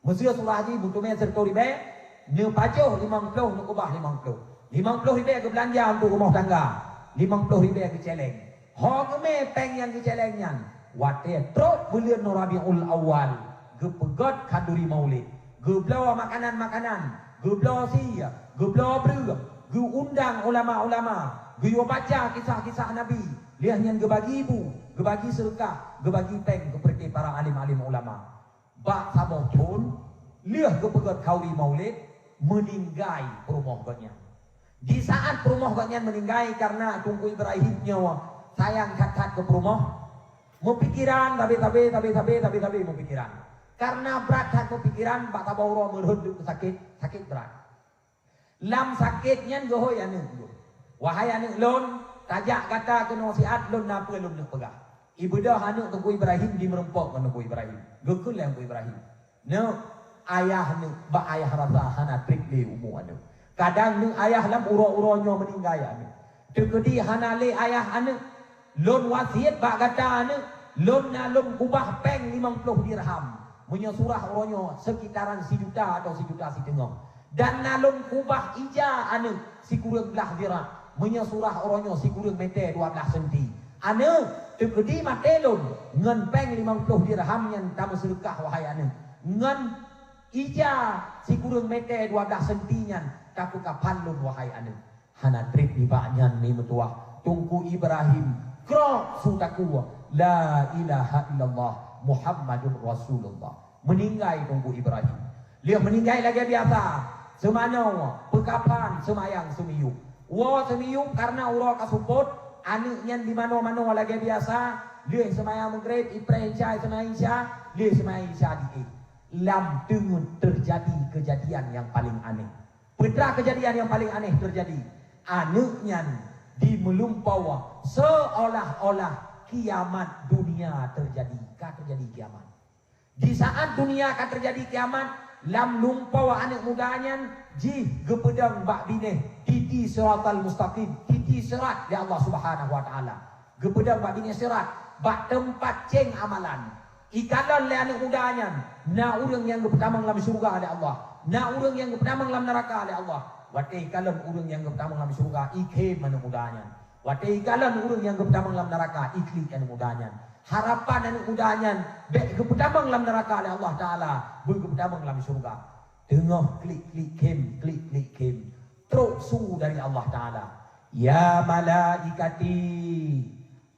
Meuseu surah jih meuteumé sireutôh ribèe, neupajoh limong ploh, neukubah limong ploh. Limong ploh ribèe geubeulanja untuk rumoh tangga, limong ploh ribèe geucèlèng. Ho geumé péng nyang geucèlèng nyan, watèe trok buleuen Rabiul Awal, geupeugöt khanduri maulid, geubloe makanan-makanan, geubloe sie, geubloe breueh, geuundang ulama-ulama, geuyue baca kisah-kisah Nabi, lheueh nyan geubagi bu, geubagi seudeukah, geubagi péng keupeureuté para alim-alim ulama. Bak saboh thôn, lheueh geupeugöt khanduri maulid, meuninggai peurumoh gobnyan. Di saat peurumoh gobnyan meuninggai, karena Teungku Ibrahim nyoe sayang that-that keu peurumoh, meupikeran sabe-sabe, sabe-sabe, sabe-sabe meupikeran. Karena brat that meupikeran, bak saboh uroe meurhot duek sakét, sakét brat. Lam sakét nyan geuhôi aneuëk geuh, "Wahai aneuëk lôn, tajak gata keunoe siat, lôn na peue lôn neuk peugah." Ibeudôh aneuëk Teungku Ibrahim jimeurumpok ngon Teungku Ibrahim. Geukheun lé Teungku Ibrahim, "Neuk, ayah neuk bak ayah rasa hana trép lé umu aneuëk. Kadang neuk ayah lam uroe-uroe nyoe meuninggai aneuëk. Teukeudi hana lé ayah aneuëk, lôn wasiet bak gata aneuëk, lôn na lôn kubah péng limong ploh dirham. Meunyoe surah uroe nyoe seukitaran sijuta atau sijuta siteungoh. Dan na lôn kubah ija aneuëk sikureueng blah zira. Meunyoe surah uroe nyoe sikureueng mètè dua blah senti. Aneuëk, teukeudi maté lôn, ngon péng limong ploh dirham nyan tameuseudeukah, wahai aneuëk. Ngon ija sikureueng mètè dua blah senti nyan tapeukaphan lôn, wahai aneuëk." Hana trép nibak nyan, mi meutuwah, Teungku Ibrahim krok su takue, "La ilaha illallah Muhammadur Rasulullah." Meuninggai Teungku Ibrahim. Lheueh meuninggai lagèe biasa, seumanoe, peukaphan, seumayang seumiyueb. Woe seumiyueb karena uroe ka seupôt, aneuëk nyan dimanoe-manoe lagèe biasa, lheueh seumayang Maghrib, ipreh Isya, seumayang Isya, lheueh seumayang Isya di éh. Lam teungeut teujadi keujadian nyang paleng aneh. Peue teuma keujadian nyang paleng aneh teujadi? Aneuëk nyan jimeulumpoe seolah-olah kiamat dunia teujadi, ka teujadi kiamat. Di saat dunia ka teujadi kiamat, lam lumpoe aneuëk muda nyan jih geupeudong bak binéh titi siratal mustaqim, titi sirat lé Allah Subhanahu wa Taala. Geupeudong bak binéh sirat, bak teumpat céng amalan. Ikalon lé aneuëk muda nyan, na ureuëng nyang geupeutamong lam syeuruga lé Allah, na ureuëng nyang geupeutamong lam neuraka lé Allah. Watée ikalon ureuëng nyang geupeutamong lam syeuruga, ikhém aneuëk muda nyan. Watée ikalon ureuëng nyang geupeutamong lam neuraka, iklik aneuëk muda nyan. Harapan aneuëk muda nyan bék geupeutamong lam neuraka lé Allah Taala, beu geupeutamong lam syeuruga. Teungoh klik-klik khém, klik-klik khém, trok su dari Allah Taala, "Ya malaikati,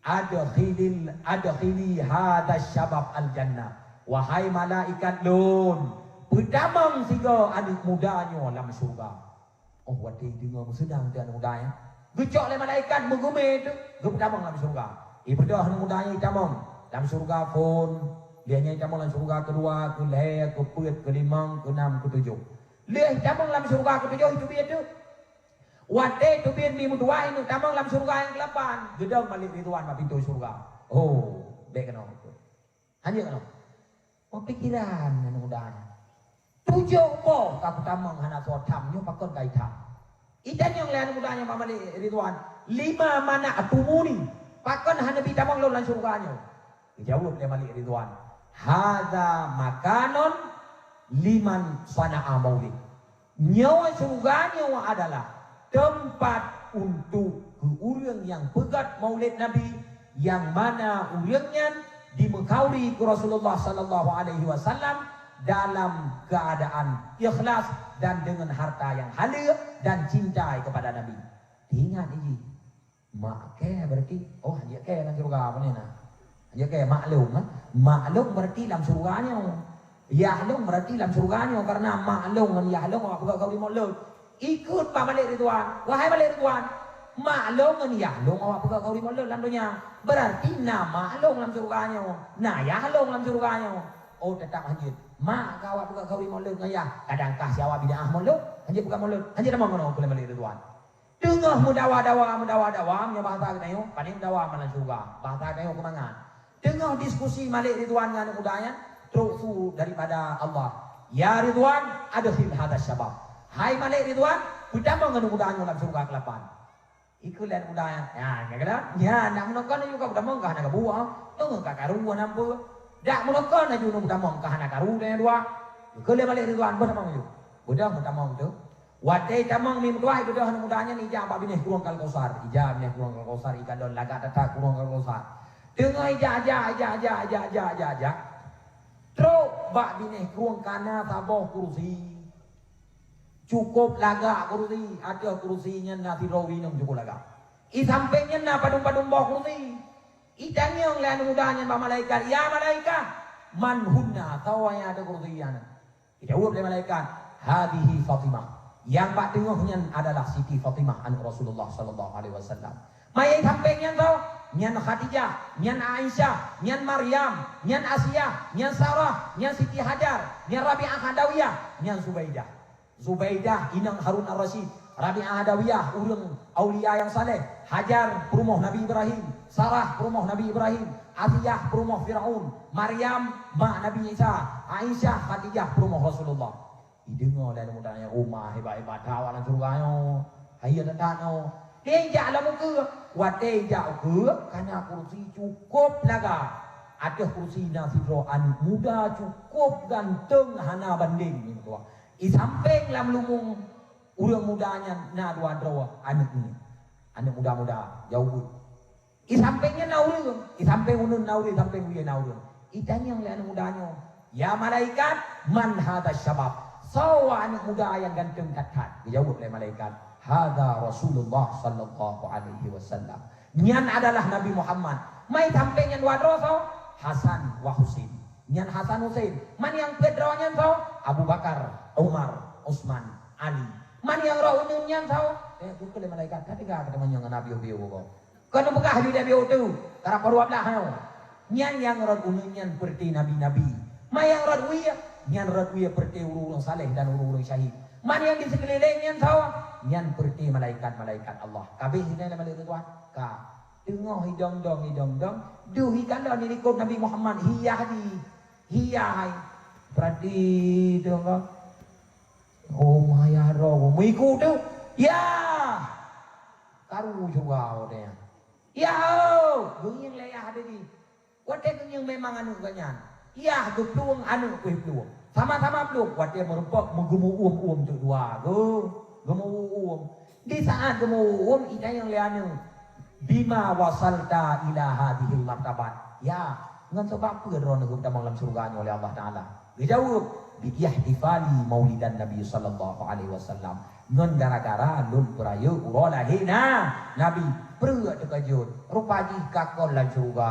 adkhilil, adkhili hadza syabab al-jannah." Wahai malaikat lôn, peutamong sigoe aneuëk muda nyoe lam syeuruga. Oh, watée deungoe meuseudang teuh aneuëk muda nyan, geucok lé malaikat meugeumé teuh geupeutamong lam syeuruga. Ibeudôh aneuëk muda nyan itamong lam syeuruga phon, lheueh nyan itamong lam syeuruga keudua, keulhée, keupeuet, keulimong, keunam, keutujôh. Lheueh itamong lam syeuruga keutujôh, iteubiet teuh. Watée teubiet mi meutuwah, ineuk tamong lam syeuruga nyang keulapan, geudong Malik Ridwan bak pintoe syeuruga. Oh, bék keunoe. Hana keunoe. Peupikiran aneuëk muda nyan. Tujôh boh ka kutamong hana soe tham, nyoe pakon ka itam? Itanyong lé aneuëk muda nyan bak Malik Ridwan, "Lima mana'tumuni?" Pakon hana neubi tamong lôn lam syeuruga nyoe? Geujaweueb lé Malik Ridwan, "Hadza makanun liman sana'a maulid." Nyoe syeuruga nyoe adalah teumpat untuk Keu ureuëng nyang peugét Maulid Nabi, nyang mana ureuëng nyan dimeukauri keu Rasulullah sallallahu alaihi wasallam dalam keadaan ikhlas dan dengan harta yang halal dan cinta kepada Nabi. Ingat ini, mak kèe berarti, oh, hanjeuet kèe lam syurga apa ni nah? Hanjeuet kèe maklum, eh? Maklum berarti lam syurga nyoe. Yah lôn berarti lam syurga nyoe, karena mak lôn ngon yah lôn awak peugah kauri Maulud. Ikut bak Malik Ridwan. Wahai Malik Ridwan, mak lôn ngon yah lôn awak peugah kauri Maulud lam donya. Berarti na mak lôn lam syurga nyoe, na yah lôn lam syurga nyoe. Oh, teutap hanjeuet. Mak ka awak peugah kauri Maulud ngon yah, kadang kah si awak bid'ah Maulud, hanjeuet peugah Maulud, hanjeuet tamong keunoe keu Malik Ridwan. Teungoh meudawa-dawa, meudawa-dawa, meunyoe bahasa geutanyoe, paléng dawa malam syurga. Bahasa geutanyoe keumangan. Teungoh diskusi Malik Ridwan ngon aneuk muda nyan, trok su daripada Allah, "Ya Ridwan, adkhil hadha syabab." Hai Malik Ridwan, peutamong aneuk muda nyoe lam syurga keulapan. Ikheun lé aneuk muda nyan, "Nyan, nyan keunan, nyan, nak meunoe kon laju ka peutamong ka hana kabuet, nyoe ka karu hana peue. Dak meunoe kon laju nyoe peutamong ka hana karu dan dua." Ikheun lé Malik Ridwan, "Beuh tamong laju." Beudôh meutamong tu. Watèe tamong mi meutuah, beudôh aneuk muda nyan ijak bak binéh krueng Al-Kausar. Ijak binéh krueng Al-Kausar, ikalon lagak that-that krueng Al-Kausar. Teungoh ijak, ijak, ijak, ijak, ijak, ijak, ijak, ijak. Trok bak binéh krueng ka na saboh kursi. Cukôp lagak kursi, ateueh kursi nyan na sidroe ureueng inong cukôp lagak. I sampéng nyan na padum-padum boh kursi. Itanyong lé aneuk muda nyan bak malaikat, "Ya malaikat, man hunna?" Soe nyang ateueh kursi nyan? Geujaweueb lé malaikat, "Hadhihi Fatimah." Nyang bak teungoh nyan adalah Siti Fatimah, aneuk Rasulullah sallallahu alaihi wasallam. Maya sampéng nyan soe? Nyan Khadijah, nyan Aisyah, nyan Maryam, nyan Asiah, nyan Sarah, nyan Siti Hajar, nyan Rabi'ah Adawiyah, nyan Zubaidah. Zubaidah inong Harun Ar-Rasyid, Rabi'ah Adawiyah ureueng aulia nyang saleh, Hajar peurumoh Nabi Ibrahim, Sarah peurumoh Nabi Ibrahim, Asiah peurumoh Firaun, Maryam mak Nabi Isa, Aisyah, Khadijah peurumoh Rasulullah. Ideungoe lé aneuk muda nyan, "Oh ma, hebat-hebat that awak lam syeuruga nyoe. Hai, ya that-that nyoe." Dia jak lam ukeue. Watèe jak ukeue, ka na kursi cukôp lagak. Ateueh kursi na sidroe aneuk muda cukôp ganteng hana bandeng, ni meutuah. I sampéng lam lumueng ureueng muda nyan na dua droe aneuk ngieng, aneuk muda-muda, jaweueb. I sampéng nyan na ureueng, i sampéng uneuen na ureueng, i sampéng wie na ureueng. Itanyong lé aneuk muda nyoe, "Ya malaikat, man hadha syabab?" Soe aneuk muda nyang ganteng that-that? Geujaweueb lé malaikat, "Hadha Rasulullah sallallahu alaihi wasallam." Nyan adalah Nabi Muhammad. Maya sampéng nyan dua droe soe? Hasan wa Husein. Nyan Hasan Husein. Man nyang peuet droe nyan soe? Abu Bakar, Umar, Utsman, Ali. Man nyang rot uneuen nyan soe? Eh, geukheun lé malaikat, ka teuga geutamong ngon Nabi Nabi. Kon neupeugah lé Nabi tu, karab dua blah nyoe. Nyan nyang rot uneuen nyan peureuté nabi-nabi. Man nyang rot wie, nyan rot wie peureuté ureueng-ureueng saleh dan ureueng-ureueng syahid. Man nyang di sikeulileng nyan soe? Nyan peureuté malaikat-malaikat Allah. Ka abéh lé malaikat Ridwan? Ka. Teungoh idong-dong, idong-dong, deuh ikalon ilikot Nabi Muhammad, hi yah di, hi yah hai. Peurati deungoe. Oh, ma yah droe, meuiku teuh. Yah! Karu syeuruga watèe nyan. Yah, oh! Geungieng lé yah tadi. Watèe geungieng memang aneuk geuh nyan. Yah geuplueng, aneuk pih plueng. Sama-sama plueng. Watèe meurumpok, meugeumeuuem-uem teuk dua. Geu-, geumeuuem-uem. Di saat geumeuuem, itanyong lé aneuk, "Bima wasalta ila hadhil martabat?" Ya, ngon sabab peue droeneuh geupeutamong lam syeuruga nyoe lé Allah Taala? Geujaweueb, "Bi ihtifali maulidan Nabi sallallahu alaihi wasallam." Ngon gara-gara lôn peurayeuk uroe lahé na Nabi. Peureuek teukeujot, rupa jih ka kon lam syeuruga.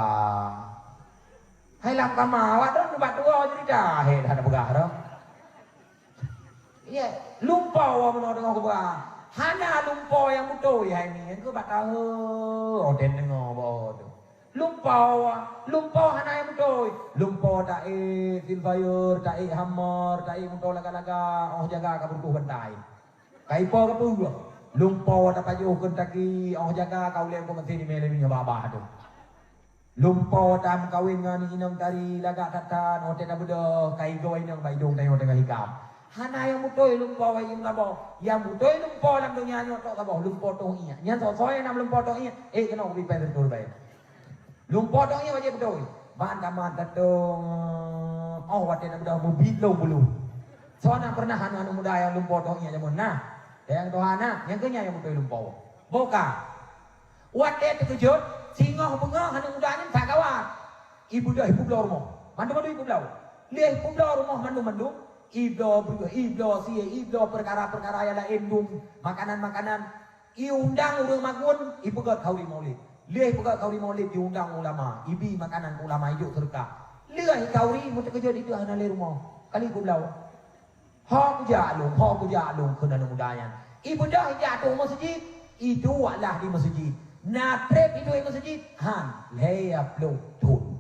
Hai lam kama, awak droeneuh bak tuwoe ceurita, hé, hana peugah droe. Iya, lumpoe meunoe deungoe geupeugah. Hana lumpoe nyang beutôi hai nyan, keu bak tahu, oh, den deungoe boh tu. Lumpoe, lumpoe hana nyang beutôi. Lumpoe taék Silver, taék Hummer, taék moto lagak-lagak, oh jaga ka beureuguh bantai. Ka ipo ka peue? Lumpoe tapajoh Kentucky, oh jaga ka ulèe keu meusén imè lé minyeuk babah tu. Lumpoe tameukawen ngon inong tari lagak that-that, watèe tabeudôh, ka igoe inong bak idong tanyoe teungoh hikab. Hana nyang beutôi lumpoe bak idong saboh. Nyang beutôi lumpoe lam donya nyoe tok saboh, lumpoe tông iék. Nyan soe-soe nyang na lumpoe tông iék, eh, keunoe ubit péng sireutoh ribèe. Lumpoe tông iék wajéb beutôi. Ban tamat tatong, oh, watèe tabeudôh meubiet lom bulu. Soe na pernah aneuk-aneuk muda nyang lumpoe tông iék jameun na? Nyang tuha na, nyang keu nyan nyang beutôi lumpoe. Boh ka. Watée teukeujot, singoh beungoh aneuk muda nyan that gawat. Ibeudôh ipeubloe rumoh. Mandum-mandum ipeubloe. Lheueh ipeubloe rumoh mandum-mandum, ibloe breueh, ibloe sie, ibloe peukara-peukara nyang laén dum, makanan-makanan. Iundang ureuëng makmun, ipeugét khanuri maulid. Lheueh ipeugét khanuri maulid, iundang ulama, ibi makanan keu ulama, ijok seudeukah. Lheueh khanuri, meuteukeujot ideh hana lé rumoh. Kali ipeubloe. Ho kujak lôn, ho kujak lôn, kheun aneuk muda nyan. Ibeudôh ijak ateueh meuseujid, iduek lah di meuseujid. Na treb iduek meuseujid, han, lhèe ploh thon.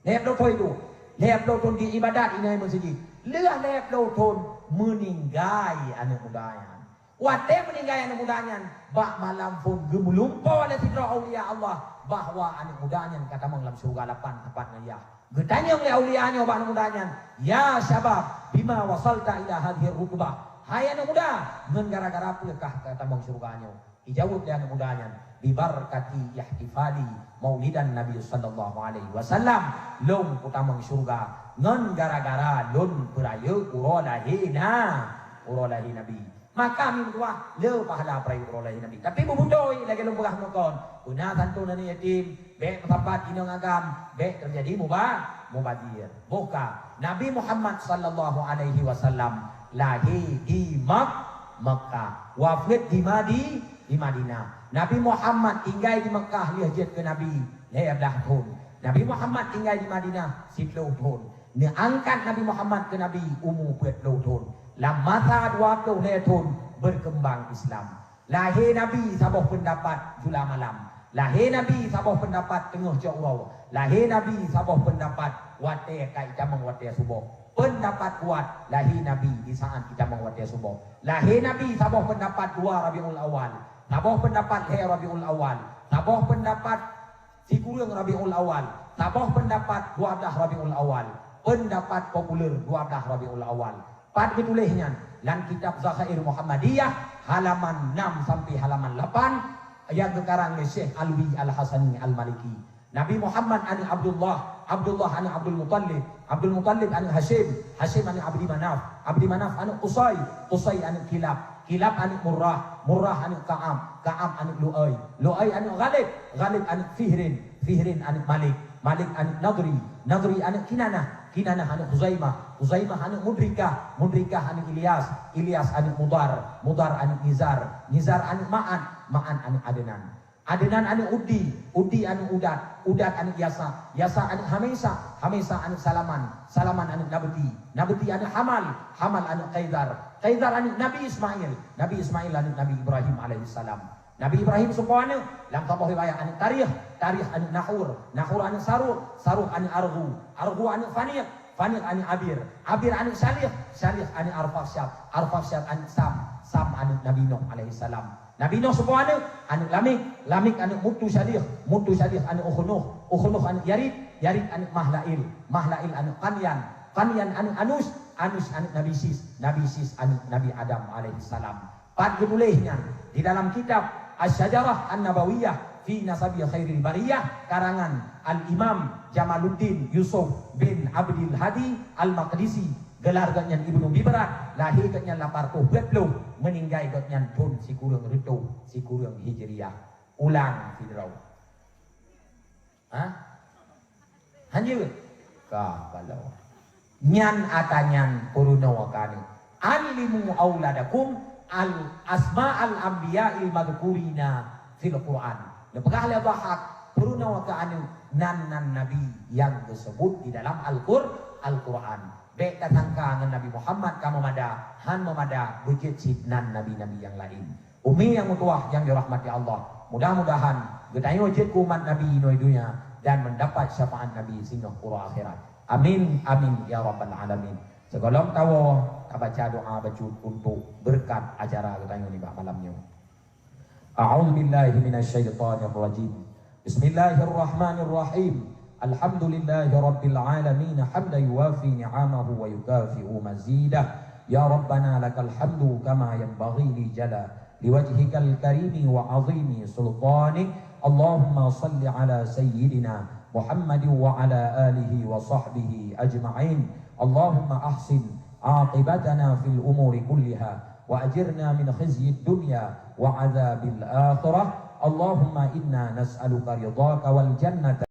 Lhèe ploh thon iduek. Lhèe ploh thon di ibadat inoe meuseujid. Lheueh lhèe ploh thon meuninggai aneuk muda nyan. Watée meuninggai aneuk muda nyan, bak malam phon geumeulumpoe lé sidroe aulia Allah bahwa aneuk muda nyan ka tamong lam syeuruga lapan teumpat ngon yah. Geutanyong lé aulia nyoe bak aneuk muda nyan, "Ya syabab, bima wasalta ila hadhihi rutbah?" Hai aneuk muda, ngon gara-gara peue kah ka tamong syeuruga nyoe? Ijaweueb lé aneuk muda nyan, "Bibarakati ihtifali maulidan Nabi sallallahu alaihi wasallam." Lôn kutamong syeuruga ngon gara-gara lôn peurayeuk uroe lahé na, uroe lahé Nabi. Maka meutuah le pahala peurayeuk uroe lahé Nabi. Tapi beubeutôi lagée lôn peugah meukon, beuna santun aneuk yatim, bék meusapat inong agam, bék teujadi muba-, mubazir. Boh ka, Nabi Muhammad sallallahu alaihi wasallam lahé di Mak-, Makkah, wafeuet di Madi-, di Madinah. Nabi Muhammad tinggai di Makkah lheueh jeuet keu Nabi lhèe blaih thon. Nabi Muhammad tinggai di Madinah siplôh thon. Neuangkat Nabi Muhammad keu Nabi umu peuet ploh thon. Lam masa dua ploh lhèe thon beukeumbang Islam. Lahé Nabi saboh peundapat jula malam. Lahé Nabi saboh peundapat teungoh cot uroe. Lahé Nabi saboh peundapat watée ka itamong watée suboh. Peundapat kuat, lahé Nabi di saat itamong watée suboh. Lahé Nabi saboh peundapat dua Rabiul Awal. Saboh peundapat lhèe Rabiul Awal. Saboh peundapat sikureueng Rabiul Awal, saboh peundapat dua blaih Rabiul Awal, peundapat populer dua blaih Rabiul Awal. Pat geutuléh nyan? Lam kitab Zakhair Muhammadiyah, halaman enam sampai halaman lapan, nyang geukarang lé Syekh Alwi Al-Hasani Al-Maliki. Nabi Muhammad aneuk Abdullah, Abdullah aneuk Abdul Muttalib, Abdul Muttalib aneuk Hasyim, Hasyim aneuk Abdi Manaf, Abdi Manaf aneuk Qusay, Qusay aneuk Kilab, Kilab aneuk Murrah, Murrah aneuk Ka'ab, Ka'ab aneuk Lu'ay, Lu'ay aneuk Ghalib, Ghalib aneuk Fihrin, Fihrin aneuk Malik, Malik aneuk Nadri, Nadri aneuk Kinanah, Kinanah aneuk Khuzaimah, Khuzaimah aneuk Mudrikah, Mudrikah aneuk Ilyas, Ilyas aneuk Mudar, Mudar aneuk Nizar, Nizar aneuk Ma'ad, Ma'ad aneuk Adnan. Adnan aneuk Uddi, Uddi aneuk Udat, Udat aneuk Yasa, Yasa aneuk Hamesa, Hamesa aneuk Salaman, Salaman aneuk Nabti, Nabti aneuk Hamal, Hamal aneuk Kaizar, Kaizar aneuk Nabi Ismail, Nabi Ismail aneuk Nabi Ibrahim alaihissalam. Nabi Ibrahim soe po aneuk? Lam saboh riwayat aneuk Tarikh, Tarikh aneuk Nahur, Nahur aneuk Saruh, Saruh aneuk Arghu, Arghu aneuk Faniq, Faniq aneuk Abir, Abir aneuk Syalih, Syalih aneuk Arfakhsyad, Arfakhsyad aneuk Sam, Sam aneuk Nabi Nuh alaihissalam. Nabi Nuh soe po aneuk? Aneuk Lamik, Lamik aneuk Mutusyalih, Mutusyalih aneuk Ukhunuh, Ukhunuh aneuk Yarid, Yarid aneuk Mahlail, Mahlail aneuk Qanyan, Qanyan aneuk Anus, Anus aneuk Nabi Sis, Nabi Sis aneuk Nabi Adam alaihissalam. Pat geutuléh nyan di dalam kitab Asy-Syajarah An-Nabawiyah fi Nasabi Khairil Bariyah, karangan Al-Imam Jamaluddin Yusuf bin Abdil Hadi Al-Maqdisi. Geular gobnyan Ibnu Bibrat, lahé gobnyan lapan reutôh peuet ploh, meuninggai gobnyan thon sikureueng reutôh sikureueng Hijriah. Ulang sidroe. Ha? Hanjeuet? Ka baloe. Nyan ata nyan peurunoe keu aneuk. "Allimu auladakum al asma'al anbiya'il madhkurina fil Qur'an." Neupeugah lé Allah, peurunoe keu aneuk nan-nan nabi nyang geuseubut di dalam Al-Qur-, Al-Qur'an. Bék tasangka ngon Nabi Muhammad ka meumada, han meumada, beujeuet cit nan nabi-nabi nyang laén. Umi nyang meutuwah nyang dirahmati Allah, mudah-mudahan geutanyoe jeuet keu umat Nabi inoe donya dan meudapat syafaat Nabi singoh uroe akhirat. Amin, amin, ya rabbal alamin. Sigohlom tawoe, tabaca doa bacut untuk beureukat acara geutanyoe nibak malam nyoe. A'udzubillahi minasyaitonirrajim. Bismillahirrahmanirrahim. Alhamdulillahirabbil alamin, hamdan yuwafi ni'amahu wa yukafi'u mazidah. Ya Rabbana lakal hamdu kama yanbaghi li jala-, li wajhikal karimi wa azimi sultanik. Allahumma salli ala sayyidina Muhammadin wa ala alihi wa sahbihi ajma'in. Allahumma ahsin aqibatana fil umuri kulliha wa ajirna min khizyid dunya wa adzabil akhirah. Allahumma inna nas'aluka ridhaka wal jannata